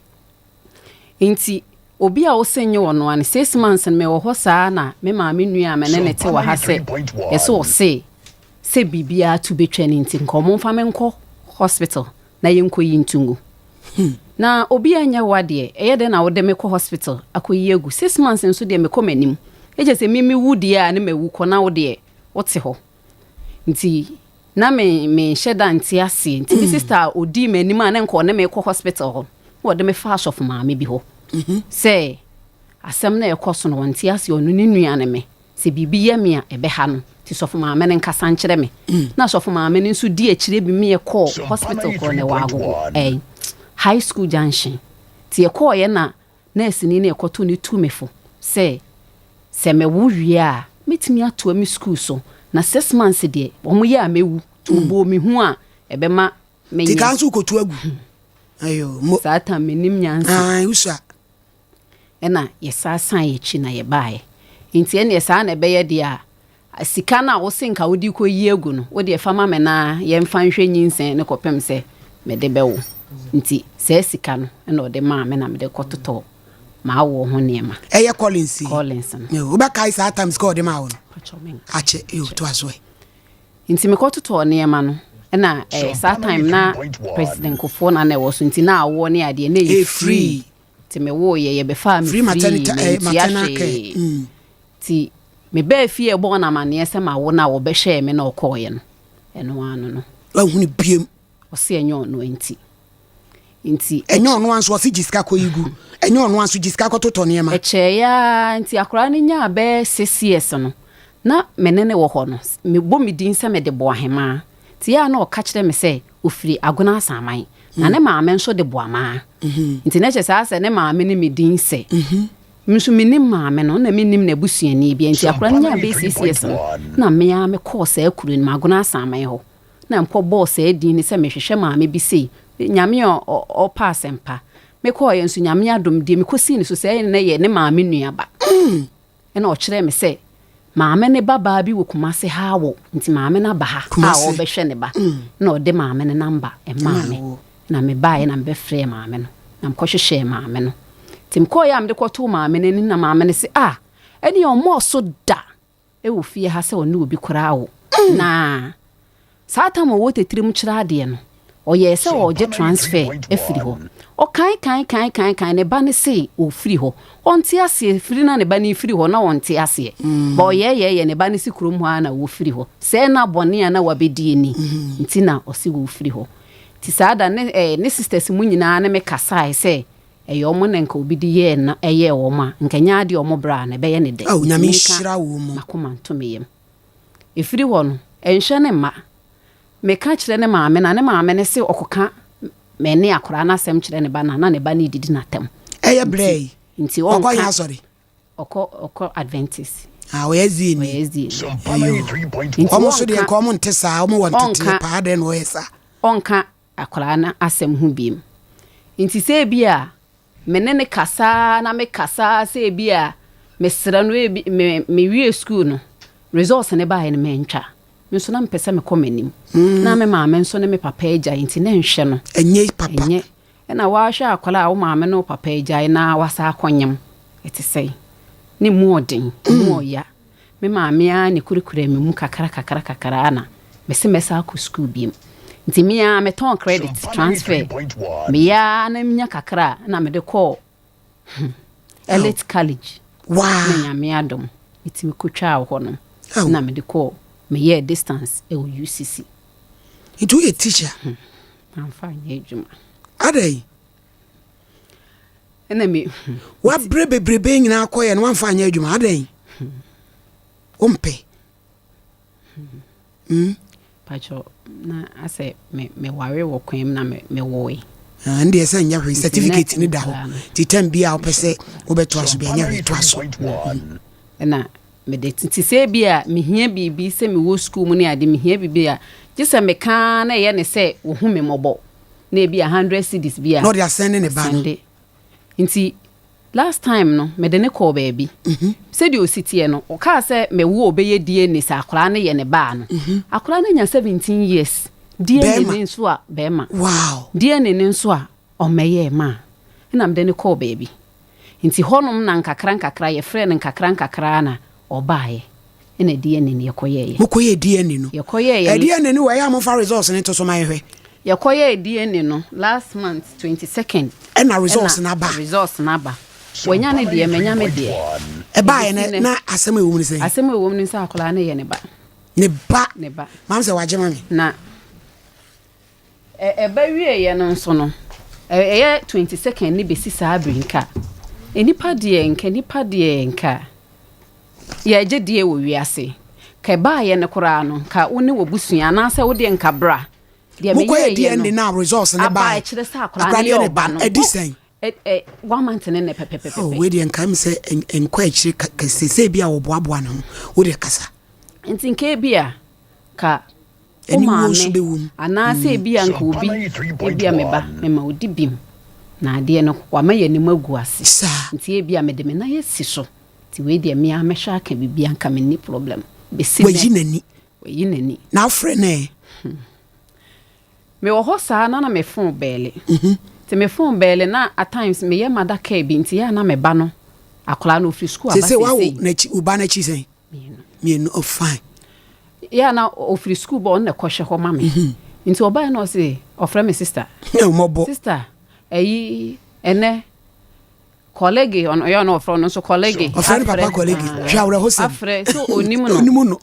Nti obi a wose nyɛ ɔno a no, 6 months no mewɔ hɔ saa na me maame nua a me ne no te wɔ ha sɛ yɛse ɔse sɛ biribiara to bɛtwa no nti nka ɔmo mfa me nkɔ hospital na yɛnkɔyi nto ngu. Na obi a nyɛ wo adeɛ, ɛyɛ dɛn na wode me kɔ hospital akɔyi agu? 6 months nso deɛ mekɔ m'anim. Ɛkyɛ sɛ me mewu deɛ a ne mawu kɔ na wo deɛ wote hɔ. Nti na me menhyɛ da nte aseɛ. Nti me sister a ɔdii m'anim a na nka ɔne me kɔ hospital hɔ na ɔde me faa asɔfo maame bi hɔ sɛ asɛm no a ɛkɔ so no ɔnte aseɛ, ɔno ne nua ne me. Sɛ biribi yɛ me a ɛbɛha no. Nti sɔfo maame no nkasa nkyerɛ me. Na sɔfo maame no nso di akyire bi me yɛkɔɔ hospital korɔ na ɛwɔ Agogo ɛɛ high school junction. Nti yɛkɔɔyɛ na Nɛɛseni no rekɔto no tu me fo sɛ, sɛ mewo wie a, mɛtumi atoa me sukuu so, na six months deɛ, wɔyɛ a mɛwu, nti wɔbɔɔ me hu a ɛbɛma menyɛ. Nti ka nso wokɔtu agu? Ayo, mo. Saa tam mennim nyansa. Ae, wosua. Ɛna yɛsan san yɛn akyi na yɛbaeɛ. Nti ɛnneɛ saa na ɛbɛyɛ deɛ a, Sika no a wose nka wode rekɔyi agu no, wo deɛ fa ma me na yɛmfa nhwɛ nyinsɛn no kɔpem sɛ mede bɛwo. Nti saa sika no na ɔde maa me na mede kɔtotɔɔ m'awoɔ ho nneɛma. Ɛyɛ Collins yi? Collins no. Yo, wobɛkae saa time sika a ɔde maa wo no? Pakyɛ menkae. Akyɛ, yo, toa so ɛ. Nti mekɔtotɔɔ nneɛma no, ɛna eh, saa time na President Kufuor na na ɛwɔ so nti na awoɔ ne adeɛ na ɛyɛ free. Nti mewooyɛ, yɛbɛfaa me Free free, maternity, eh, mantua maternal care. hwee. Mm. Nti mebaa fie bɔɔ no amanneɛ sɛ mawo no a wɔbɛhwɛɛ me na ɔkɔeɛ no, ɛno ara no no. Wanhu no biom. Ɔse ɛnyɛ ɔno nti. Nti. Ɛnyɛ ɔno ara nso ɔse gye sika kɔyi gu. Ɛnyɛ ɔno ara nso gye sika kɔtotɔ nneɛma. Ɛkyɛeɛ ara nti akwadaa no nyaa bɛyɛ 6 years no, na me ne no wɔ hɔ no, mebɔ me din sɛ mede Boahemaa. Nti yɛ a na ɔka kyerɛ me sɛ ɔfiri Agona Asaman, na ne maame nso de Boamaa. Nti na kyerɛ sɛ asɛ ne maame ne me din sɛ. Me nso mennim maame no, na mennim n'abusuani biara. Nti akwadaa no nyaa bɛyɛ six years no, na me ara mekɔɔ saa kuro no mu, Agona Asaman hɔ. Na mekɔbɔɔ saa din no sɛ mehwehwɛ maame bi sei. Nyame a ɔpɛ asɛmpa. Mekɔeɛ nso, Nyame adom, deɛ mekɔsii no so sɛɛ na ɛyɛ ne maame nua ba. Ɛna ɔkyerɛɛ me sɛ maame no ba baa bi wɔ Kumase ha awo nti maame no aba ha a ɔrebɛhwɛ ne ba. Ɛna ɔde maame no namba maa me. Ɛna mebaeɛ na mebɛfrɛɛ maame no na mekɔhwehwɛɛ maame no. Nti mekɔeɛ a mede kɔtoo maame no anim na maame no se ah ɛneɛ ɔmmɔɔ so da wɔ fie ha sɛ ɔne obi koraa awo. Na Saa tam a ɔwɔ titire mu kyerɛ adeɛ no, ɔyɛɛ sɛ ɔregye transfer afiri hɔ. Ɔkae kae kae kae kae, ne ba no se ɔfiri hɔ. Ɔnte aseɛ, firi no a ne ba no refiri hɔ na ɔnte aseɛ. But ɔyɛɛyɛɛyɛ, ne ba no se kurom hɔ ara na wɔfiri hɔ. Sɛɛ na bɔne a na wabɛdie ni nti na ɔse wɔfiri hɔ. Nti saa da no, ne eh, ne sisters mu nyinaa ne me kasaeɛ sɛ ɛyɛ wɔn na nka obi de yɛɛ no ɛyɛɛ wɔn a, nka ɛnyɛ adeɛ a wɔn bra no ɛbɛyɛ ne dɛ. Ao, Nti Nyame menka nhyira wo mu. m'akoma nto me yam. Ɛfiri hɔ no, ɛnhwɛ ne mma. Meka kyerɛ ne maame no a, ne maame no se ɔkɔka me ne akwadaa no asɛm kyerɛ ne ba no a, na ne ba no redidi no atɛm. Ɛyɛ berɛ yi? Nti Ɔkɔ ɔnka. yɛn asɔre? Ɔkɔ, ɔkɔ Adventist. Ah, ɔyɛ SDA ni. Ɔyɛ SDA ni. Ayo. Nti Wɔn nso deɛ ɔnka, nka wɔn nte saa, wɔn wɔ nteteɛ ɔnka, paa, adɛn na ɔyɛ saa? ɔnka akwadaa no asɛm ho biem. Nti sɛ ebi a Me ne no kasa ara na me kasa ara sɛ ebi a mesrɛ no ebi me mewie sukuu no results no baeɛ no mantwa. Me nso na mepɛ sɛ mekɔ m'anim. Na me maame nso ne me papa agyae nti na nhwɛ no. Ɛnyɛ papa. Ɛnyɛ. Ɛna woahwɛ akwadaa a wo maame ne wo papa agyae na wasa akɔnyem ɛte sɛn? Ne mu ɔden, mu ɔya. Me maame ara na ɛkurakura me mu kakra kakra kakra ara na mese mɛsan akɔ sukuu biom. Nti me ara metɔn credit transfer. Meyɛ ara na menya kakra a na mede kɔɔ hmm, Elite College. Wow. Na Nyame adom, metumi kɔtwaa wɔ hɔ nom. Na mede kɔɔ, meyɛɛ distance wɔ UCC. Nti woyɛ teacher? Hmm, mamfa anyɛ adwuma. Adɛn? Ɛna me. Wabrɛ bebrebe nyinaa kɔyɛ no wamfa anyɛ adwuma adɛn? Wompɛ? Mm. Pacho na asɛ me me ware wɔ kwan mu na me me woe. Ah, ndeɛ sɛ nyɛ hwee certificate ne da hɔ nti tam bi a wopɛ sɛ wobɛtoa so bi anyɛ hwee toa so. Ɛna mede nti sɛ bi a mehia biribi sɛ mewɔ sukuu mu ne ade mehia biribi a gye sɛ meka na ɛyɛ ne sɛ wɔhu me mmɔbɔ. na ebi a hundred cedis bi a. Na ɔde asɛnde ne ba no. Asɛnde. Nti last time no mede no kɔɔ baabi. Sɛdeɛ ɔsi teɛ no, ɔkaa sɛ mewo a ɔbɛyɛ DNA sɛ akwadaa no yɛ ne ba a no. Akwadaa no anya 17 years. DNA Bɛrima. no nso a, bɛrima. Wow. DNA no nso a ɔmmɛyɛɛ maa. Ɛna mede no kɔɔ baabi. Nti hɔnom na nkakra nkakra yɛfrɛɛ no nkakra nkakra ara na ɔbaeɛ. Ɛna DNA no yɛkɔyɛeɛ. Mokɔyɛɛ DNA no? Yɛkɔyɛeɛ no. DNA no wɔ ɛyɛ a momfa results no nto so ma yɛhwɛ. Yɛkɔyɛɛ DNA no last month 22nd. Ɛna results no aba. Results no aba. Wanya ne deɛ, manya me deɛ. Ɛbaeɛ no na asɛm a ɛwɔ mu ne sɛn? Asɛm a ɛwɔ mu ne sɛ akwadaa no yɛ ne ba. Ne ba? Ne ba. Maame sɛ wagye ma me. Na. Ɛba wieeɛ no nso no, ɛyɛ 22nd no bɛsi saa bere nka nnipa deɛ nka nnipa deɛ nka yɛgye deɛ wɔ wiase. Ka ɛbaeɛ no koraa no, nka wo ne w'abusua anaasɛ wo deɛ nka bra. Deɛ Mokɔyɛ meyɛeɛ DNA no, no a results no aba baeɛ. ɛkyerɛ sɛ akwadaa Akwadaa no no yɛ yɛ ne ɔba ba. no. Ɛdi sɛn? Ɛ ɛ one month ne nnɛ Oh, pɛpɛpɛpɛ. wei deɛ nkae me sɛ nkɔ akyire kɛse sɛ ebi a wɔboaboa ne ho. Wo deɛ kasa. Nti nka ebi a ka Wo Aniwuo nso maame bɛwom. anaasɛ ebia anka obi, ebia me ba, mema odi bem, na adeɛ no, wama yɛn anim agu ase. Saa. Nti ebia mede me nan asi so. Nti wei deɛ me ara mɛhwɛ aka biribi, anka menni problem. Bɛsi nnɛ. Wayi n'ani. Wayi n'ani. Na wofrɛ no ɛ? Mewɔ hɔ saa na na me phone bɛɛle. Nti me phone bɛɛle na at times meyɛ mother care bi nti yɛ a na me ba no, akwadaa no ɔfiri sukuu aba Seesei woawo seesei. n'akyi, wo ba no akyi sɛn? Mmienu. Mmienu, oh fine. Yɛ a na ɔfiri sukuu ba ɔno na ɛkɔhwɛ hɔ ma me. Mhm. Nti ɔbaeɛ na ɔse ɔfrɛ me sister. Mmɔbɔ. Sister, ɛyi ɛnɛ kɔlege ɔno yɛ ɔno ɔfrɛ ɔno nso kɔlege. Ɔfrɛ ne papa kɔlege. Ah, Hwɛ awerɛhosɛm. Afrɛ so onim no. Onim no.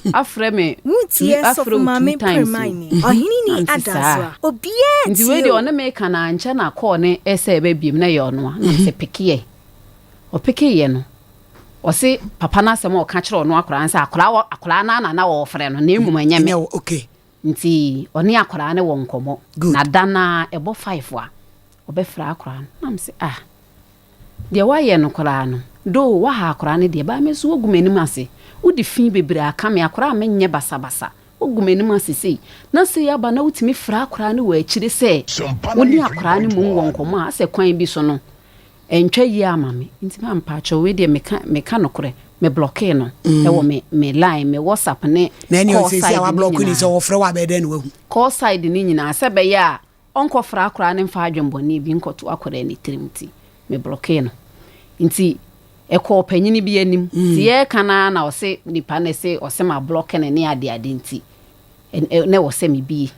Afrɛ me Wotie afrɛ Sɔfo wo Maame two times o. Premaini, Ɔhene ni Nti Adaso saa. a, obiara Nti tie wei deɛ o. ɔne me ka na ankyɛ na kɔɔ ne ɛsɛ ɛbɛ biem na ɛyɛ ɔno a na mesɛ pekeɛ. Ɔpekeeɛ no Ɔse papa no asɛm a ɔka kyerɛ ɔno akwadaa no sɛ akwadaa wɔ akwadaa no ara na na ɔrefrɛ no na mmom ɛnyɛ me. Ɛnyɛ wo okay. Nti ɔne akwadaa no wɔ nkɔmmɔ. Na da no ara ɛbɔ five a, ɔbɛfrɛ akwadaa no. Na mese ah, deɛ woayɛ no koraa no, though woaha akwadaa no deɛ, but me nso woagu m'anim ase. Wode fi bebree aka me, akwadaa a menyɛ basabasa. Woagu m'anim ase sei. Na sei aba na wotumi frɛ akwadaa no wɔ akyire sɛ wo ne akwadaa no mmom wɔ nkɔmmɔ a, asɛ kwan bi so no, Ɛntwa yie ama me nti ma mpakyɛw wei deɛ meka meka nokorɛ me blɔkee no ɛwɔ me me line me whatsapp ne Na ɛne call ɔsɛsi side a ne wablɔko ni nyinaa sɛ wɔfrɛ wo abɛyɛ dɛn na wahu. call side ne nyinaa sɛ ɛbɛyɛ a ɔnkɔ fra akwadaa no mfa adwenbɔne bi nkɔto akwadaa ne tirim nti me blɔkee no nti ɛkɔɔ panyini bi anim nti yɛreka no ara na ɔse nipa no se ɔse ma blɔke no ne ade ade nti na ɛwɔ sɛ mebie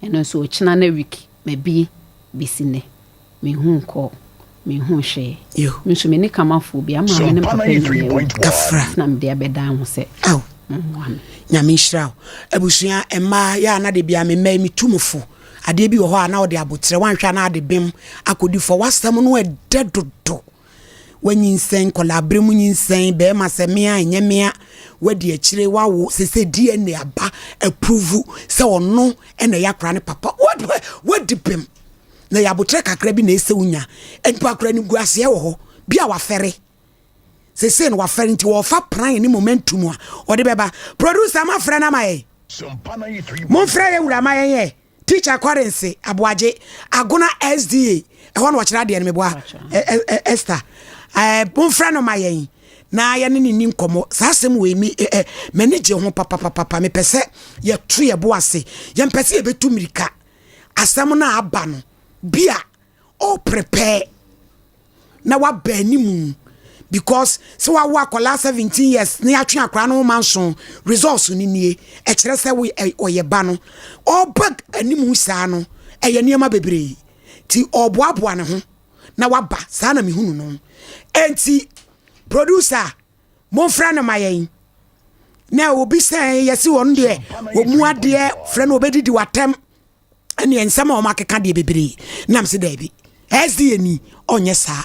ɛno nso ɔkyena na week mabie bɛsi nnɛ. Menhuu kɔ, menhuu hwee. Me nso menni kamafoɔ biara, me maame ne me papa nyinaa awu. Kafra. Nti na mede abɛdan ho sɛ mommoa me. Nyame nhyira wo. Abusua, mmaa, yɛ a na da biara me mma yi metu mo fo. Adeɛ bi wɔ hɔ a na ɔde aboterɛ, woanhwɛ a na ade bem akɔdi fɔ. W'asɛm no ɛdɛ dodo. Wanyinsɛn, nkwadaa berɛ mu nyinsɛn, bɛrima sɛ mea ɛnyɛ mea, wadi akyire, wawo, sese DNA aba approve sɛ ɔno ɛna ɛyɛ akwadaa no papa. Wadi bem. Na ɛyɛ aboterɛ kakra bi na ɛsɛ wonya. Nipa kora animguaseɛ wɔ hɔ bi a wafɛre. Sesei no wafɛre nti wɔfa pran ne momentum a ɔde bɛba. Producer ma frɛ no ama yɛn. Momfrɛ yɛ wura ma yɛn yɛ. Teacher Kɔrense Aboagye Agona SDA ɛhɔ na ɔkyerɛ adeɛ no meboa Esther. Momfrɛ no ma yɛn na yɛne ne ni nkɔmmɔ. Saa asɛm wei mi m'ani gye ho papapapa. Mepɛ sɛ yɛto yɛ bo ase. Yɛmpɛ sɛ yɛbɛtu mmirika. asɛm no a aba no bi a ɔreprepare na waba anim because sɛ wawo akwadaa 17 years na yɛatwe akwadaa no ho manso results no nie ɛkyerɛ sɛ wo ɔyɛ ba no ɔba anim saa no ɛyɛ nneɛma bebree ti ɔboaboa ne ho na waba saa na mehunu no enti producer momfrɛ no ma yɛn na obi sɛ yɛsi wɔn deɛ wɔn mu adeɛ frɛ no obɛdidi watɛm ɛne nsɛm a wɔn akeka deɛ bebree nam se daabi sda ni ɔnyɛ saa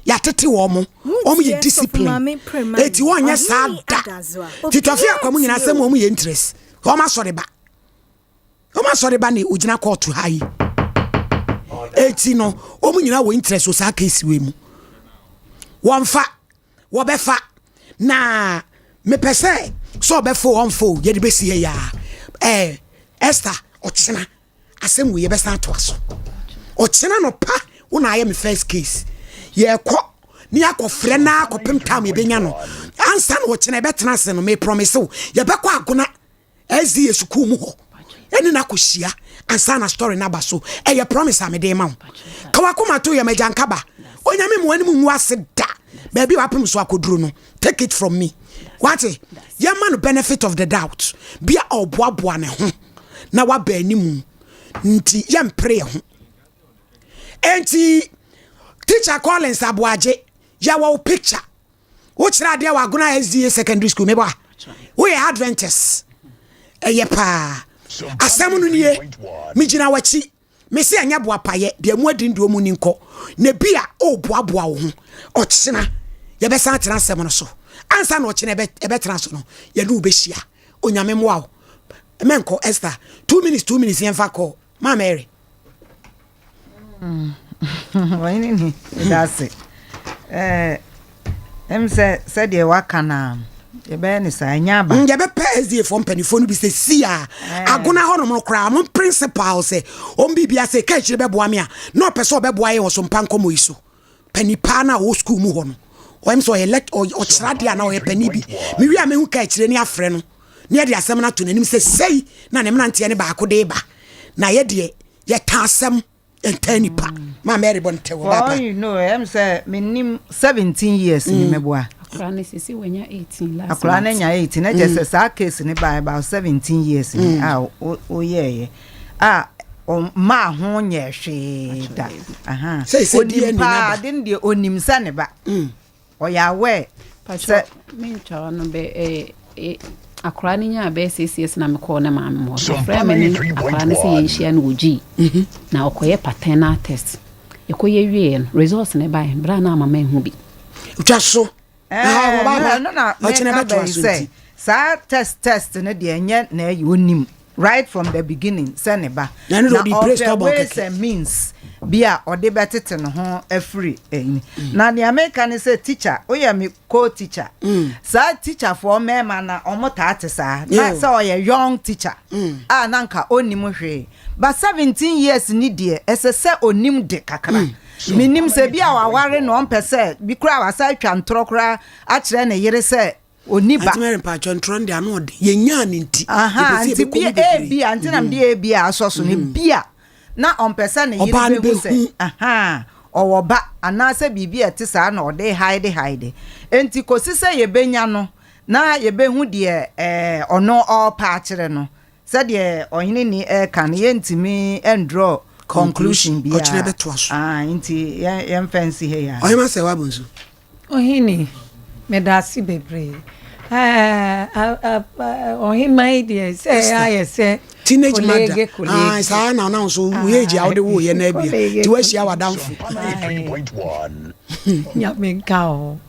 yɛatete wɔn mo wɔn yɛ discipline eti wɔnyɛ saa da titɔfe akwa mu nyinaa sɛ wɔn yɛ interest wɔn asɔre ba wɔn asɔre ba na ogyina kɔɔto ha yi eti no wɔn nyinaa wɔ interest wɔ saa case wei mu wɔn fa. Wɔbɛfa. Na mepɛ sɛ sɛ ɔbɛfa o ɔmfa o yɛde bɛsi ha yi ara. Ɛɛ Esther ɔkyena asɛm wei yɛbɛsan atoa so. Ɔkyena nɔpa wo na ayɛ me first case. Yɛkɔ ne yɛakɔfrɛ na akɔpem time yɛbɛnya no. Ansa na ɔkyena yɛbɛtena ase no me promise wo yɛbɛkɔ agona SDA sukuu mu hɔ ɛne no akɔhyia ansa na story no aba so ɛyɛ promise a mede ma wo ka wakoma to yɛ magya nkaba onyame mu anim ngu ase da baabi a wapem so akɔduro no take it from me wate yɛma no benefit of the doubt bia ɔboaboa ne ho na waba anim nti yɛmpere yɛ ho enti teacher Collins Aboagye yɛwɔ wo picture Wokyerɛ adeɛ wɔ Agona SDA Secondary School mebɔ a woyɛ Adventist ɛyɛ paa asɛm no nie megyina w'akyi mese ɛnyɛ boapayɛ deɛ mu adi ndeɛ mu ni nkɔ na bi a ɔreboaboa wo ho ɔkyena yɛbɛsan atena asɛm no so ansa na ɔkyena ɛbɛtena so no yɛne wo bɛhyia onyame mmoa wo mɛnkɔ Esther 2 minutes 2 minutes yɛmfa kɔ ma Mary Ɔhene ni, meda ase. Ɛɛ, ɛm sɛ sɛdeɛ waka no a, yɛbɛyɛ ne saa, ɛnyɛ aba. Mm, yɛbɛpɛ SDA foɔ mpanimfoɔ no bi sɛ si a agona hɔnom no koraa mo principal sɛ ɔm biribi ase ka akyire bɛboa me a na ɔpɛ sɛ ɔbɛboa yɛn wɔ so mpa nkɔmmɔ yi so pani paa no a ɔwɔ sukuu mu hɔ no ɔyɛm sɛ ɔyɛ lɛt ɔkyerɛ adeɛ a na ɔyɛ pani bi mewie a mehu ka akyire ne afrɛ no ne yɛde asɛm no ato n'anim sɛ sei na ne mmeranteɛ ne baako de ba na yɛdeɛ Yɛka asɛm ntaa nipa. Ma Mary bɔ ntɛ wɔ ba pa. you know, ɛm sɛ menim 17 years ni mɛboa. Akora ne sisi wanya 18 last Akora ne nya 18 na kyerɛ sɛ saa case ne ba about 17 years ni a woyɛɛyɛ a ɔmaa ho nyɛ hwee da. Onim paa de no deɛ onim sɛ ne ba. Ɔyɛ aware sɛ. Mentwa w'ano bɛ eh, eh, akwaraa no nyaa bɛyɛ six years na mekɔɔ ne maame mu hɔ. Ɔfrɛɛ me ne akwaraa no sɛ yɛnhyia no wɔ Gyii. Mhm. Na ɔkɔyɛ paternal test. Yɛkɔyɛ wieɛ no, results no baeɛ, berɛ a na ama manhu bi. Twa so. Ɛno na meka bɛyi sɛ saa test test no deɛ ɛnyɛ na ɛyɛ onim. right from the beginning sɛ ne ba. Na ɔpɛ ways and means bi a ɔde bɛtete ne ho afiri ɛyi. Mm. Na nea meka ne sɛ teacher, woyɛ me co-teacher. Mm. Saa teacherfoɔ mmarima na wɔn taa te saa. Na sɛ ɔyɛ young teacher mm. a na nka ɔnnim hwee. But 17 years ni deɛ ɛsɛ sɛ ɔnim de kakra. Mm. Menim sɛ bi a waware na ɔmpɛ sɛ bi koraa wasa atwa ntorɔ koraa akyerɛ ne yere sɛ Ɔnni ba. Auntie Mary mpakyɛ ntorɔ no deɛ ano ɔden. Yɛnyaa no nti. Ahaa, Yɛpɛ sɛ nti yɛbɛkɔ bi mu bebree. ebia, nti na mede ebia asɔ so no, ebia na ɔmpɛ sɛ ne yere Ɔbaa no bɛhu sɛ, bɛhu. ahaa, ɔwɔ ba, anaasɛ biribi a ɛte saa na ɔde hide hide. Enti kɔsi sɛ yɛbɛnya no na yɛbɛhu deɛ ɛɛ ɔno ɔrepɛ akyerɛ no, Sɛdeɛ ɔhene ni reka no, yɛntumi ndraw conclusion biara. Ɔkyena bɛtoa so. Ah, nti yɛmfa nsi ha yi ara. Ɔhema sɛ wabɔ nsu. Ɔhene, meda ase bebree. Ɔhema yi deɛ sɛ ayɛ sɛ teenage mother. Ah, saa na ɔna nso wo age a wode wo yɛ na abia. Ti wahyia w'adamfo. Nyame nka ho.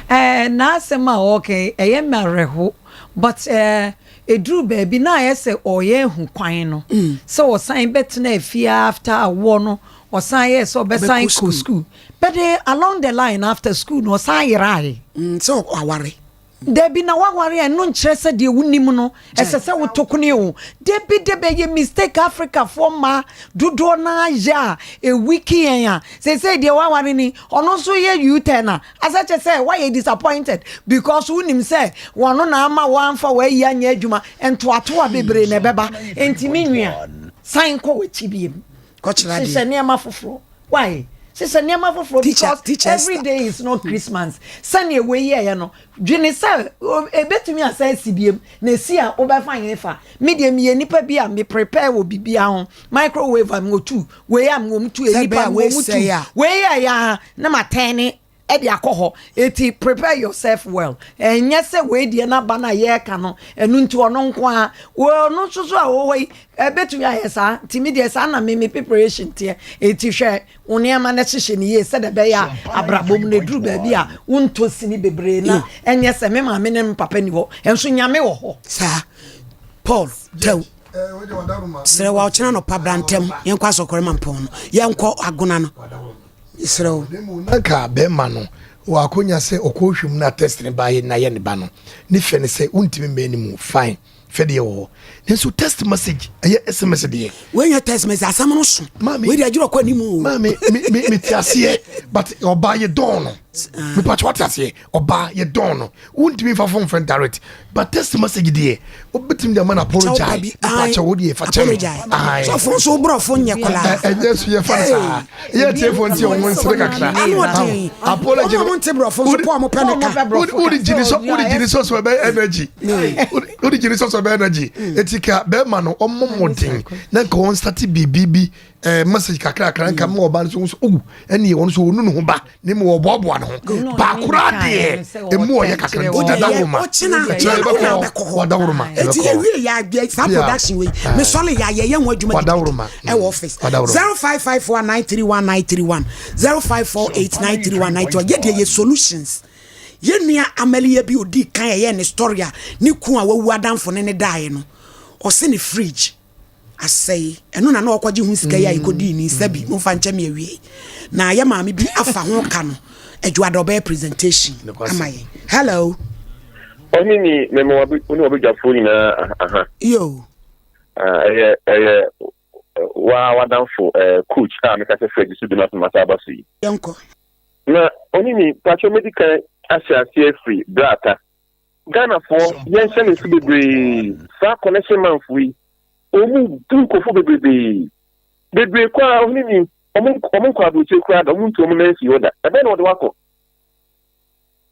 Eh, n'asɛm a ɔka yi ɛyɛ me awerɛho but eh, Ɛduruu baabi na ayɛ sɛ ɔreyɛ ahu kwan no sɛ ɔsan bɛtena fie after awoɔ no ɔsan yɛɛ sɛ ɔbɛsan kɔ school but along the line after school no ɔsan yerae. Sɛ ɔaware. Dabi na waware a ɛno nkyerɛ sɛ deɛ wonim no ɛsɛ sɛ woto kone o. Dabi dabi ɛyɛ mistake Africafoɔ mmaa dodoɔ no ara yɛ a ɛwiki yɛn a seesei deɛ waware ni ɔno nso yɛ U-turn a Asɛ kyɛ sɛ woayɛ disappointed because wonim sɛ wɔno na ama woamfa w'ayi anyɛ adwuma, ntoatoa bebree na ɛbɛba. Enti me nua, san kɔ w'akyi biem. Kɔkyerɛ adeɛ. Hyehyɛ nneɛma foforɔ. Why? Hyehyɛ nneɛma foforɔ because every day is not Christmas. Sɛdeɛ wei yɛeɛ no, dwene sɛ ɛbɛtumi asan asi biem na ɛsi a wobɛfa hefa? Me deɛ meyɛ nipa bi a me prepare wɔ biribiara ho. Microwave a mewɔ tu, wei a mewɔ mu tu, nnipa mewɔ mu tu. Wei yɛeɛ a na ma tɛne de akɔ hɔ eti prepare yourself well ɛnyɛ sɛ wei deɛ n'aba no a yɛreka no ɛno nti ɔno nko ara ɔno nso so a ɔwɔ hɔ yi ɛbɛtumi ayɛ saa nti mi deɛ saa na mi mi preparation teɛ eti hwɛ wo nneɛma no hyehyɛ ne yie sɛdeɛ ɛbɛyɛ a abrabɔ mu no eduru baabi a wontɔ sini bebree na ɛnyɛ sɛ me maame ne me papa ni hɔ ɛnso nyame wɔ hɔ. Saa Paul tɛw. Serɛ wa ɔkyena nɔpa bra ntɛm yɛnkɔ asɔkɔrɔ ma mpɔn no yɛnkɔ agona no. Mesrɛ wo. Na mmom na anka barima no wɔ akonya sɛ ɔkɔ hwɛ mu na test no baeɛ na yɛ ne ba no ne fɛ ne sɛ wontumi mmɛn ne mu fine fɛ deɛ wɔ hɔ nanso text message ɛyɛ sms deɛ. Wei nyɛ text message asɛm no so wei deɛ adwene ɔkɔ anim o. Maame me me me te aseɛ but ɔbaa yɛ dɔn no mepatwa wate aseɛ ɔbaa yɛ dɔn no wontumi nfa phone frɛ direct but text message deɛ wobɛtumi de ama no apologize mepakyɛ wo deɛ fa kyɛ me sɔfo nso woborɔfo nyɛ koraa ɛnyɛ so yɛfa no saa yɛ tiefo nti ɔmo nsere kakra apology ɔmo nte borɔfo nso po ɔmo pɛ ne ka wode gyini sɔ wode gyini sɔ so ɛbɛ energy wode gyini sɔ so ɛbɛ energy eti ka bɛrima no ɔmo mmɔden na nka wɔn start biribi bi eh, message kakrakra nka ma ɔba no so nso owu ɛne wɔn nso wɔnu ne ho ba ne mu wɔboaboa ne ho baakora deɛ emu ɔyɛ kakra nti dadaworoma ɛkyerɛ yɛbɛkɔ wadaworoma eti yɛ wie yɛ adeɛ saa production wei mesɔle yɛ ayɛ yɛ ho adwuma wadaworoma ɛwɔ office 0554931931 0548931931 yɛ deɛ yɛ solutions yɛ nua amaliya bi odi kan ɛyɛ ne story a ne kun a wawu adamfo ne ne daeɛ no ɔse ne fridge asɛe ɛno na na ɔkɔgye ho sika yi a yɛkɔdii ni sɛbi momfa nkyɛ me awiei na yɛ maame bi afa ho ka no adwuada ɔbɛyɛ presentation ama yɛn hello ɔne ni mɛma wabi wo ne wabadwafoɔ nyinaa aha yo ɛyɛ ɛyɛ wa wadamfo coach a meka sɛ fred so bi no asɛm asa aba so yi yɛnkɔ na ɔne ni pakyɛ mɛdi kan ahyɛ aseɛ afiri brata Ghanafoɔ yɛnhyɛ no nso bebree saa connection man foɔ yi wɔn bu nkurɔfoɔ bebrebee bebree koraa ɔhene ni wɔn wɔn nkɔ aburokyire koraa da wɔn ntu wɔn nan nsi hɔ da ɛbɛn na wɔde wakɔ.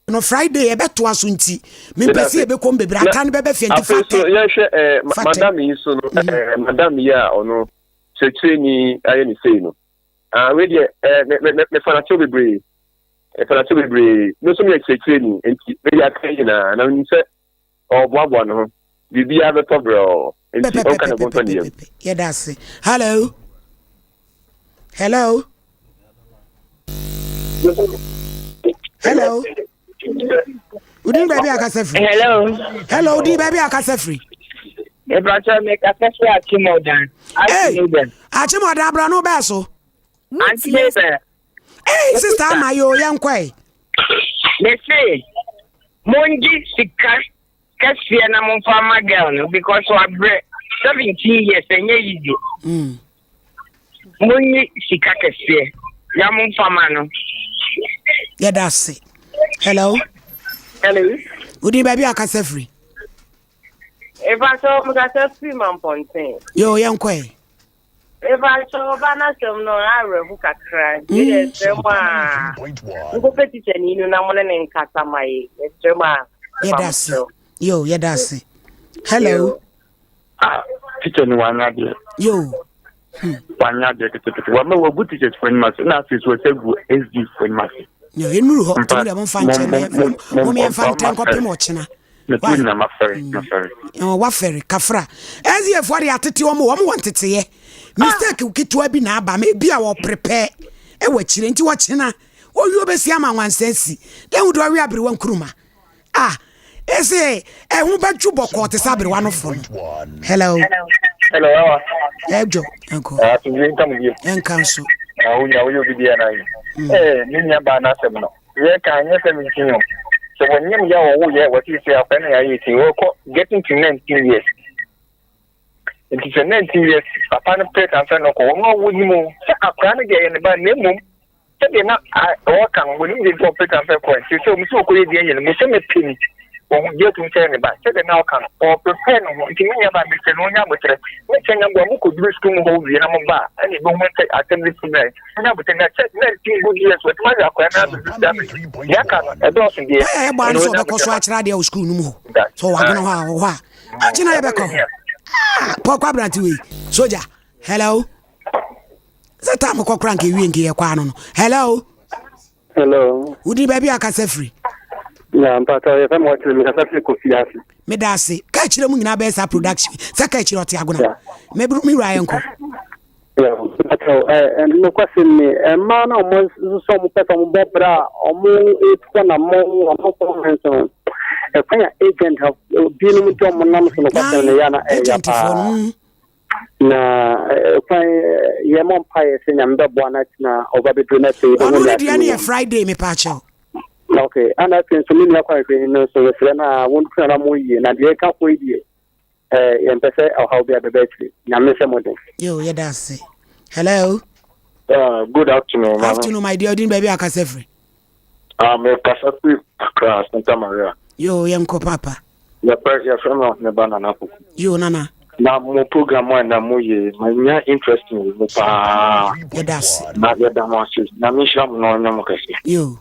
No Friday yɛbɛtoa so nti mempɛ sɛ yɛbɛkɔm bebree aka no bɛbɛ fie nti fa tɛ. Yɛnhwɛ ɛɛ madam yi so no ɛɛ madam yi a ɔno kyerɛkyerɛni ayɛ ne sei no ah wei deɛ ɛɛ me me me fa n'akyɛw bebree. Mfɛnase bebree. Me nso meyɛ kyerɛkyerɛni, enti mede aka nyinaa, na menim sɛ ɔreboaboa ne ho. Biribiara bɛtɔ brɛoo, enti ɔnka ne bo ntɔ ne yam. Yɛda ase. Hello. Hello. Hello. Wodin baabi akasa firi. Hello. Hello, wodin baabi akasa firi. Mepakyɛ mekasa fi Akyemɔdan. Hey, Akyemɔdan abra no bɛɛ so. Auntie Mabel. Hey, sister ama yo yɛn kɔɛ. Mese mongye sika kɛseɛ na momfa ma girl no because wabrɛ 17 years ɛnyɛ easy. Mm. Monyi sika kɛseɛ na momfa ma no. Yɛda ase. Hello. Hello. Wodin baabi akasa firi. Epakyɛw mekasa firi Mampɔnten. Yoo yɛn kɔ ɛ. Epakyɛw ɔba n'asɛm no awerɛho kakra nti mm. yɛsrɛ mo a nkɔpɛ tikyani no na mo ne ne nkasa ma ye yɛsrɛ mo a. Yɛda ase yoo yɛda ase. Hello. Ah, teacher ni wanya deɛ. Yoo. Hmm. Wanya deɛ ketekete wama wagu teachers fo anim ase na afei so wɔsɛ gu SD fo anim ase. Yoo enuru hɔ tɛmu deɛ mo nfa nkyɛn mo mo yɛn fa ntɛn kɔpem ɔkyena. Mɛtu nyina mafɛre hmm. mafɛre. Ɔ wafɛre kafra SDA foɔ de atete wɔn wɔn wɔ nteteyɛ mistake ketewa bi na aba ma ebi a wɔ prepare ɛwɔ akyire nti wɔkyena wɔwi obesi ama nwansa si dɛn wo de ɔwe aberewa nkuruma. Ah, ese ɛho bɛdwo bɔkɔɔ te sɛ aberewa no fo no. Hello. Hello, awa. Ɛdwo, ɛnkɔ. Ah, asomdwe nka mo bio. Ɛnka nso. Ah, wo nua, woyɛ obi deɛ na yi. Mm. Eh, me nua baa n'asɛm no. Yɛ ka nyɛ sɛ me nti o. Sɛ wɔnyam yɛ a wɔwo yɛ wɔte sɛ akwa ne ayɛ ti wɔkɔ getting to 19 years. Nti sɛ 19 years papa no pɛ transfer no kɔ wɔn a wɔnim o sɛ akwa no deɛ yɛ ne ba na mmom Sɛdeɛ na wɔka no, wɔnim deɛ nti a ɔpɛ transfer kɔɛ. Seesei wɔn sɛ wɔkɔyɛ deɛ yɛ no, mo sɛ mepɛ ni. Wɔn gye atum sɛ ɛyɛ ne ba. Sɛdeɛ na ɔka no, ɔprepare ne ho. Nti me nua baa mesrɛ no ɔnya aboterɛ. Ne kyɛ nya boa mokɔduru sukuu mu hɔ wie na moba a, ɛna ɛbɛhu sɛ asɛm no si bɛn. Ɔnya aboterɛ na kyɛ 19 good years watumi ayɛ akwadaa no abɛdu saa bere yi. Deɛ aka no, ɛdɔɔso deɛ. Ɛyɛ bɔ ano sɛ ɔbɛkɔ so akyerɛ adeɛ wɔ sukuu no mu hɔ. Sɛ ɔwɔ agona hɔ a, ɔwɔ hɔ a. Akyena yɛbɛkɔ hɔ. Ah, pɔkɔ aberante wei. Soja, hello. sɛ tam kɔ kora nka ewie nka yɛkɔ ano no hello hello wodi baabi a kasa firi na mpatɔ yɛfɛ ma ɔkyerɛ mekasa firi kofi ase meda ase ka akyerɛ mu nyinaa bɛyɛ saa production sɛ ka akyerɛ ɔte agona me wura yɛ nkɔ nokwasɛm ni mmaa no a ɔmo nso ɔmo pɛ sɛ ɔmo bɔ bra a ɔmo etu anamɔ ɔmo kɔ nso no ɛkwan a agent binom de ɔmo nam so nokwasɛm no yɛ na ɛyɛ paa Na kwan yɛ mɔ mpaeɛ sɛ nyame bɛboa no atena ɔba bɛduru no afei ɔno ne deɛ no yɛ Friday mepa akyɛw. Ok ana afei nso me nua kwanhwɛni no nso yɛsrɛ no a wɔntu nana mo yie na deɛ ɛka ho yi deɛ eh, yɛmpɛ sɛ ɔhaw bi abɛbɛ akyire nyame hyɛ mo den. Yo yɛda ase. Hello. Good afternoon. Afternoon my dear odin baabi akasa firi. Ah, me kasa firi Accra, Santa Maria. Yo, yɛnkɔ papa. Yɛpɛ yɛfrɛ me ne ba Nana Poku. Yo, Nana. Na mo program a na mo yɛ, ma nya interest wɔ mu paa. Yɛda ase. Na yɛda mo ase. Na me nhyira mo na ɔnyɛ mo kɛse. Yo.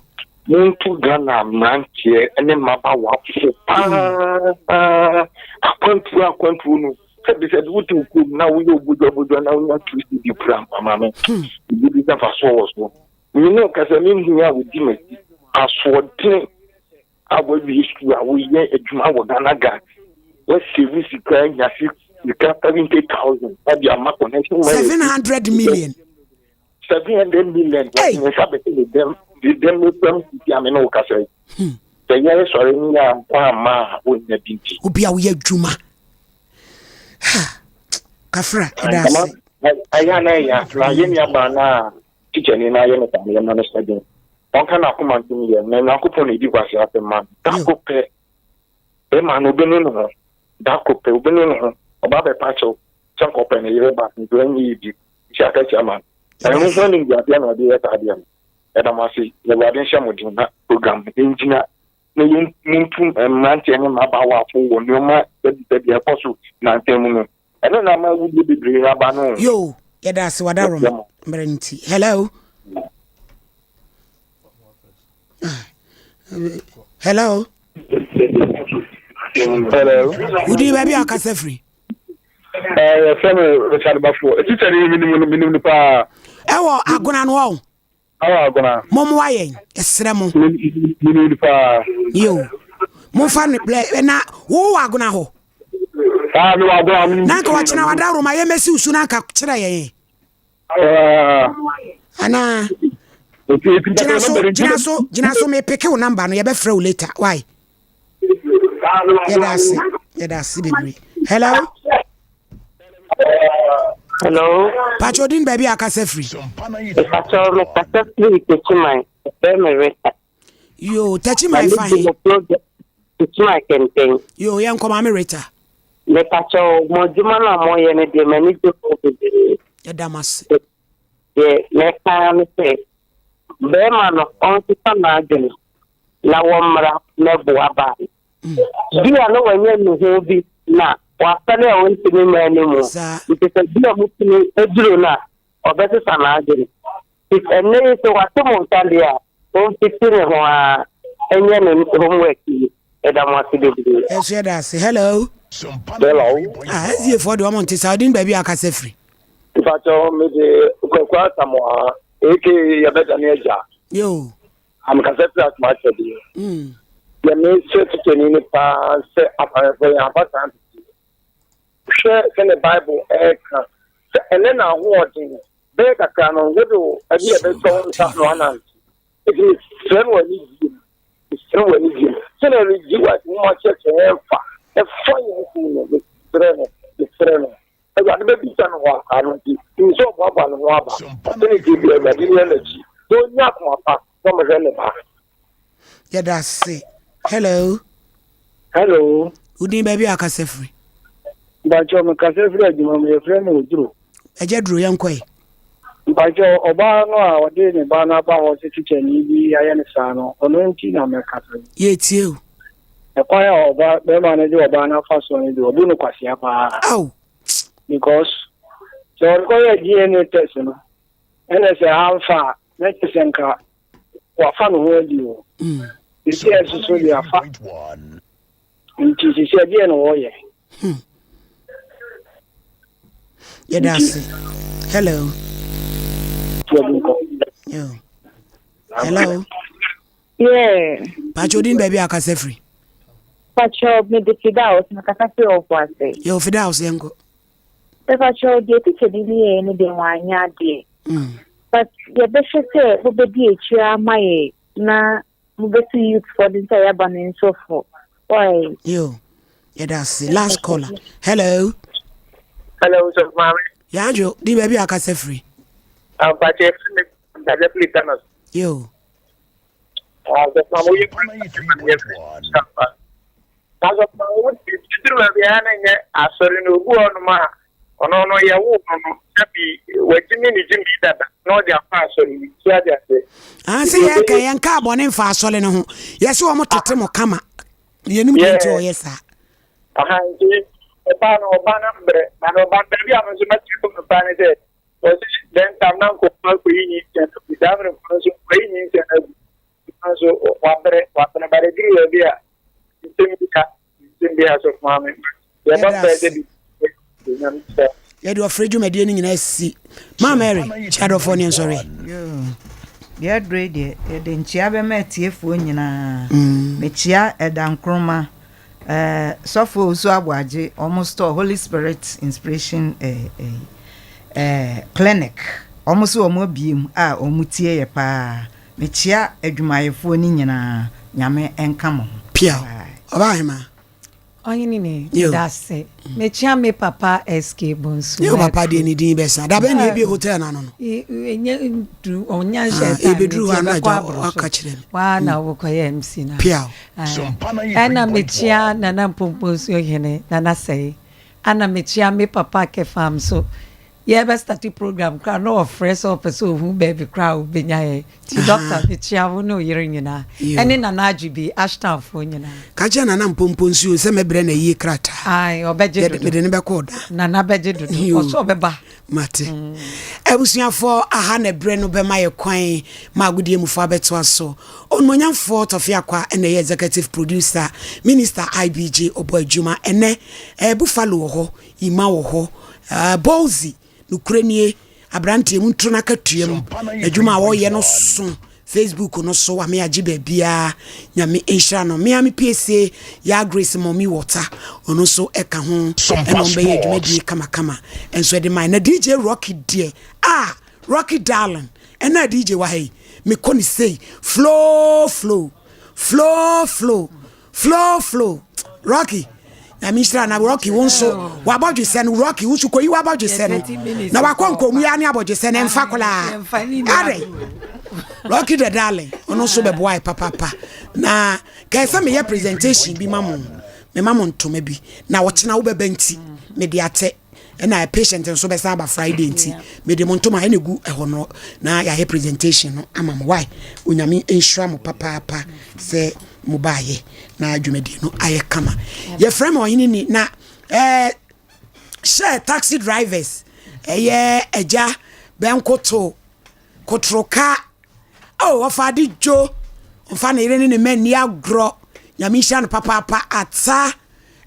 Montu Ghana mmeranteɛ ne mmabaawa fo paa. Akwantuo akwantuo no. Sɛbi sɛbi wote wo kurom na woyɛ obodwa obodwa na wonya tu si di pira maame. Ebi bi sɛ mfasoɔ wɔ so. Me ne wo kasa me nua a ɔdi m'akyi asoɔden a wawie sukuu a woyɛ adwuma wɔ Ghana gas wasave sika anya sika 70,000 ɛde ama connection man 700 million 700 million wɔde ne nsa bɛsɛ ne dɛm ne dɛm ne fam sisi a me ne wo kasa yi hmm. sɛ yɛre sɔre ne yɛ ankɔ ama a wɔnnya bi nti obi a woyɛ adwuma kafra ɛda ase ɛyɛ na ɛyɛ na yɛ nuabaa no a Tikyani no ayɛ no saa no, yɛma no hyɛ den. Ɔnka n'akoma ntom yɛn, na Nyankopɔn na edi nkwaseasɛm ma no. Da koro pɛ, bɛrima no, obenu ne ho. Da koro pɛ, obenu ne ho. Ɔba abɛpa kyɛw sɛ anka ɔpɛ ne yere ba, nso ɛnyɛ yie bio. Nti akatua ma no. Ɛno ho animguaseɛ na ɔde yɛ saa adeɛ no. Yɛda mo ase. Awurade nhyɛ mo den na program no ngyina na yɛn muntu mmeranteɛ ne mmabaawa fo wɔ nneɛma sɛbisɛbi a ɛkɔ so nnansa mu no. Ɛno na ama awudie bebree aba no. Yoo, yɛda ase wadarom mmerɛ nti. Hello. Hello. Hello. Wodi baabi a ɔkasa firi? Eh, yɛfrɛ me Richard Bafo. Teacher ni menim no menim no paa. Ɛwɔ agona no ɔn. Ɛwɔ agona. Mommoa yɛn, ɛsrɛ mo. Menim no paa. Yo. Momfa ne blɛ na wowɔ agona hɔ. Ah, mewɔ agona. Na nka wɔkyena wadaworo ma yɛmmɛsi wo so na nka kyerɛ yɛn. Anaa. Gyina so, gyina so, gyina so mepeke wo namba no yɛbɛfrɛ wo later. Why? Yɛda ase, yɛda ase bebree. Hello. Hello. Pakyɛ odin baabi a akasa firi. Pakyɛ mekasa firi Techiman, ɛfrɛ me Rita. Yoo, Techiman fa he? Techiman Kɛntɛn. Yoo, yɛnkɔ maame Rita. Mepakyɛ mo adwuma no a moyɛ no deɛ m'ani gye ho bebree. Yɛda mo ase. Deɛ mɛka ara ne sɛ bɛrima no ɔnsesa n'adwene na wɔmmra mɛboa baa no. Bi a na wanya nnuho bi na wafɛre a ɔntumi mma anim. Nti sɛ bi a motumi aduru no a, ɔbɛsesa n'adwene. Nti ɛnnɛ yi sɛ wate mo nka deɛ a, ɔmfiti ne ho ara nyɛ ne homework yi. Yɛda mo ase bebree. Ɛnso yɛda ase. Hello. Hello. Ah, SDA foɔ deɛ ɔmo nte saa. Ɔde baabi a akasa firi. Mpakyɛw mede Kwaku Asamoah aka yɛbɛdane agya. Yo. Amekasa firi Asomakyɛ deɛ. Deɛ mehyɛ tikyani no paa sɛ akwanhwɛfoɔ yɛn afa saa nteteɛ. Hwɛ sɛdeɛ Bible ɛreka sɛ ɛnɛ na ahoɔden bɛyɛ kakra no wode wo ɛde ɛbɛsɔ wo nsa na wanante. Eti mesrɛ no wɔ anigyeɛ mu. Mesrɛ wɔ anigyeɛ mu. Sɛdeɛ regye wɔ nwoma kyerɛkyerɛ yɛn fa ɛfa yɛn ho no mesrɛ no mesrɛ no. Awurade bɛbisa no wɔ akwaa no nti, nim sɛ ɔboaboa ne ho aba. Sɛne deɛ bi Awurade nni n'akyi, na ɔnya akoma pa na ɔmɛhwɛ ne ba. Yɛda ase. Hello. Hello. Wodin baabi a akasa firi? Mpakyɛ mekasa firi adwuma mu, yɛfrɛ me Oduro. Agya Duro, yɛnkɔe. Mpakyɛ ɔbaa no a ɔde ne ba no aba hɔ sɛ tikyani bi ayɛ no saa no, ɔno nti na mekasa yi. Yɛtie o. Ɛkwan a ɔba bɛrima no de ɔbaa no afa soɔ no deɛ ɔbu no kwasea paa. Aw. Because sɛ ɔde kɔyɛ DNA test no ɛna sɛ amfa a na kyerɛ sɛ nka wafa ne ho adi o. Sisi a ɛsoso deɛ afa. Nti sisi ɛdeɛ na wɔyɛ. Hmm. Yɛda ase. Hello. Yo. Hello. Yeah. Pacho din baabi a akasa firi. Pacho me de Fidaus me kasa firi ɔfo ase. Yɛ Fidaus yɛn kɔ. Pacho deɛ teacher bi ne yɛ ne deɛ wanyɛ adeɛ. Mm. But yɛbɛhwɛ sɛ mobɛdi akyire ama yɛ na mobɛsi youth foɔ de nsa yɛaba no nso fo. Why? Yo, yɛda ase. Last caller. Hello. Hello, sir, maame. Yɛadwo, din baabi a akasa firi. Ampakyɛ firi me mpakyɛ firi Thanos. Yo. Asɔre no obi wɔ hɔnom a ɔno no yɛwo no no sɛbi wagyimi ne gyimi dada na ɔde akɔ asɔre yi so ade ase. Ase yɛ kɛ yɛn kaa bɔne nfa asɔre no ho yɛsɛ wɔn tete mo kama yɛnum deɛ nti ɔyɛ saa. Aha nti ɔbaa no ɔbaa no mbrɛ na ɔbaa no baabi a mo nso mɛte kɔ no paa ne sɛ Wɔse dɛn tam na nkurɔfoɔ akɔyi nyinsɛn no agu, saa mmerɛ no nso wɔayi nyinsɛn no agu, nanso wabrɛ, wabrɛ, but ɛduru baabi a nsɛm bi ha, nsɛm bi ha so maame, yɛbɔ mpae sɛ bi nyame hyira. Yɛde ɔfrɛ dwumadie no nyinaa si Ma Mary, kyia adɔfoɔ ne nsɔre. Deɛ aduro yi deɛ, yɛde nkyia bɛma atiefoɔ nyinaa. Mekyia Ɛda Nkrumah, Eh sɔfo Owusu Aboagye ɔmo store Holy Spirit Inspiration eh eh eh clinic ɔmo so ɔmo abie mu a ɔmo tie yɛ paa mekyea adwumayɛfoɔ no nyinaa Nyame nka mo ho. Piaw. Ɔbaa hemaa. Ɔhene ni, meda ase. Mekyea me papa SK Bonsu. Yo papa deɛ ne din bɛsa. Da bɛn na ebie hotel no ano no? Ɛnyɛ duru, ɔnya nhyɛ time nti ɛbɛkɔ aboro so. Waa na wokɔyɛ MC no. Piaw. Ɛna mekyea Nana Mpomponsuo Hene, Nana Sɛe. Ɛna mekyea me papa Kefam nso. Yɛbɛ starte program koraa na ɔfrɛ sɛ ɔpɛ sɛ ɔhu baabi koraa a ɔbɛnya yɛn. Nti Doctor mekyea wo ne wo yere nyinaa. Ɛne Nana Adwobi, Ashtownfoɔ nyinaa. Ka kyerɛ Nana Mpomponsuo sɛ mɛbrɛ no ayie krataa. Ae, ɔbɛgye dodo. Mede no bɛkɔ ɔda. Nana bɛgye dodo. Ɔsɛ ɔbɛba. Mate. Abusuafoɔ, aha na ɛberɛ no bɛma yɛ kwan ma agodie mufoɔ abɛtoa so. Onimuonyamfoɔ Tɔfe Akwa na ɛyɛ Executive Producer, Minister IBJ ɔbɔ adwuma ɛnɛ. Eh, Buffalo wɔ hɔ, Ima wɔ hɔ, eh, Bolzi, nokorɛ nie, aberanteɛ mu ntoro n'akatua mu, adwuma a ɔyɛ no so. Facebook no so ame agye baabiaa Nyame nhyira no. Mea me piesie Yaa Grace Mommy Water ɔno nso ɛka ho ɛna ɔmo bɛyɛ dwumadie kamakama nso ɛde mae. Na DJ Rocky deɛ ah Rocky darling ɛna DJ wɔ ha yi mekɔ ne sei flow flow flow flow flow flow Rocky. Nyame nhyira na Rocky wo nso wabɔdwesɛ no Rocky wo nso kɔyi wabɔdwesɛ no na wakɔ nkɔmu ya ne abɔdwesɛ no ɛmfa koraa adɛn Rocky the darling ɔno nso bɛboa yɛ papapa na kɛɛ sɛ meyɛ presentation bi ma mo mema mo ntoma bi na ɔkyena wobɛba nti mede atɛ ɛna patient nso bɛsa aba Friday nti mede mo ntoma ɛna egu ɛhɔ no na yɛayɛ presentation no ama mo why onyame nhyira mo papaapa sɛ mo baayɛ na dwumadie no ayɛ kama yɛfrɛ ma ɔhene ni na ɛɛ hyɛ taxi drivers ɛyɛ agya bɛnkoto Kotoroka oh ɔfa ade dwo ɔmfa ne yere ne ne mma nni agorɔ nyame nhyira no papaapa ata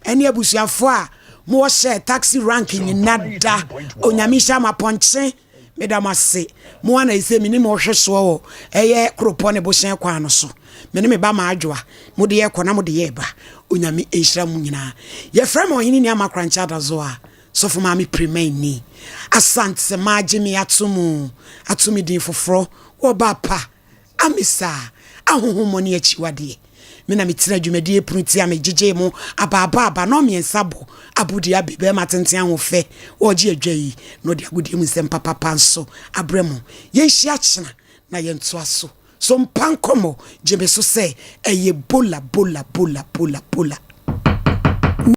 ɛne abusuafoɔ a mowɔ hyɛ taxi rank nyina da onyame nhyira mo apɔnkye meda mo ase mo ana ɛsɛ me ne mo hwɛ soɔ wɔ ɛyɛ koropɔ ne bohyɛn kwan no so me ne me ba maadwoa mode yɛ kɔ na mode yɛ ba onyame nhyira mo nyinaa yɛfrɛ me ɔhene ni ama korankyɛ adazo a Sɔfo Maame Premain ni. Asante magye me ato mu ato me din foforɔ wɔ ba pa Amisa ahohommɔne akyiwadeɛ. Me na metena dwumadie pono ti a megyegyee mo abaabaaba nɔmmiɛnsa bɔ abodie abe bɛrima tenten ahofɛ ɔregye adwa yi na ɔde agodie mu nsɛm papapa nso abrɛ mo. Yɛnhyia kyena na yɛntoa so. So mpa nkɔmmɔ gye me so sɛ ɛyɛ bola bola bola bola bola.